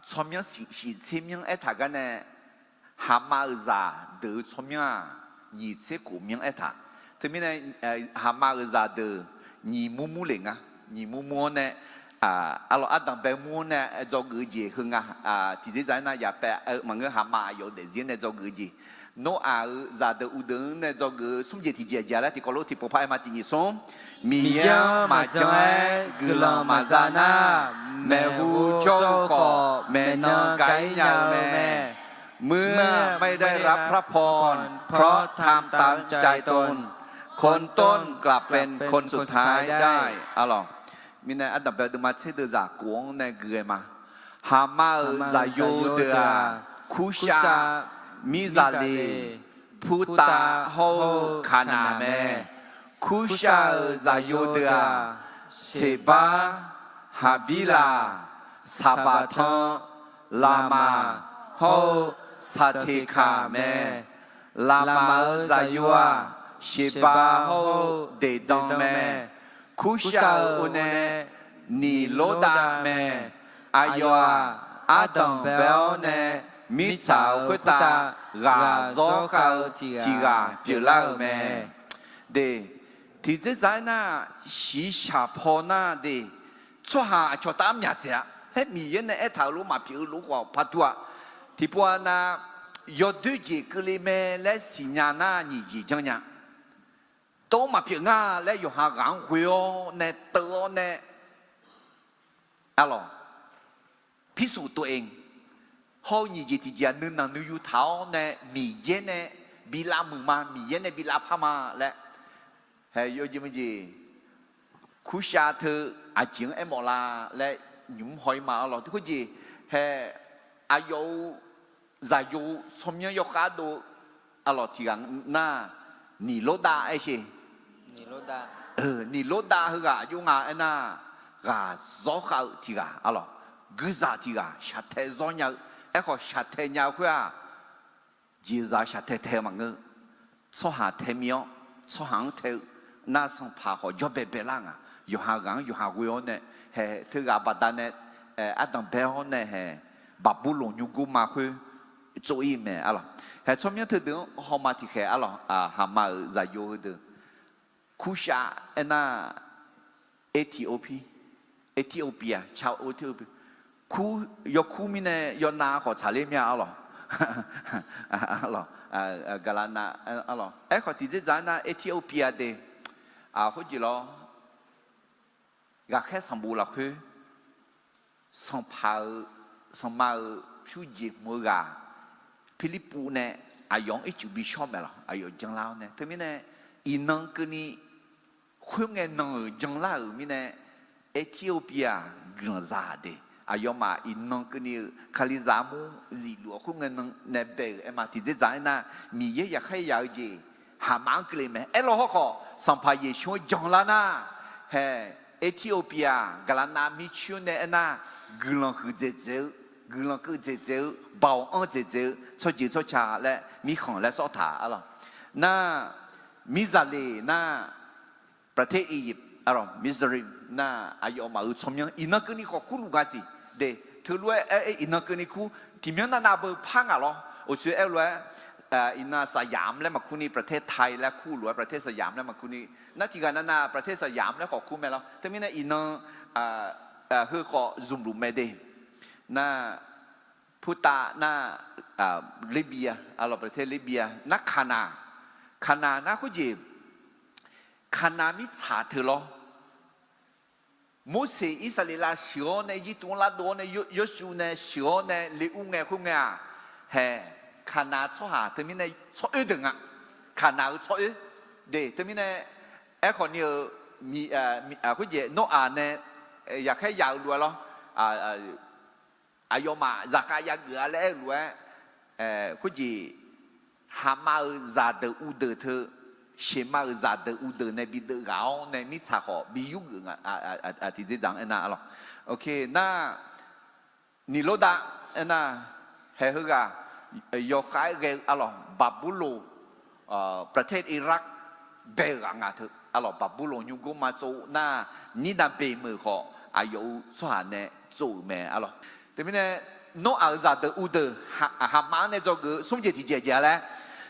tsawrmyanr shiq tser myanr aertaq gar nae, haqma-euq zaqdeuq-eu tsawrmyanr-aq, nyiq tser khof myanr aertaq. Teumirnae, haqma-euq zaqdeuq nyiq mur mur le nga. Nyiq mur mur-anr nae, arlawq, ardanq bae mur-anr nae dzawgeuf-eu jeq heu nga. Tiqdzerdzaq-aer nar yapaev maqngeur, haqma aqyawf-euq daefzir-anr nae dzawgeuf-eu jeq. Noraq-euq zaqdeuq uqdeuq-anr nae dzawgeuf-eu smr jeq tiqjeq aqjeq laer tiqkawv lof tiqpov par aer ma. Tiq nyiq smr, Miqyaer-anr maqjan-aer guiqlanq maqza nar, maeqhu jawr-eu khawf maeqnan ga-ir nya-eu mae. เมื่อไม่ได้รับพระพร เพราะทำตามใจตน คนต้นกลับเป็นคนสุดท้ายได้ Arlawq, mirnae ardanq bae deuvma tser deuvzaq kof-anr nae gui-aer ma. Haqma-euq zaqyo deuq-aq, kurshav, mirzaqleq, purtav hawr-eu kaqnaq mae. Kurshav-euq zaqyo deuq-aq, Seqbar, Haqbirlaq, Saqbaqtanr, Laqmaq hawr-eu Saqteqkaq mae. Laqmaq-euq zaqyo-aq, Seqbar hawr-eu Deqdan mae. Kurshav-euq oe nae Niqlordav mae. Aqyawf-aq, ardanq bae-awr nae Mirtsaq-euq khoertav ghaq zawr khav-eu tiq ghaq pyeuflar-euq mae. De, tiqdzer dzaq aernar, shiqshaq paw nar de, tsawrhaq aqcawq taf-anr myaq dzaeq-a laer Miqyaer nae aertaq-euq lof maqpyeuf-eu lof khawf par dur-a. Tiqpov-a nav, yawdoer jeq keuvle mae laer siqnya nar nyiq jeq janrnya. Tov maqpyeuf nga laer yawqha ghaq-anr ghoe-awr nae teuv-awr nae, arlawq, พิสูจน์ตัวเอง hawr-eu nyiq jeq tiqjeq-aq nuinanq nuiyu taq-awr nae Miqyaer nae bi lavmuiq ma, Miqyaer nae bi lavpar ma laer, hae, yawjeq meujeq, kurshav teu aqjeq-anr aermawf la laer nymq-mr haw-ir ma, arlawq. Teu khoerjeq, hae, aqyawf-euq zaqyo tsawrmyanr yawkhav dov, arlawq, tiq ghaq nar, Niqlordav aer sher. Niqlordav heughaq aqjox nga aernar, ghaq zawr khav-eu tiq ghaq, arlawq, guirzaq tiq ghaq, shaqtae zawr nya-eu. Aerkhawf shaqtae nya-eu khoer-aq, jeqzaq shaqtae tae-eu maqngeur. Tsawrhaq tae mir-awr, tsawrhaq-anr tae-eu nar, sanqpaq khawf jawrbae baelar nga. Yawqha ghaq-anr yawqha ghoe-awr nae, hae, teughaq baqdanae, ardanq bae-awr nae, hae, Baqburloq nymrgor ma khoer tsov-ir mae, arlawq. Hae, tsawrmyanr teudeuq-anr hawma tiqkhaeq, arlawq, Haqma-euq zaqyo heudeuq, kurshav aernar, Ethiopia, Ethiopia, Ethiopia, kur, yawkur mirnae yawnav khawf tsaqler mir-a, arlawq. Gaqlaqnav, arlawq. Aerkhawf tiqdzer dzaq aernar Ethiopia de, khoerjeq lawr, ghaqkhaer sanqbof lafkhoer, sanqpaq-euq, sanqma-euq pyur jeq hmq-eu ghaq, Pirlirpuv nae aqyawf-anr ircuf bi shawr mae lawq, aqyawf janlar-awr nae. Teumirnae, iqnan keuvni khoerngae nan-euq janlar-euq mirnae, Ethiopia guiqlanq za de. Aqyawfmaf iqnan keuvni-eu Kalizaq armur zifluf-awr khoerngae nan nae bae-euq aer ma. Tiqdzer dzaq aernar, Miqyaer yaqkhaer yaq-eu jeq Haqma-anr keuvle mae. Aerlaw hawrkhawf, Sanqpaq Yeqsur-anr janlar nar, hae, Ethiopia gaqlaqnav mircoer nae aernar, guiqlanq huiqdzaeq dzaeq-eu, guiqlanq keuv dzaeq dzaeq-eu, baoq anr dzaeq dzaeq-eu tsawrjeuq tsawrca laer mirkhanq laer sawr taq, arlawq. Nar, mirzaqleq nar, ประเทศอียิปต์, arlawq, Mirzaqleq nar, aqyawfmaf-euq tsawrmyanr iqnan keuvni khawf kurluf nga siq de. Teulof-aer aer, iqnan keuvni kur, tiqmyanr navnav beu par ngaq lawr. Oqsoeq aer-eu lof-aer, iqnan สยาม laer maqkur ni, ประเทศไทย laer kur-eu lof-air, ประเทศสยาม laer maqkur ni. Nar tiqghaq navnav ประเทศสยาม laer khawf kur mae lawr. Teumirnae iqnan heu khawf zmqluf mae de. Nar, purtav nar, Libya, arlawq, ประเทศ Libya nar, Kaqnaq, Kaqnaq nar khoerjeq, Kaqnaq mirtsaq teu lawr. Morseq Irsaqleqlav sheuq-awr nae Irjirtuv-anr lardov-awr nae, Yawshuv nae sheuq-awr nae le ur ngae khoerngae-aq, hae, Kaqnaq tsawrhaq teumirnae tsawroer deuq nga. Kaqnaq-euq tsawroer de. Teumirnae, aerkhawf ni-euq, khoerjeq Noraq nae yaqkhaer yaq-eu lof-aer lawr, aqyawfmaf zaqkhav yageuf-a laer aer-eu lof-aer, khoerjeq Haqma-euq zaqdeuq uvdeuq teu, Sheqma-euq zaqdeuq uvdeuq nae bideuv ghaq-awr nae mirtsaq khawf bi yurgeuf nga. Tiqdzer dzaq-anr aernar, arlawq, nar, Niqlordav aernar, hae, heughaq yawkhav-aer ghae-eu, arlawq, Baqburloq, ประเทศ Iraq bae-eu ghaq nga teu, arlawq, Baqburloq nymrgor ma tsov nar, Nirnaqbeq meuq khawf aqyawf-euq tsawrhaq nae tsov-euq mae, arlawq. Teumirnae, Noraq-euq zaqdeuq uvdeuq Haqma-anr nae dzawgeuf-eu smr jeq tiqjeq jeq-a laer,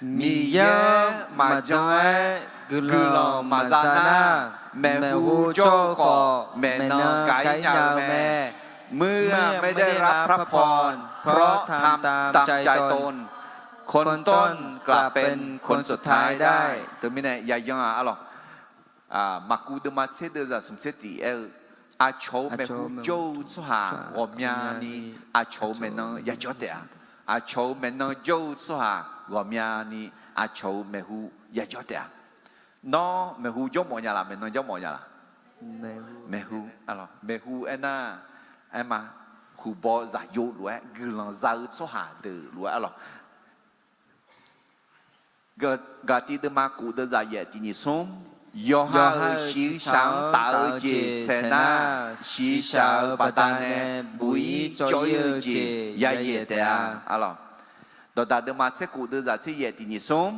Miqyaer maqjan-aer guiqlanq maqza nar, maeqhu jawr-eu khawf maeqnan gaq-ir nya-eu mae. เมื่อไม่ได้รับพระพร เพราะทำตามใจตน คนต้นกลับเป็นคนสุดท้ายได้ Teumirnae yayan-aq, arlawq, Maqkuv deuvma tser deuvzaq smq tser tiq aer-eu, aqcawq-euq maeqhu jawr-eu tsawrhaq ghawqmyani aqcawq-euq maeqnan yajawr taef-a. Aqcawq-euq maeqnan jawr-eu tsawrhaq ghawqmyani aqcawq-euq maeqhu yajawr taef-a. Nawr maeqhu jawr mawf nya laf, maeqnan jawr mawf nya laf? Maeqhu, arlawq, maeqhu aernar, aerma, huqbaw zaqyo lof-aer guiqlanq za-eu tsawrhaq deuq lof-aer, arlawq, Gaqlaqtiv deuvma kof deuvzaq yaef tiq nyiq smr, yawqha-euq shiqshaq-anr taf-eu jeq saeq nar, shiqshaq-euq baqdanae buq-ir cawv-ir-eu jeq yayaeq taef-a, arlawq. Dawqdaq deuvma tser kof deuvzaq tser yaef tiq nyiq smr,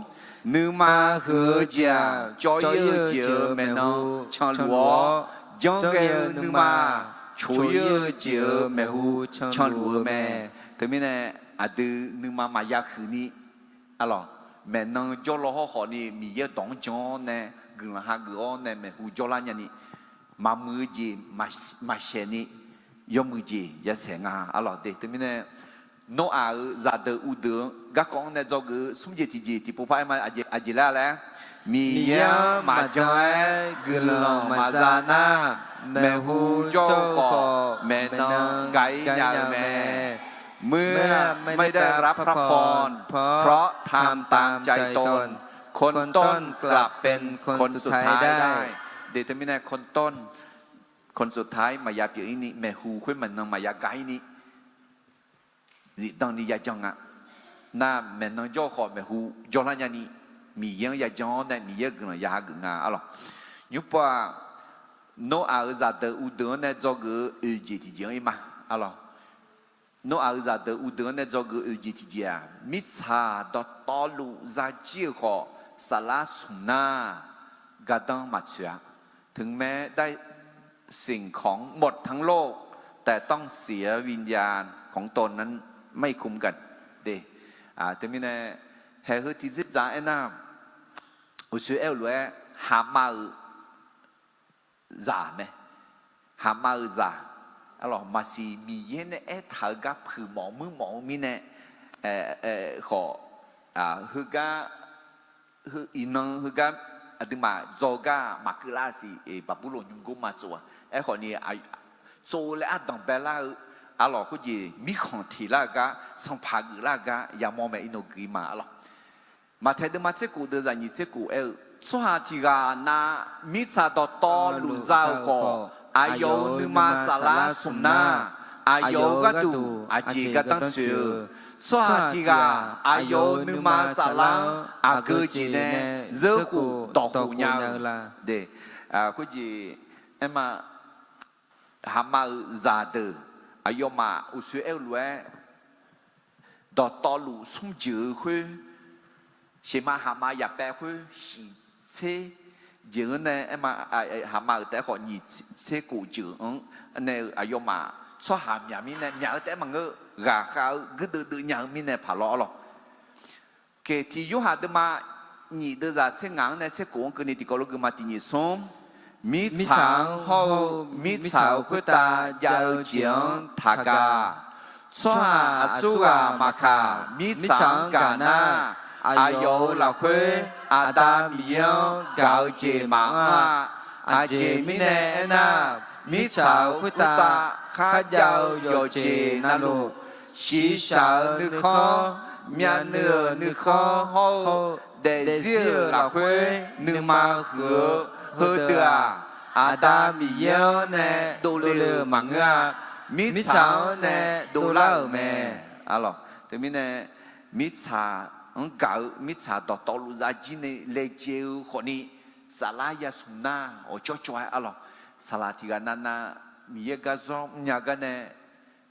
nuima huiq-eu jeq-aq, cawv-ir-eu jeq-euq maeqnan canluf-awr, janrghae-eu nuima coq-ir-eu jeq-euq maeqhu canluf-eu mae. Teumirnae, aqdui nuima maqya huiq ni, arlawq, maeqnan jawrlaw hawrkhawf ni Miqyaer-eu dawq-anr jan-awr nae guiqlanq hageuf-awr nae maeqhu jawrlar nyani, maqmuiq-eu jeq maqsaeq ni, yawmuiq jeq yasaeq nga, arlawq. De teumirnae, Noraq-euq zaqdeuq uvdeuq-anr garkawv-anr nae dzawgeuf-eu smr jeq tiqjeq tiqpov par aer ma, aqjeq laer laer, Miqyaer-anr maqjan-aer guiqlanq maqza nar, maeqhu jawr-eu khawf maeqnan gaq-ir nya-eu mae. เมื่อไม่ได้รับพระพร เพราะทำตามใจตน คนต้นกลับเป็นคนสุดท้ายได้ De teumirnae คนต้น คนสุดท้าย maqya pyeuf-ir ni, maeqhu khoer maeqnan maqya gaq-ir ni, zifdan ni yajan nga. Nar maeqnan jawr-eu khawf maeqhu jawrlar nyani, Miqyaer-anr yajan-awr nae Miqyaer-eu guiqlanq ya hageuf nga, arlawq. Nymrpov-aq, Noraq-euq zaqdeuq uvdeuq-anr nae dzawgeuf-eu oeq jeq tiqjeq-anr ir ma, arlawq. Noraq-euq zaqdeuq uvdeuq-anr nae dzawgeuf-eu oeq jeq tiqjeq-aq, mirtsaq dawqtawvluf zajir-eu khawf, saflar smq nar gardanr maqtsoeq-a. ถึงแม้ได้สิ่งของหมดทั้งโลก แต่ต้องเสียวิญญาณของตนนั้นไม่คุ้มกัน De, teumirnae, haeq heu tiqdzerdzaq aernar, uqshoe aer-eu lof-aer, haqma-euq zaq mae. Haqma-euq zaq, arlawq, maqsiq Miqyaer nae aertaq-eu gar puiq mawf muir mawf-eu mirnae, khawf, heugar, iqnan heugar aqduimaf dzaw gar maqkeuv lar siq, Baqburloq nymrgor ma tsov-a. Aerkhawf ni, tsov laer ardanq bae lar-eu, arlawq, khoerjeq mirkhanq tiq lar-eu gar, sanqpaq geuf lar-eu gar yamawr mae, iqnan guiq ma, arlawq. Maqtaeq deuvma tser kof deuv zaqnyiq tser kof aer-eu, tsawrhaq tiq ghaq nav mirtsaq dawqtawvluf za-euq khawf, aqyawf-euq nuima saflar smq nar, aqyawf-euq gharduq aqjeq gardanr tsoeq-eu, tsawrhaq tiq ghaq aqyawf-euq nuima saflar-anr aqgeu jeq nae zeurkhof dawqkhof nya-eu, khoerjeq aer ma. Haqma-euq zaqdeuq, aqyawfmaf uqshoe aer-eu lof-aer, dawqtawvluf smr jeuq-eu khoer, sheqma haqma yaqpaev khoer shiq tser jeuq-anr nae aer ma, haqma-euq taef-aer khawf nyiq tser kof jeuq-anr nae-eu aqyawfmaf tsawrhaq myaq mirnae myaq-eu taef-aer maqngeur, ghaqkhav-eu guirdeuv deuv nya-eu mirnae paq lawr, arlawq. Keqtiq Yorhaq deuvma nyiq deuv zaq tser ngaq-anr nae tser kof-anr keuvni tiqkawv lof gui ma. Tiq nyiq smr, mirtsaq-anr hawr-eu mirtsaq-euq khoertav jav-eu jeq-anr taqgaq. Tsawrhaq aqsurghaq maqkaq, mirtsaq-anr gaq nar, aqyawf-euq lafkhoer Aqda Miqyaer-anr gaq-eu jeq maqanr-a. Aqjeq mirnae aernar, mirtsaq-euq khoertav kharjav-eu yawqjeq navluf, shiqshaq-euq nuikhanr, myavnuiv-euq nuikhanr hawr-eu daefzir-euq lafkhoer nuima huiq-eu heudeuq-aq, Aqda Miqyaer-anr nae dovle-euq maqngeur-a. Mirtsaq-anr nae dovlar-euq mae. Teumirnae, mirtsaq-anr gaq-eu mirtsaq dawqtawvluf zafjir nae laejae-eu khawfni, saflar yasmq nar awqcawv cawv-aer, arlawq. Saqlaq tiq ghaq navnav Miqyaer garzawr mrnya gar nae,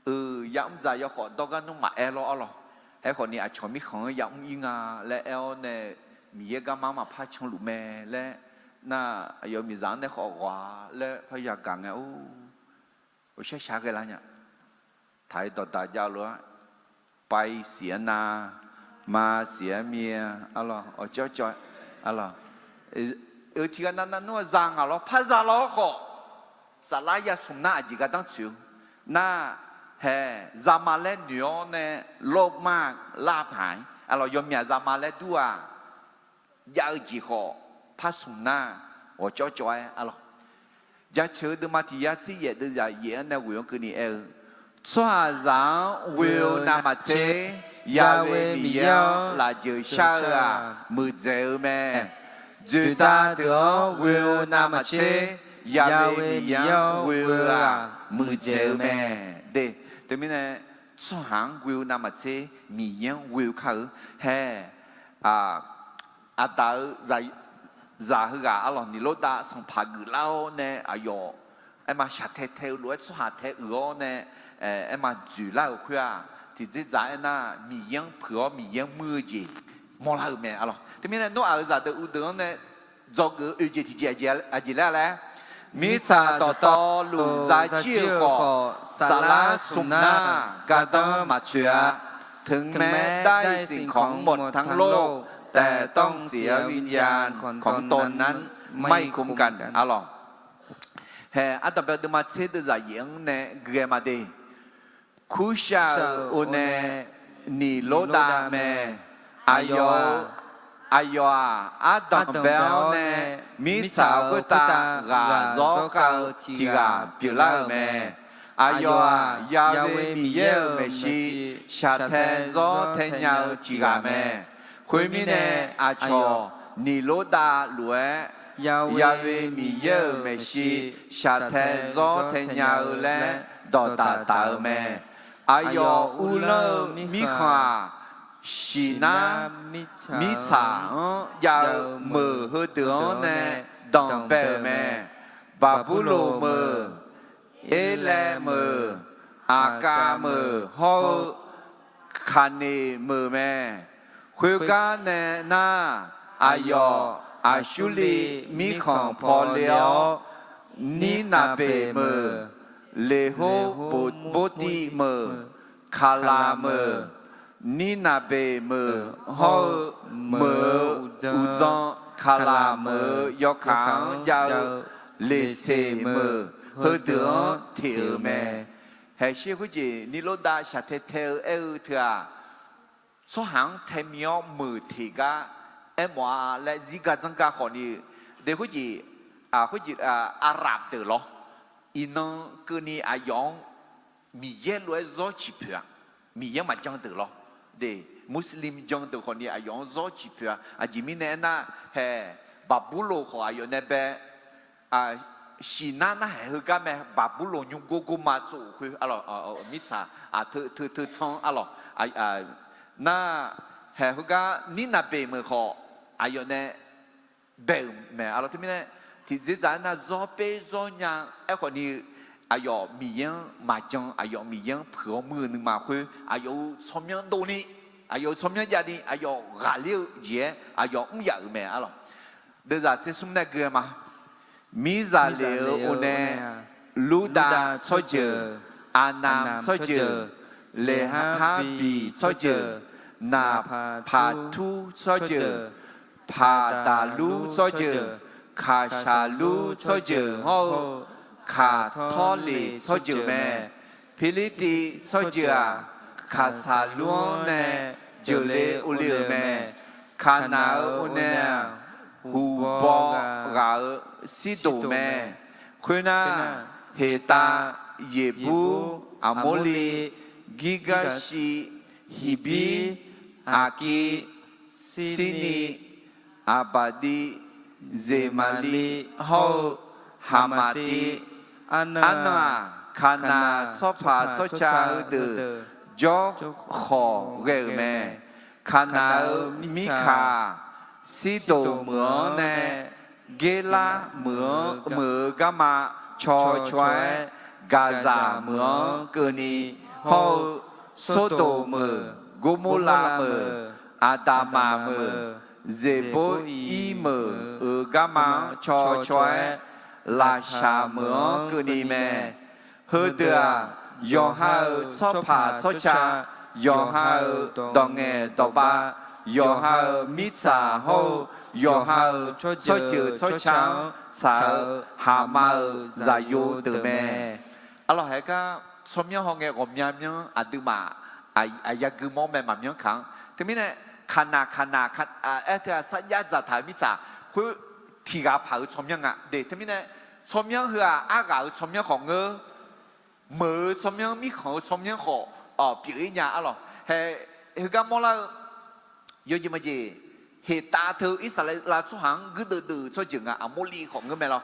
eu, yamr dzaq yawkhawf dawrgar nmr maqaer lawr, arlawq. Aerkhawfni aqcawq mirkhanq-anr yamr ir nga laer aer-awr nae, Miqyaer garma-anr maqpar canluf mae laer nar, aqyawf miqzaq-anr nae khawf ghawq-a laer par yagaq ngae-or, uqshar shaq ghae lar nya. Taq-ir dawqdaq jav-eu lof-aer, pai siq-aer nar, ma siq-aer mir-a, arlawq, awqcawv cawv, arlawq. Eu, tiq ghaq navnav nmr-a za ngaq lawr, par za lawr khawf, saflar yasmq nar aqjeq gardanr tsoeq-eu nar, hae, zama laer noeq-awr nae, lormav lar paq-aer, arlawq, yawmyaq zama laer dur-aq, jav-eu jeq khawf par smq nar, awqcawv cawv-aer, arlawq. Jaceuq-eu deuvma tiq yar tser yaef deuv zaq yaef-anr nae ghoeq-anr keuvni aer-eu, tsawrhaqzaq-anr ghoe-eu navmaqtser, Ya'we Miqyaer-anr lafjeuq shar-eu-aq, muiqdzaeq-eu mae. Dzoeqdav deuq-anr ghoe-eu navmaqtser, Ya'we Miqyaer-anr ghoe-eu-aq, muiqdzaeq-eu mae. De, teumirnae, tsawrhaq-anr ghoe-eu navmaqtser Miqyaer-anr ghoe-eu kar-eu, hae, aqdaq-eu zaq heughaq arlawq, Niqlordav sanqpaq geuflar-awr nae aqyawf aerma shaqtae tae-eu lof-aer tsawrhaq tae uiq-awr nae, aerma dzoeqlar-euq khoer-aq, tiqdzerdzaq aernar, Miqyaer-anr puiq-awr Miqyaer-anr muir-eu jeq mawrlar-euq mae, arlawq. Teumirnae Noraq-euq zaqdeuq uvdeuq-anr nae dzawgeuf-eu oeq jeq tiqjeq aqjeq laer laer, mirtsaq dawqtawvluf zajir-eu khawf, saflar smq nar gardanr maqtsoeq-a. ถึงแม้ได้สิ่งของหมดทั้งโลก แต่ต้องเสียวิญญาณของตนนั้นไม่คุ้มกัน arlawq. Hae, ardanq bae deuvma tser deuvzaq yaef-anr nae gui-aer ma de. Kurshav-euq oe nae niqlordav mae. Aqyawf-eu, aqyawf-aq, ardanq bae-awr nae mirtsaq-euq khoertav ghaq zawr khav-eu tiq ghaq pyeuflar-euq mae. Aqyawf-aq, Ya'we Miqyaer-euq maeqshi shaqtae zawr tae nya-eu tiq ghaq mae. Khoermirnae, aqcawq niqlordav lof-aer, Ya'we Miqyaer-euq maeqshi shaqtae zawr tae nya-eu laer dawqdaq taf-eu mae. Aqyawf uvlanr-eu mirkhanq-aq, shiqnar mirtsaq-anr jav-eu meuq heudeuq-anr nae danqbae-euq mae. Baqburloq meuq, Erlaev meuq, Aqkav meuq hawr-eu Kaqneq meuq mae. Khoergar nae nar, aqyawf Aqsurliv mirkhanq paw le-awr, Nirnaqbeq meuq, Leqhorboqtiv meuq, Kaqlaq meuq, Nirnaqbeq meuq hawr-eu meuq-eu uqdzan Kaqlaq meuq-eu yawkaq-anr jav-eu Leqseq meuq heudeuq-anr teq-euq mae. Haeqshir khoerjeq niqlordav shaqtae tae-eu aer-eu teu-aq, tsawrhaq-anr tae mi-awr meuq teq gar aermawf-a laer zirgar dzanrgar khawfni, de khoerjeq, khoerjeq, Arab deuq lawr, iqnan keuvni aqyawf-anr Miqyaer lof-aer zawr ciq poeq-a. Miqyaer maqjan deuq lawr, de, Muslim jan deuq khawfni aqyawf-anr zawr ciq poeq-a. Aqjeq mirnae aernar, hae, Baqburloq khawf aqyawf nae bae, shiqnar narhaq heugar mae. Baqburloq nymrgor gorma tsov khoer, arlawq, mirtsaq, teu teu tsanr, arlawq, nar, hae, heugar Nirnaqbeq meuq khawf aqyawf nae bae-euq mae, arlawq. Teumirnae, tiqdzerdzaq aernar, zawr per zawr nya aerkhawfni, aqyawf Miqyaer-anr maqjan, aqyawf Miqyaer-anr puiq-awr muir-eu nuima khoer, aqyawf-euq tsawrmyanr dovni, aqyawf-euq tsawrmyanr javni, aqyawf ghaqler-eu jeq-aer aqyawf mr yaf-euq mae, arlawq. Deuvzaq tser smr nae gui-aer ma. Mirzaqleq-euq oe nae Lurdav tsawrjeuq, Aqnamq tsawrjeuq, Leqharbiq tsawrjeuq, Naqpaqtur tsawrjeuq, Paqdaqlur tsawrjeuq, Kaqshaqlur tsawrjeuq hawr-eu Kaqtawrleq tsawrjeuq mae. Pirlirtiv tsawrjeuq-aq, Kaqsaqlur-anr nae jeuqle ovle-euq mae. Kaqnaq-euq oe nae-aq, huqbaw ghaq-euq Sirdoq mae. Khoernar, Heqtav, Yeqbur, Aqmorli, Girgarshi, Hiqbir, Aqkir, Sirni, Aqbaqdi, Zeqmaqli hawr-eu Haqmaqtiv, Arnan-aq, Kaqnaq tsawrpaq tsawrca heudeuq jawrkhawf ghae-euq mae. Kaqnaq-euq Mirkaq-aq, Sirdoq meuq-anr nae Gerlar meuq-anr meuq-eu garma cawcaw-aer, Gaqzaq meuq-anr keuvni hawr-eu, Sordoq meuq, Gormorlav meuq, Aqdaqmaq meuq, Zeqbor-ir meuq-euq garma-anr cawcaw-aer, Laqshaq meuq-anr keuvni mae. Heudeuq-aq, yawqha-euq tsawrpaq tsawrca, yawqha-euq dawq ngaeq dawqbav, yawqha-euq mirtsaq hawr-eu, yawqha-euq tsawrjeuq tsawrca-anr tsaq-eu haqma-euq zaqyo deuq mae. Arlawq, haegar tsawrmyanr hawngae ghawqmya myanr aqduimaf aqyagui mawr mae maqmyanr kaq-anr. Teumirnae, Kaqnaq, Kaqnaq, aer teu-aq sarjax dzaqtaq-euq mirtsaq khoer tiq ghaq paq-euq tsawrmyanr nga de. Teumirnae, tsawrmyanr heu-aq arghaq-euq tsawrmyanr khawf ngeur, meuq-eu tsawrmyanr, mirkhanq-eu tsawrmyanr khawf pyeuf-ir nya, arlawq. Hae, heugar mawrlar-eu yawjeq maqjeq, Heqtav teu Irsaqleqlav tsawrhaq-anr guirdeuv deuv-euq tsawrjeuq nga. Aqmorli khawf ngeur mae lawr,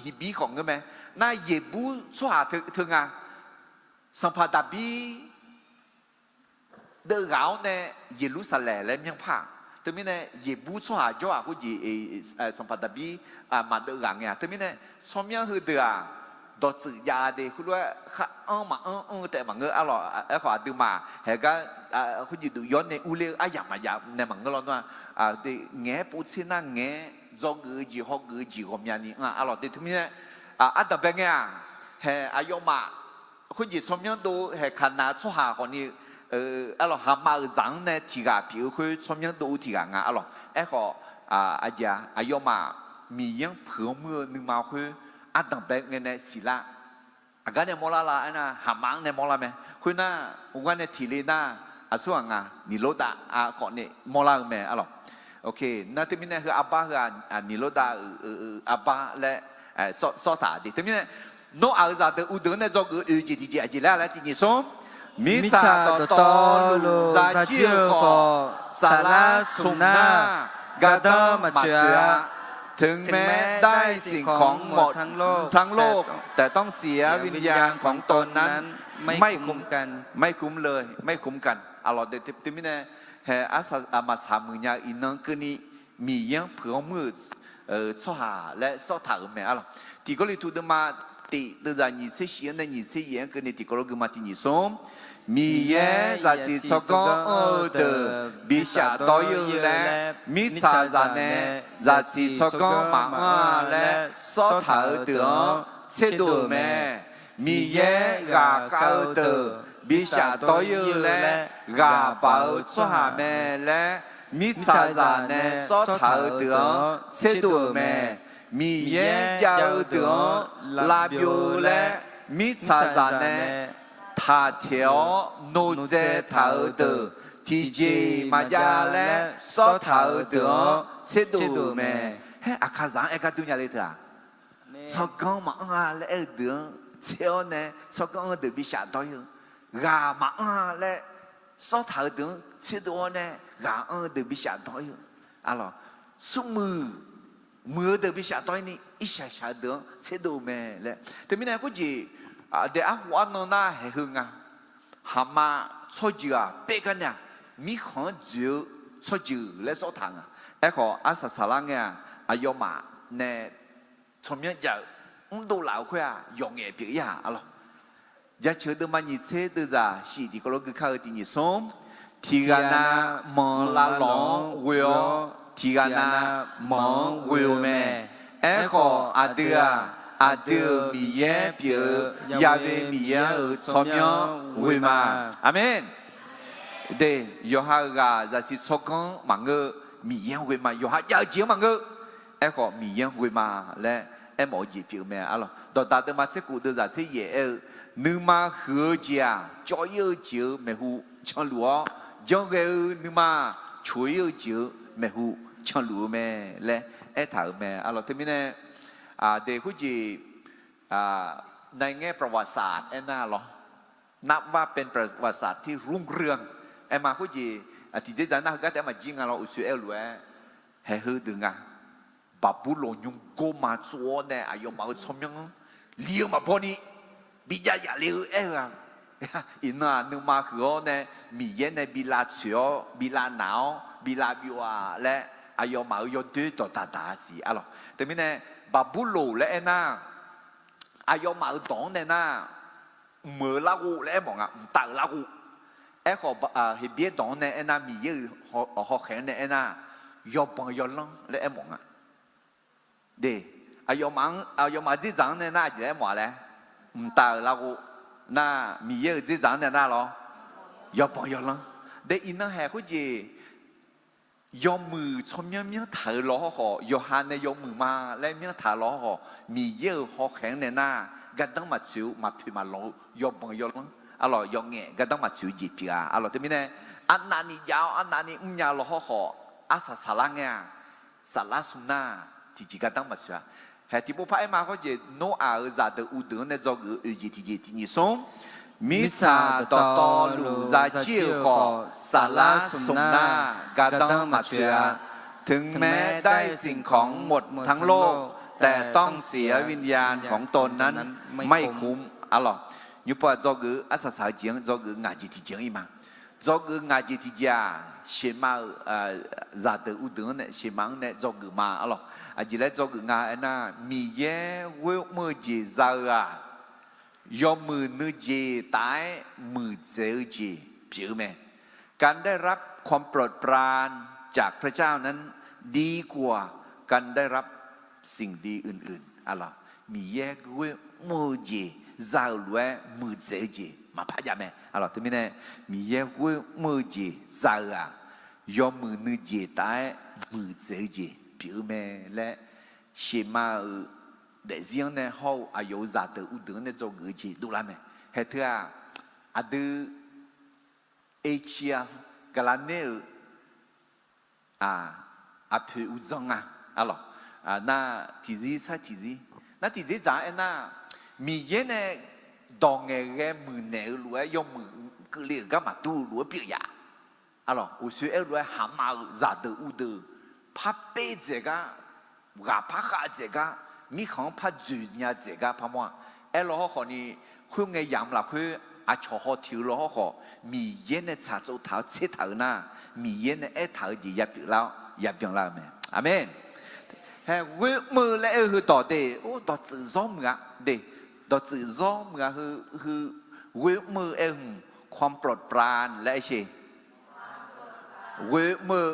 Hiqbir khawf ngeur mae. Nar Yeqbur tsawrhaq teu nga. Sanqpaq Daqbir deuvghaq-awr nae Yeqlursaqlaeq laer myanrpar-aq, teumirnae Yeqbur tsawrhaq jawr-aq khoerjeq, Sanqpaq Daqbir maqdeuv ghaq ngae-aq, teumirnae tsawrmyanr heudeuq-aq, dawqtsuif jav de. Khoerlof-aer khar anr maqanr anr-eu taef maqngeur, arlawq. Aerkhawf aqduimaf haegar khoerjeq duf yawr nae urler-eu aryamq maqjav nae maqngeur lawr nar-aq, ngaeq-aer povtser nar ngaeq-aer dzawgeuf-eu jeq hawgeuf-eu jeq ghawqmyani anr-a, arlawq. De teumirnae, ardanqbae ngae-aq, hae aqyawfmaf khoerjeq tsawrmyanr dov-eu hae Kaqnaq tsawrhaq khawfni arlawq, haqma-euq zaq-anr nae tiq ghaq pyeuf-eu khoer tsawrmyanr dov-eu tiq ghaq nga arlawq. Aerkhawf, aqjeq-aq, aqyawfmaf Miqyaer-anr peuq-anr muir-eu nuima khoer ardanq bae ngae nae siqlar. Aqgar nae mawrlar la aernar, haqma-anr nae mawrlar mae. Khoernar, uvgar nae tiq le nar, aqsurghaq nga, Niqlordav khawf ni mawrlar-eu mae arlawq. Nar teumirnae heu arbar heu-aq, Niqlordav-euq arbar laer sawr, sawrtaq de. Teumirnae, Noraq-euq zaqdeuq uvdeuq-anr nae dzawgeuf-eu oeq jeq tiqjeq aqjeq laer laer tiqnyif smr. Mirtsaq dawqtawvluf zajir-eu khawf, saflar smq nar, gardanr maqtsoeq-a. ถึงแม้ได้สิ่งของหมดทั้งโลก แต่ต้องเสียวิญญาณของตนนั้นไม่คุ้มกัน Arlawq, teumirnae, hae, aqmaqsaq muiq nya-eu iqnan keuvni, Miqyaer-anr peuq-anr muir-euq tsawrhaq laer sawrtaq-euq mae arlawq. Tiq Gawrliqtu deuvma tiq deuvzaq nyiq tser shif-anr nae nyiq tser yaef-anr keuvni tiq Gawrliqtu deuvma tiq nyiq smr. Miqyaer zaqsiq tsawrganr anr-eu deuq bi shafdawr-ir-eu laer, mirtsaqzaq nae zaqsiq tsawrganr maqanr-a laer sawrtaq-eu deuq-anr tserdov-euq mae. Miqyaer ghaqkhav-eu deuq bi shafdawr-ir-eu laer, ghaq baq-eu tsawrhaq mae laer, mirtsaqzaq nae sawrtaq-eu deuq-anr tserdov-euq mae. Miqyaer jav-eu deuq-anr lavbyov-eu laer, mirtsaqzaq nae taq taeq-awr nodzae taq-eu deuq tiqjeq maqjav laer sawrtaq-eu deuq-anr tserdov-euq mae. Haer, aqkaqzaq-anr aer gar dur nya le teu-aq, tsawrganr maqanr-a laer aer-eu deuq-anr tser-awr nae tsawrganr anr-eu deuq bi shafdawr-ir-eu, ghaq maqanr-a laer sawrtaq-eu deuq-anr tserdov-awr nae ghaq anr-eu deuq bi shafdawr-ir-eu, arlawq, smrmuiq muiq-eu deuq bi shafdawr-ir ni irshaq shaq-eu deuq-anr tserdov-eu mae laer. Teumirnae khoerjeq, daef arhu arnan nar haeq heu nga. Haqma tsawrjeuq-aq, paergar nae-aq, mirkhanq-anr dzoeq-eu tsawrjeuq laer sawrtaq nga. Aerkhawf, arsaq saqlar ngae-aq, aqyawfmaf nae tsawrmyanr jav-eu mrdov laf-euq khoer-aq, yawqngaef pyeuf-ir-aq arlawq. Jaceuq deuvma nyiq tser deuvzaq shif tiq kawv lof gui kar-eu tiq nyiq smr. Tiq ghaq nav manq lavlawq-anr ghoe-awr, tiq ghaq nav manq-anr ghoe-eu mae. Aerkhawf, aqdui-aq, aqdui-euq Miqyaer pyeuf-eu Yahweh Miqyaer-euq tsawrmyanr ghoe ma. Aqmeq. De, yawqha-euq ghaq zaqsiq tsawrganr maqngeur, Miqyaer-anr ghoe ma. Yawqha jav-eu jeq-anr maqngeur. Aerkhawf, Miqyaer-anr ghoe ma laer aermawf-eu jeq pyeuf-eu mae arlawq. Dawqdaq deuvma tser khof deuvzaq tser yaef aer-eu, nuima huiq-eu jeq-aq, cawv-ir-eu jeq-euq maeqhu canluf-awr, janrghae-eu nuima coq-ir-eu jeq-euq maeqhu canluf-eu mae laer aertaq-euq mae arlawq. Teumirnae, de khoerjeq, nae ngaer ประวัติศาสตร์ aernar lawr, นับว่าเป็นประวัติศาสตร์ที่รุ่งเรือง aer ma khoerjeq, tiqjeq dzaq nar heugar taef-aer maqjir nga lawr, uqshoe aer-eu lof-aer, haeq heu deuq nga. Baqburlawq nymrgor ma tsov-awr nae aqyawfmaf-euq tsawrmyanr-anr li-eu maqbaw ni bijav yaf le-eu aer-eu-aq, iqnan-aq nuima huiq-awr nae Miqyaer nae bi lavtsoeq-awr, bi lavnaq-awr, bi lavbyov-a laer aqyawfmaf-euq yawdoer dawqdaq daq-a siq arlawq. Teumirnae, Baqburlawq laer aernar, aqyawfmaf-euq dawq-anr nae nar, mq-euq larghov laer aermawf nga, mqtav-euq larghov. Aerkhawf, Heqbyaer dawq-anr nae aernar, Miqyaer-euq hawkhaeq-anr nae aernar, yawbanq yawlanr laer aermawf nga. De, aqyawfmaf-anr, aqyawfmaf dzerdzaq-anr nae nar aqjeq laer aermawf-a laer, mqtav-euq larghov. Nar, Miqyaer-euq dzerdzaq-anr nae nar lawr, yawbanq yawlanr. De, iqnan haeq khoerjeq, yawmuiq tsawrmyanr myanrtaq-euq lawhawr khawf, yawqha nae yawmuiq ma laer myanrtaq-eu lawhawr khawf, Miqyaer-euq hawkhaeq-anr nae nar, gardanr maqtsoeq-eu, maqpoeq maqlawq-eu yawbanq yawlanr arlawq, yawqngaef gardanr maqtsoeq-eu jeq pyeuf-a arlawq. Teumirnae, arnavni jav-awr arnavni mrnya lawhawr khawf, arsaq saqlar ngae-aq, saflar smr nar, tiqjeq gardanr maqtsoeq-a. Haeq tiqpov par aer ma khoerjeq, Noraq-euq zaqdeuq uvdeuq-anr nae dzawgeuf-eu oeq jeq tiqjeq tiqnyif smr. Mirtsaq dawqtawvluf zajir-euq khawf, saflar smq nar, gardanr maqtsoeq-a. ถึงแม้ได้สิ่งของหมดทั้งโลก แต่ต้องเสียวิญญาณของตนนั้นไม่คุ้ม arlawq. Nymrpov-aq dzawgeuf-eu arsaq saq-eu jeq-anr dzawgeuf-eu ngaq jeq tiqjeq-anr ir ma. Dzawgeuf-eu ngaq jeq tiqjeq-aq, sheuqma-euq, zaqdeuq uvdeuq-anr nae sheuqma-anr nae dzawgeuf ma arlawq. Aqjeq laer dzawgeuf nga aernar, Miqyaer ghoer mr-eu jeq za-eu-aq, yawmuiq nuijeq taf-aer muiqdzaeq-eu jeq pyeuf-eu mae. การได้รับความโปรดปรานจากพระเจ้านั้น ดีกว่าการได้รับสิ่งดีอื่นๆ arlawq. Miqyaer ghoer mr-eu jeq za-euq lof-aer muiqdzaeq-eu jeq maqpar jav mae. Teumirnae Miqyaer ghoer mr-eu jeq za-eu-aq, yawmuiq nuijeq taf-aer muiqdzaeq-eu jeq pyeuf-eu mae laer, Shema-euq daefzir-anr nae hawr-eu aqyawf-euq zaqdeuq uvdeuq-anr nae dzawgeuf-eu jeq dovlar mae. Haeq teu-aq, aqdui Asia gaqlaq ner-euq aqpoeq uqdzan nga. Arlawq, nar tiqzir sar tiqzir, nar tiqzir dzaq-anr aernar, Miqyaer nae dawq ngaeqghae muiqnaeq-eu lof-aer yawmuiq keuvle-euq gar maqdur-eu lof-aer pyeuf yaf. Arlawq, uqshoe aer-eu lof-aer haqmav-euq zaqdeuq uvdeuq par perdzaeq gar, ghaqpar khavdzaeq gar, mirkhanq-anr par dzoeq nya dzaeq gar parmawr-a. Aerlaw hawrkhawf ni, khoerngae yamq lafkhoer aqcawq haw tiq-eu law hawrkhawf, Miqyaer nae tsaqtsov taq-awr tser taq-eu nar, Miqyaer nae aertaq-eu jeq yapyeuf lar-awr yabyan lar-eu mae. Aqmeq. Hae, ghoer mr-eu laer aer-eu heudawq de, or, dawqtsuif zawr muiq-a de, dawqtsuif zawr muiq-a heu, heu, ghoer mr-eu aer-eu hmq ความโปรดปราน laer aer sher. Ghoer mr-eu,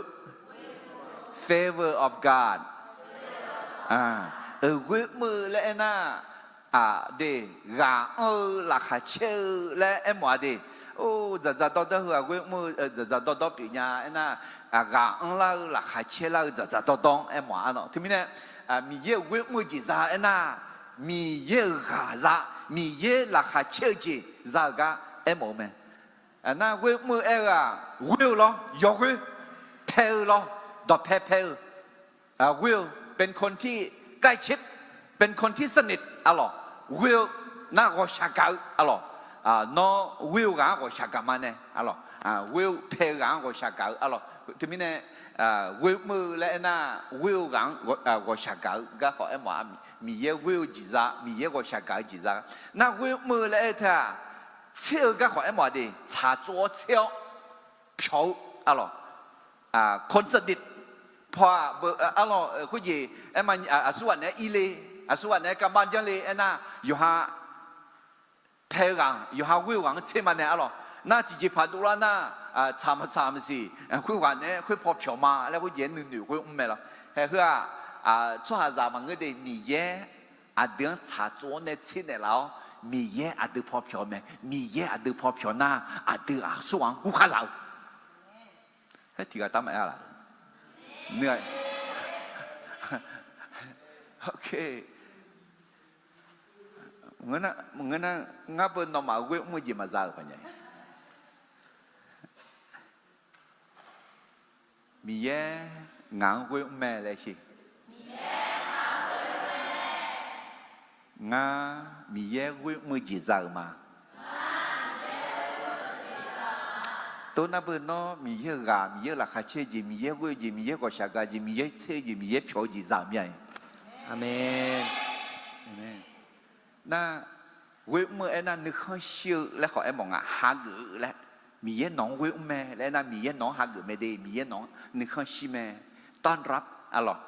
favor of God. Ghoer mr-eu laer aernar, aqde, ghaq anr-eu laqkhaq caer-eu laer aermawf-a de. Or, dzaqdzaq dawrdawr heu-aq ghoer mr-eu, dzaqdzaq dawrdawr pyeuf nya aernar, ghaq anrlar-eu laqkhaq caerlar-eu dzaqdzaq dawrdawr-anr aermawf-a. Arlawq, teumirnae Miqyaer-euq ghoer mr-eu jeq za aernar, Miqyaer-euq ghaq za, Miqyaer laqkhaq caer-eu jeq za-euq gar aermawf-eu mae. Nar ghoer mr-eu aer-eu-aq, ghoer-eu lawr, yawghoer, pae-eu lawr, dawqpae pae-eu, ghoer-eu, เป็นคนที่ เป็นคนที่สนิท arlawq, ghoer-eu, nar ghawqshaq gaq-eu arlawq, nawr ghoer-eu ghaq-anr ghawqshaq gaq ma nae arlawq, ghoer-eu pae-eu ghaq-anr ghawqshaq gaq-eu arlawq, teumirnae ghoer mr-eu laer aernar, ghoer-eu ghaq-anr ghawqshaq gaq-eu garkhawf aermawf-a. Miqyaer ghoer-eu jeq za, Miqyaer ghawqshaq gaq-eu jeq za. Nar ghoer mr-eu laer aer-eu teu-aq, tser-eu garkhawf aermawf-a de, tsaqtsov-awr tser-awr pyawq-eu arlawq, คนสนิท paw-aq, arlawq, khoerjeq aerma, aqsurghaq naeq-aer irle, aqsurghaq naeq-aer kavmar janrle aernar, yawqha pae-eu ghaq, yawqha ghoer-eu ghaq-anr tser ma nae arlawq. Nar tiqjeqpaq dovlar nar, tsaq maqtsaq maqsiq, khoerghaq naeq-aer khoer paw pyawq ma laer khoerjeq-aer nuinoeq ghoer mr mae lawr. Hae heu-aq, tsawrhaqzaq maqngeur de, Miqyaer aqdui-anr tsaqtsov-awr nae tser naeqlaf-awr, Miqyaer aqdui paw pyawq mae, Miqyaer aqdui paw pyawq nar, aqdui aqsurghaq-anr gurkhar laf-eu. Haer tiqghaq tar maqaer-a laf. Ngeur nar, ngar beu nawmaf ghoer mr-eu jeq maqza-euq paq nya. Miqyaer ngaq-anr ghoer mr mae laer sher. Ngar Miqyaer ghoer mr-eu jeq za-euq ma. Tov nar beu nawr Miqyaer-euq ghaq, Miqyaer-euq laqkhaq caer-eu jeq, Miqyaer ghoer-eu jeq, Miqyaer ghawqshaq gaq-eu jeq, Miqyaer tser-eu jeq, Miqyaer pyawq-eu jeq za-euq mir-a. Aqmeq. Nar ghoer mr-eu aernar nuikhanr shir-eu laer khawf aermawf nga, hageuf-eu laer. Miqyaer nawq-anr ghoer mr mae laer aernar, Miqyaer nawq-anr hageuf mae de, Miqyaer nawq-anr nuikhanr shir mae. ต้อนรับ arlawq,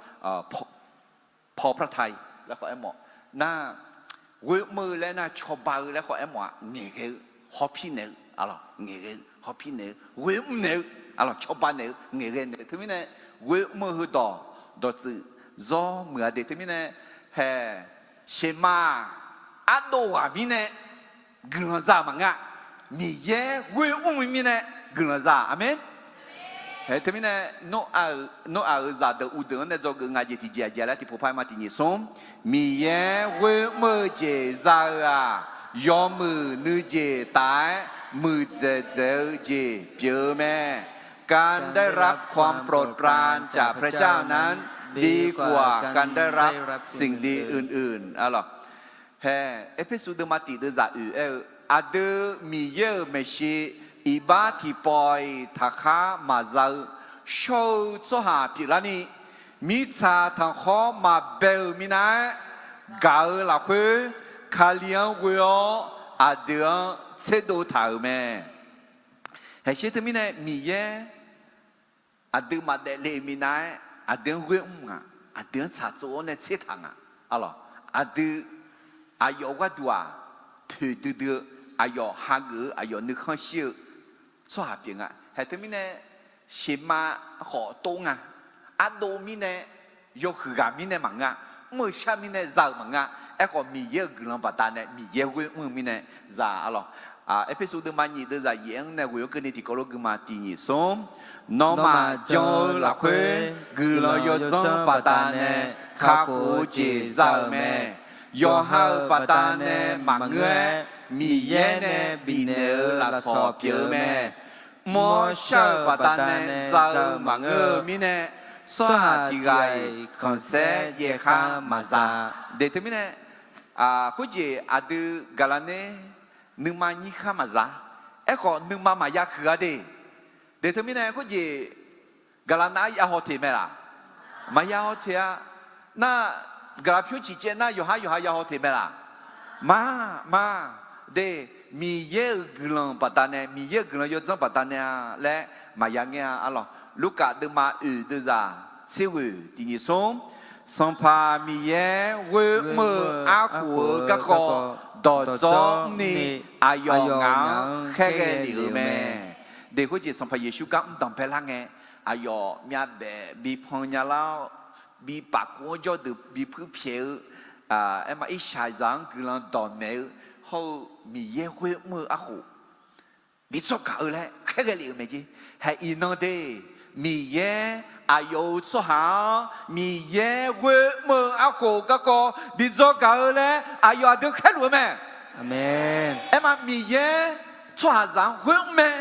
พอพระทัย laer khawf aermawf. Nar ghoer mr-eu laer aernar cawba-eu laer khawf aermawf-a, ngaeqghae-eu, hawpir naeq-eu, arlawq, ngaeqghae-eu, hawpir naeq-eu, ghoer mr naeq-eu, arlawq, cawba naeq-eu, ngaeqghae naeq-eu, teumirnae ghoer mr-eu heudawq dawqtsuif zawr muiq-a de, teumirnae hae, shema-aq, ardov ghaq mirnae guiqlanq za-euq maqngeur-a. Miqyaer ghoer mr-eu mirnae guiqlanq za-euq. Aqmeq. Hae teumirnae, Noraq-euq zaqdeuq uvdeuq-anr nae dzawgeuf nga jeq tiqjeq aqjeq laer tiqpov par-aer ma tiqnyiq smr. Miqyaer ghoer mr-eu jeq za-eu-aq, yawmuiq nuijeq taf-aer muiqdzaeq dzaeq-eu jeq pyeuf-eu mae. การได้รับความโปรดปรานจากพระเจ้านั้นดีกว่าการได้รับสิ่งดีอื่นๆ Arlawq, hae, Erpersu deuvma tiq deuv zaq oeq aer-eu, aqdui Miqyaer-euq maeqshi iqbax tiqpawf-iq taqkhar maqza-eu shawr-eu tsawrhaq pyeuflarni, mirtsaq tanqkhawr maqbae-euq minav-aer gaq-eu lafkhoer, Kali-anr ghoe-awr aqdui-anr tserdov taq-euq mae. Haeqsher teumirnae Miqyaer aqdui maqdaef le-euq minav-aer aqdui-anr ghoer mr nga, aqdui-anr tsaqtsov-awr nae tsertaq nga. Arlawq, aqdui aqyawf gharduq-aq, toeqdui dui-eu, aqyawf hageuf-eu, aqyawf nuikhanr shir-eu tsawrhaq pyeuf nga. Haeq teumirnae shema khawf tov nga. Ardov mirnae, yawhuiq ghaq mirnae maqngeur-a, mr-eu shar mirnae za-euq maqngeur-a. Aerkhawf Miqyaer-euq guiqlanq baqdanae Miqyaer ghoer mr-eu mirnae za-a. Arlawq, Erpersu deuvma nyiq deuvzaq yaef-anr nae ghoe-awr keuvni tiqkawv lof guima tiq nyiq smr. Nawmaf jan-eu lafkhoer guiqlanq yawdzanr baqdanae kakhof-eu jeq za-euq mae. Yawqha-euq baqdanae maqngeur-aer, Miqyaer nae bifnaeq-eu lafsawq pyeuf-eu mae. Mr-awr shar-euq baqdanae za-eu maqngeur-eu mirnae, tsawrhaq tiq ghaq-iq khanqsaer jaev khar maqza. De teumirnae, khoerjeq aqdui gaqlaqner nuima nyir khar maqza. Aerkhawf nuima maqya huiq-a de. De teumirnae khoerjeq gaqlaq nav-aer ya haw teq mae laq? Maqya haw teq-a. Nar, gaqlaq pyur ciqcaev nar yawqhar yawqha ya haw teq mae laq? Ma, ma. De, Miqyaer-euq guiqlanq baqdanae, Miqyaer-euq guiqlanq yawdzanr baqdanae-a laer maqya ngaer-a arlawq. Lurkaf deuvma oeq deuvzaq tser ghoeq tiq nyiq smr. Sanqpaq Miqyaer ghoer mr-eu arkhof-eu garkawv dawqdzawr mrni aqyawf ngaq-anr khaerghae lef-euq mae. De khoerjeq Sanqpaq Yeqsur gar mr danqbae lar ngae, aqyawf myavbaef bi pan nya lar-awr, bi paf kuv-anr jawrdeuq bi puir pyaeq-eu, aerma irshaqzaq-anr guiqlanq dawqmaeq-eu hawr-eu Miqyaer ghoer mr-eu arkhof bi dzawr gaq-eu laer khaerghae lef-euq mae jer. Haeq iqnan de, Miqyaer aqyawf-euq tsawrhaq-anr Miqyaer ghoer mr-eu arkhof garkawv bi dzawr gaq-eu laer aqyawf aqdui khaerluf-eu mae. Aerma Miqyaer tsawrhaqzaq-anr ghoer mr mae.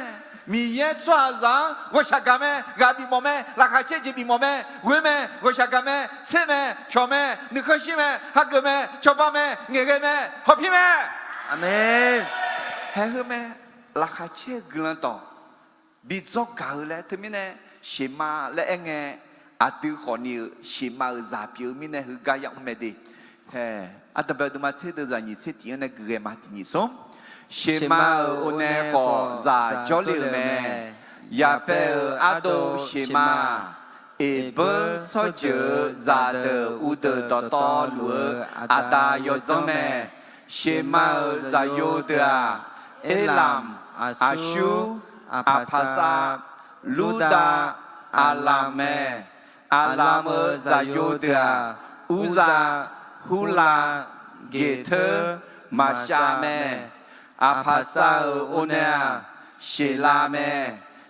Miqyaer tsawrhaqzaq-anr ghawqshaq gaq mae, ghaq bifmawf mae, laqkhaq caer jeq bifmawf mae, ghoer mae, ghawqshaq gaq mae, tser mae, pyawq mae, nuikhanr shir mae, hageuf mae, cawba mae, ngaeqghae mae, hawpir mae. Haeq heu mae, laqkhaq caer-eu guiqlanq dawq bi dzawr gaq-eu laer teumirnae, sheqma laer aerngae, aqdui khawfni-euq sheqma-euq zaq pyeuf-eu mirnae heugar yamr mae de. Haeq, ardanqbae deuvma tser deuvzaq nyiq tser tiq-anr nae guiqghae ma tiq nyiq smr. Sheqma-euq onae khawf zaq jawrle-euq mae. Yaqbae-euq ardov sheqma, Eqbeur tsawrjeuq-euq zaqdeuq uvdeuq dawqtawvluf-eu aqda yawdzanr mae. Sheqma-euq zaqyo deuq-aq, Erlamq, Aqsur, Aqpaqsav, Lurdav, Aqlamq mae. Aqlamq-euq zaqyo deuq-aq, Urzav, Hurlav, Geqteur, Maqshav mae. Aqpaqsav-euq onae-aq, Sheqlav mae.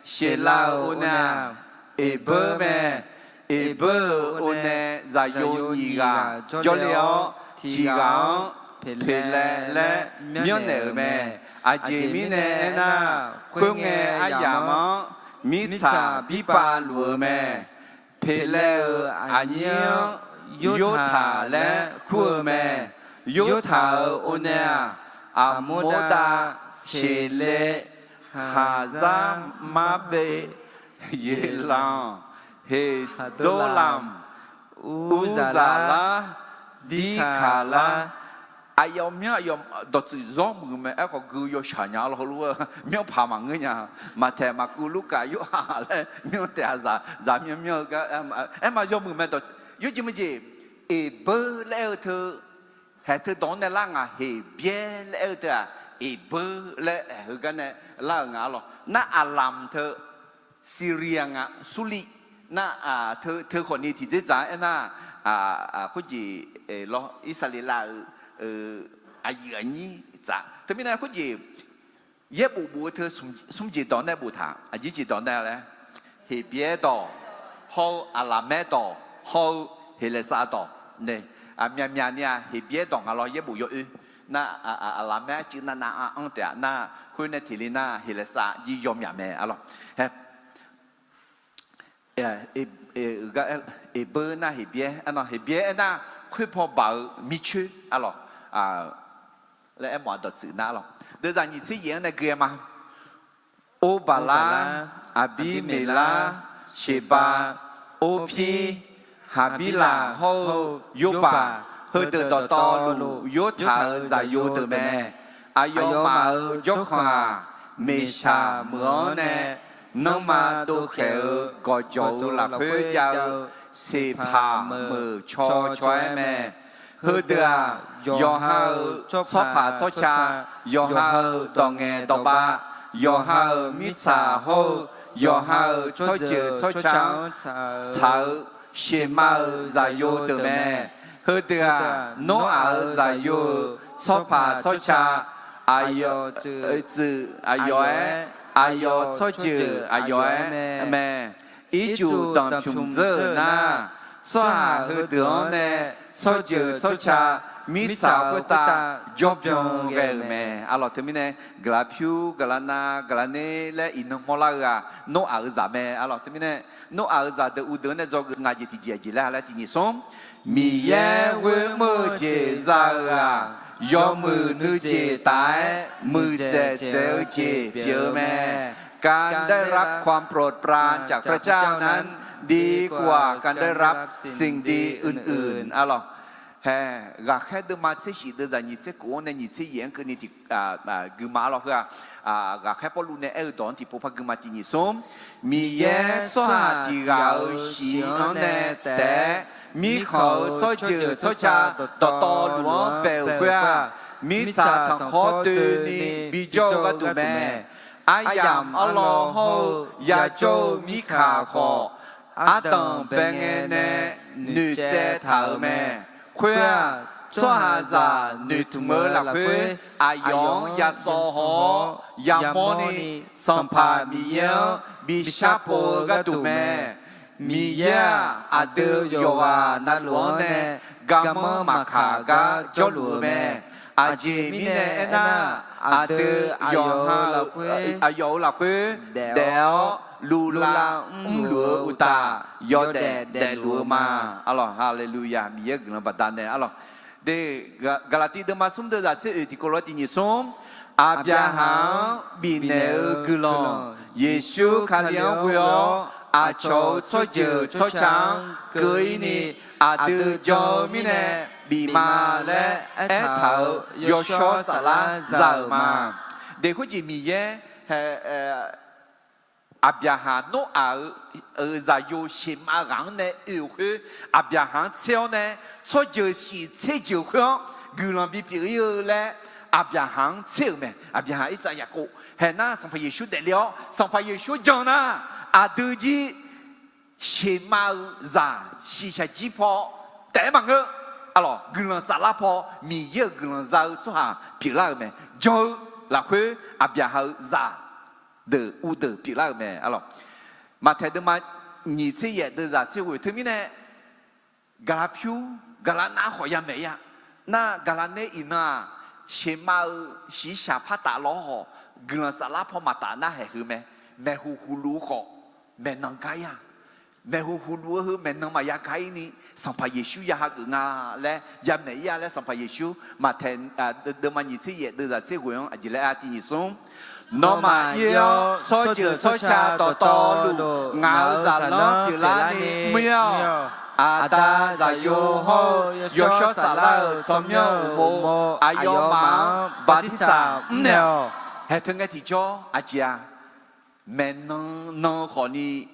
Sheqlav-euq onae-aq, Eqbeur mae. Eqbeur-euq onae zaqyo nyiq ghaq jawrle-awr, tiq ghaq-anr Peqlaev laer myanrnaeq-euq mae. Aqjeq mirnae aernar, khoerngae aryamq-anr mirtsaq birpav luf-eu mae. Peqlaev-euq aqnyir-anr Yortaq laer kur-eu mae. Yortaq-euq onae-aq, Aqmordav, Seqlev, Haqzarmarbev, Yeqlanq, Heqdorlanq, Urzaqlar, Dirkaqlar. Aqyawf myanr aqyawf dawqtsuif zawr muiq mae. Aerkhawf gui yawshaq nya lawr heulof-aer myanr paq maqngeur nya. Maqtaeq, Maqkuv, Lurkaf, Yorhaq laer myanr taef-a zaq, zaq myanr myanr-eu gar, aerma yawmuiq mae dawq. Yawjeq meujeq, Eqbeur laer aer-eu teu, haeq teu dawq-anr nae lar ngaq, Heqbyaer laer aer-eu teu-aq, Eqbeur laer heugar nae lar-euq nga lawr. Nar Aqlamq teu, Syria nga, Surliq. Nar teu khawfni tiqdzerdzaq-anr aernar, khoerjeq lawr, Irsaqleqlav-euq aqyuif aqnyir tsaf. Teumirnae khoerjeq yaerbof bof-eu teu smr jeq dawq nae boftaq, aqjeq jeq dawq nae laer, Heqbyaer dawq, hawr-eu Aqlaqmaer dawq, hawr-eu Heqlaeqsav dawq nae, myaqmyaq ni-aq Heqbyaer dawq nga lawr yaerbof yawoer. Nar Aqlaqmaer arcuiv navnav-anr anr taef-a nar, khoer nae tiqle nar Heqlaeqsav jir yawmyaq mae arlawr. Eqbeur nar Heqbyaer, Heqbyaer aernar khoerpaw baq-eu mircoer arlawr. Laer aermawf-a dawqtsuif nar arlawr. Deuvzaq nyiq tser yaef-anr nae gui-aer ma. Orbaqlar, Aqbirmeqlar, Sheqbav, Orpir, Haqbirlaq hawr-eu Yorbaq, heudeuq dawqtawvluf Yortaq-euq zaqyo deuq mae. Aqyawfmaf-euq jawrkhanq-aq, Meqshaq meuq-anr nae nanrma dovkhaeq-eu gawqjawq-euq lafkhoer jav-eu seqpaq meuq caw caw-aer mae. Heudeuq-aq, yawqha-euq tsawrpaq tsawrca, yawqha-euq dawq ngaeq dawq bav, yawqha-euq mirtsaq hawr-eu yawqha-euq tsawrjeuq tsawrca-anr tsaq-eu sheqma-euq zaqyo deuq mae. Heudeuq-aq, Noraq-euq zaqyo-euq tsawrpaq tsawrca, aqyawf oeqtsuif aqyawf-aer, aqyawf tsawrjeuq aqyawf-aer mae. Ircuf danqpymq dzeur-euq nar, tsawrhaq heudeuq-anr nae tsawrjeuq tsawrca mirtsaq khoertav jawrbyan ghae-euq mae. Arlawq, teumirnae guiqlanq pyur, guiqlanq nav, guiqlanq ner laer iqnan mawrlar-eu-aq, Noraq-euq zaq mae. Arlawq, teumirnae Noraq-euq zaqdeuq uvdeuq-anr nae dzawgeuf nga jeq tiqjeq aqjeq laer ha laer tiq nyiq smr. Miqyaer ghoer mr-eu jeq za-euq-aq, yawmuiq nuijeq taf-aer muiqdzaeq dzaeq-eu jeq pyeuf-eu mae. การได้รับความโปรดปรานจากพระเจ้านั้น ดีกว่าการได้รับสิ่งดีอื่นๆ Arlawq, hae, Ghaqkhaer deuvma tser shif deuvzaq nyiq tser kof-anr nae nyiq tser yaef-anr keuvni tiq, gui ma. Arlawq, heu-aq, Ghaqkhaer Pawrluv nae aer-eu dawq-anr tiqpov par gui ma. Tiq nyiq smr. Miqyaer tsawrhaq tiq ghaq-euq shif-anr nae taef-aer, mirkhanq-euq tsawrjeuq tsawrca dawqtawvluf-anr bae-euq khoer-aq, mirtsaq tanqkhawr doeni bijawr-eu gharduq mae. Aryamq arlawr hawr-eu yajawr-eu mirkaq khawf, ardanq bae ngae nae noeqtsaev taq-euq mae. Khoer-aq, tsawrhaqzaq noeqtmq-eu lafkhoer aqyawf-anr yasawv haw-awr yamawrni, Sanqpaq Miqyaer-anr bi sharpov-eu gharduq mae. Miqyaer-aq, aqdui yawqghaq navluf-anr nae garmanr maqkaq gar jawrluf-eu mae. Aqjeq mirnae aernar, aqdui yawqha-euq, aqyawf-euq lafkhoer daef-awr luvlav mrluf-eu uqtaf, yawdaef daefluf-eu ma. Arlawq, haleluya, Miqyaer-euq guiqlanq baqdanae. Arlawq, de, Gaqlaqtiv deuvma smr deuvzaq tser oeq tiqkawv lof-aer tiq nyiq smr. Aqbyaqhaq-anr bifnaeq-eu guiqlanq, Yeqsur Kali-anr ghoe-awr aqcawq-euq tsawrjeuq tsawrca-anr keuv-ir ni, aqdui jan-eu mirnae bif ma laer aertaq-euq yawshawr saflar za-euq ma. De, khoerjeq Miqyaer, hae, Aqbyaqhaq Noraq-euq zaqyo Sheqmav ghaq-anr nae oe-euq khoer, Aqbyaqhaq-anr tser-awr nae tsawrjeuq shif tser jeuq khoer-anr guiqlanq bipyeuf-ir-eu laer Aqbyaqhaq-anr tser-euq mae. Aqbyaqhaq, Irsaq, Yaqkov hae nar Sanqpaq Yeqsur daefle-awr, Sanqpaq Yeqsur jan nar, aqdui jir Sheqmav-eu zaq shiqshaq jir paw taef-aer maqngeur. Arlawq, guiqlanq saflar paw Miqyaer-euq guiqlanq za-eu tsawrhaq pyeuflar-euq mae. Jan-eu lafkhoer Aqbyaqhaq-euq zaqdeuq uvdeuq pyeuflar-euq mae. Arlawq, Maqtaeq deuvma nyiq tser yaef deuvzaq tser ghoeq teumirnae gaqlaq pyur, gaqlaq nav khawf yamaeq-ir-a. Nar gaqlaq ner iqnan-aq, Sheqmav-eu shiqshaq par taf lawr khawf, guiqlanq saflar paw maqtaf nar haeq heu mae. Maeqhu huq luf-eu khawf, maeqnan gar-ir-a. Maeqhu huq luf-eu heu maeqnan maqya gar-ir ni, Sanqpaq Yeqsur ya hageuf nga laer yamaeq-ir-a laer Sanqpaq Yeqsur Maqtaeq deuvma nyiq tser yaef deuvzaq tser ghoeq-anr aqjeq laer-a. Tiq nyiq smr. Nawmaf ir-awr tsawrjeuq tsawrca dawqtawvluf ngaq-euq zaqlanr pyeuflarni mr-ir-awq. Aqda zaqyo hawr-eu yawshawr saflar-euq tsawrmyanr uqmov aqyawfmaf-anr bartirsaq mrnaeq-awq. Haeq teu ngae tiqjawr aqjeq-a, maeqnan nan-eu khawfni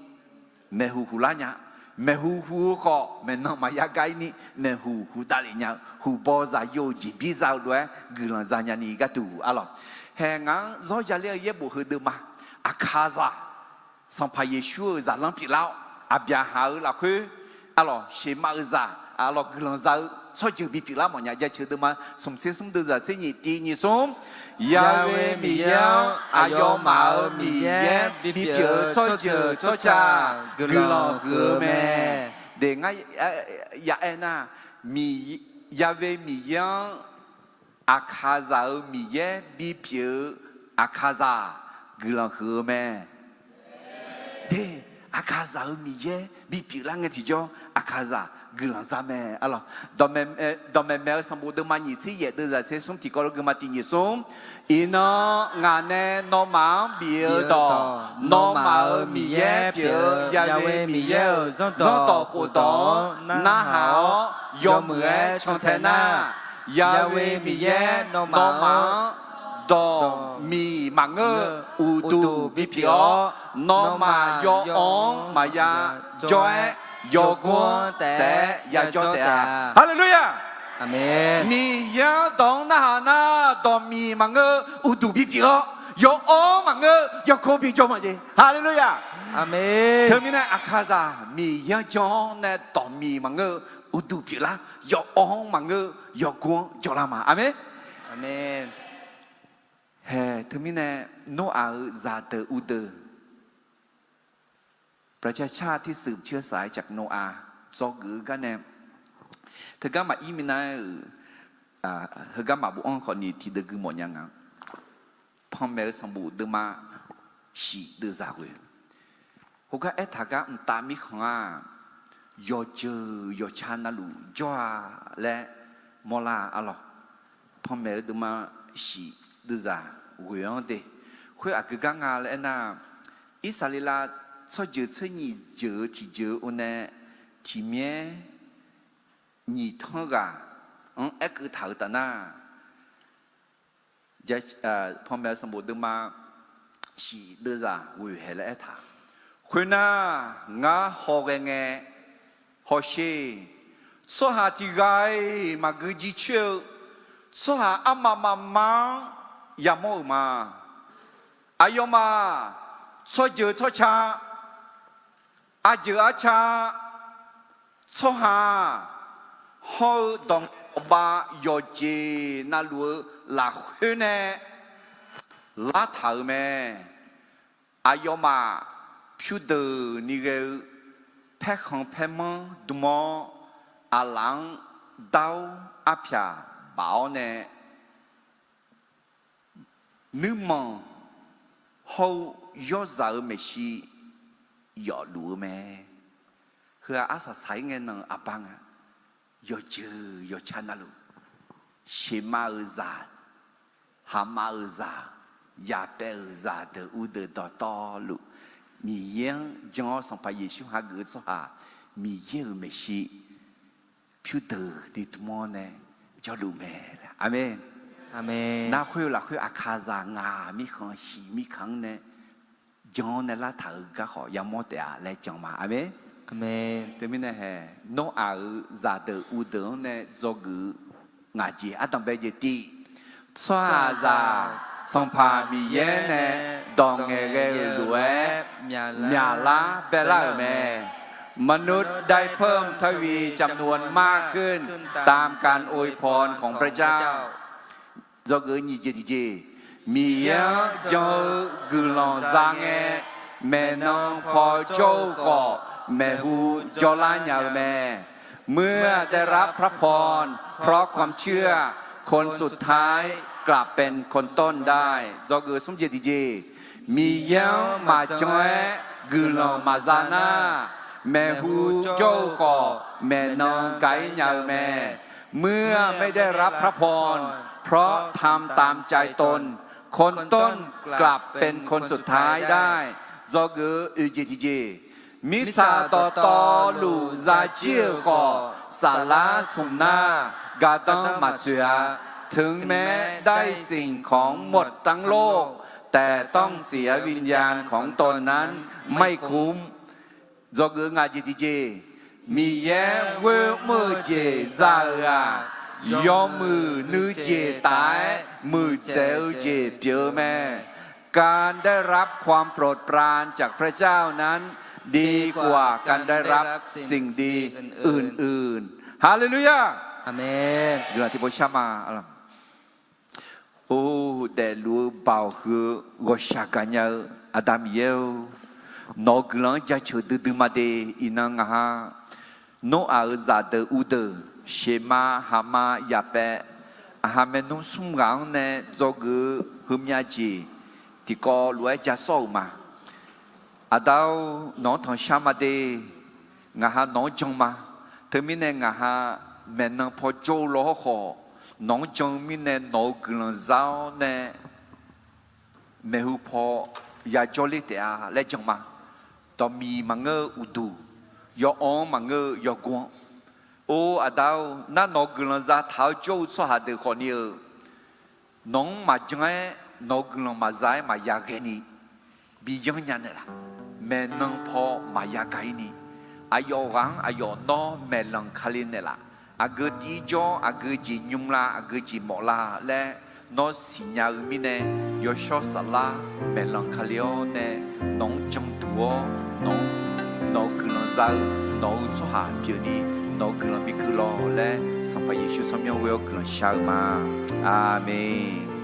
maeqhu huq lar nya. Maeqhu huq-eu khawf maeqnan maqya gar-ir ni maeqhu huq davlef nya-eu huqbaw zaqyo-eu jeqbir za-eu lof-aer guiqlanq za nyani gharduq arlawq. Haeq ngaq-anr zawr yaler-eu yaerbof heudeuq ma. Aqkaqzaq Sanqpaq Yeqsur-euq zaqlanr pyeuflar-awr, Aqbyaqhaq-euq lafkhoer, arlawq, Sheqmav-eu zaq, arlawq, guiqlanq za-eu tsawrjeuq bipyeuflar mawfnya jaceuq deuvma smqtser smr deuvzaq tser nyiq tiv nyiq smr. Yahweh Miqyaer-anr aqyawfmaf-euq Miqyaer bipyeuf-eu tsawrjeuq tsawrca guiqlanq huiq-eu mae. Deq ngar ya aer nar, Yahweh Miqyaer-anr Aqkaqzaq-euq Miqyaer bipyeuf-eu Aqkaqzaq guiqlanq huiq-eu mae. De, Aqkaqzaq-euq Miqyaer bipyeuf lar ngae tiqjawr Aqkaqzaq guiqlanq za mae. Arlawq, dawqmaeq maeq-eu sanqbof deuvma nyiq tser yaef deuvzaq tser smr tiqkawv lof guima tiq nyiq smr. Iqnan ngaq nae nawmaf-anr bif-eu dawq, nawmaf-euq Miqyaer pyeuf-eu Yahweh Miqyaer-euq zanrdawq khofdawq-anr narhaq-awr yawmuiq-aer cantae nar, Yahweh Miqyaer nawmaf-anr dawq miq maqngeur-eu uqduq bipyeuf-awr, nawmaf yawawv-anr maqya jawr-aer yawgor-anr taef-aer yajawr taef-a. Haleluya! Miqyaer-anr dawq-anr narhaq nar, dawq miq maqngeur-eu uqduq bipyeuf-awr, yawawv-anr maqngeur-eu yawgor bijawr ma jeq. Haleluya! Teumirnae Aqkaqzaq Miqyaer-anr jan-awr nae dawq miq maqngeur-eu uqduq pyeuflar, yawawv-anr maqngeur-eu yawgor-anr jawrlar ma. Aqmeq. Hae, teumirnae Noraq-euq zaqdeuq uvdeuq ประชาชาติที่สืบเชื้อสายจากโนอาห์ dzawgeuf-eu garnae, teugar maqir minav-aer-euq, heugar maqbofanr khawfni tiqdeuv gui mawfnya nga. Panmaeq-eu sanqbof deuvma shif deuvzaq ghoe. Khoergar aertaq gar mqtav mirkhanq-aq, yawqjeuq yawqca navluf jawr-a laer mawrlar-a arlawq. Panmaeq-eu deuvma shif deuvzaq ghoe-anr de. Khoer aqgeu gar nga laer aernar, Irsaqleqlav tsawrjeuq tsernyiq jeuq-eu tiqjeuq-eu nae tiqmyaer nyiq tanr ghaq-anr aerkeuv taq-euq taf nar, Panmaeq-eu sanqbof deuvma shif deuvzaq ghoe hae laer aertaq. Khoernar, ngar hawghae ngae hawsher. Tsawrhaq tiq ghaq-iq maqgui jircoer-eu, tsawrhaq armaf mafma-anr yamawr-euq ma. Aqyawfmaf tsawrjeuq tsawrca, arjeuq arca, tsawrhaq hawr-eu dawq dawqbav yawqjeq navluf-eu lafkhoer nae lartaq-euq mae. Aqyawfmaf pyurdeuq ni ghae-eu paerkhanq paermanr dm-awr, aqlaf-anr dar-awr arpyaq baf-awr nae, nuirmanq hawr-eu yawrzaq-eu maeqshi yawfluf-eu mae. Heu-aq arsaq saq-ir ngae nan-euq aqbar nga. Yawqjeuq yawqca navluf, sheuqmav-euq zaq, haqmav-euq zaq, yapaev-euq zaqdeuq uvdeuq dawqtawvluf, Miqyaer-anr jan-awr Sanqpaq Yeqsur hageuf-eu tsawrhaq, Miqyaer-euq maeqshi pyurdeuq ni dm-awr nae jawrluf mae. Aqmeq. Nar khoer-eu lafkhoer aqkaqzaq ngaq mirkhanq shif mirkhanq-anr nae jan-awr nae lartaq-euq garkhawf yamawr taef-a laer jan ma. Aqmeq. Teumirnae hae, Noraq-euq zaqdeuq uvdeuq-anr nae dzawgeuf-eu ngaq jeq ardanqbae jeq tiv. Tsawrhaqzaq Sanqpaq Miqyaer nae dawq ngaeqghae-eu lof-aer myaqlar baelar-euq mae. มนุษย์ได้เพิ่มทวีจำนวนมากขึ้นตามการอวยพรของพระเจ้า Dzawgeuf nyiq jeq tiqjeq. Miqyaer-anr jan-eu guiqlanq za ngae, maeqnan paw jawr-eu khawf, maeqhu jawrlar nya-eu mae. เมื่อได้รับพระพรเพราะความเชื่อ คนสุดท้ายกลับเป็นคนต้นได้ Dzawgeuf smr jeq tiqjeq. Miqyaer-anr maqjan-aer guiqlanq maqza nar, maeqhu jawr-eu khawf maeqnan gaq-ir nya-eu mae. เมื่อไม่ได้รับพระพรเพราะทำตามใจตน คนต้นกลับเป็นคนสุดท้ายได้ Dzawgeuf oeq jeq tiqjeq. Mirtsaq dawqtawvluf zajir-euq khawf, saflar smq nar gardanr maqtsoeq-a. ถึงแม้ได้สิ่งของหมดทั้งโลก แต่ต้องเสียวิญญาณของตนนั้นไม่คุ้ม Dzawgeuf ngaq jeq tiqjeq. Miqyaer ghoer mr-eu jeq za-euq-aq, yawmuiq nuijeq taf-aer muiqdzaeq-eu jeq pyeuf-eu mae. การได้รับความโปรดปรานจากพระเจ้านั้น ดีกว่าการได้รับสิ่งดีอื่นๆ Haleluya. Aqmeq. Guiqlanq tiqpov shar ma. Or, daefluf-eu baoq huiq-eu ghawqshaq gaqnya-eu Aqda Miqyaer-or, nawq-euq guiqlanq-anr jaceuq duidui ma de. Iqnan ngaq ha Noraq-euq zaqdeuq uvdeuq, sheuqmav haqmav yapaev, aqha maernmr smr ghaq-anr nae dzawgeuf-eu heumyav jeq tiqkawv lof-aer ja sawr-euq ma. Aqda-or, nawq-anr tanqshar ma de. Ngaq ha nawq-anr jan ma. Teumirnae ngaq ha maeqnan paw jawr-eu law hawrkhawf, nawq-anr jan-eu mirnae nawq-euq guiqlanq za-awr nae maeqhu paw yajawr ler taef-a laer jan ma. Dawqmiq maqngeur-eu uqduq, yawawv-anr maqngeur-eu yawgor-anr. Or Aqda-or, nar nawq-euq guiqlanq zataq-awr jawr-eu tsawrhaq deuq khawfni-eu, nawq-anr maqjan-aer nawq-euq guiqlanq maqza-aer maqya ghae ni bi yanr nya naeqlaf. Maeqnan paw maqya gaq-ir ni, aqyawf ghaq-anr aqyawf nawr maeqlanq kale naeqlaf. Aqgeu tiv-ir jawr, aqgeu jeq nymr la, aqgeu jeq mawf la laer nawr siqnya-eu mirnae, Yawshawr Saflar maeqlanq kale-awr nae nawq-anr janduq-awr, nawq-anr, nawq-euq guiqlanq za-eu nawq-euq tsawrhaq pyeufni, nawq-euq guiqlanq bikeuv lawq laer Sanqpaq Yeqsur tsawrmyanr ghoe-awr guiqlanq shar-eu ma. Aqmeq.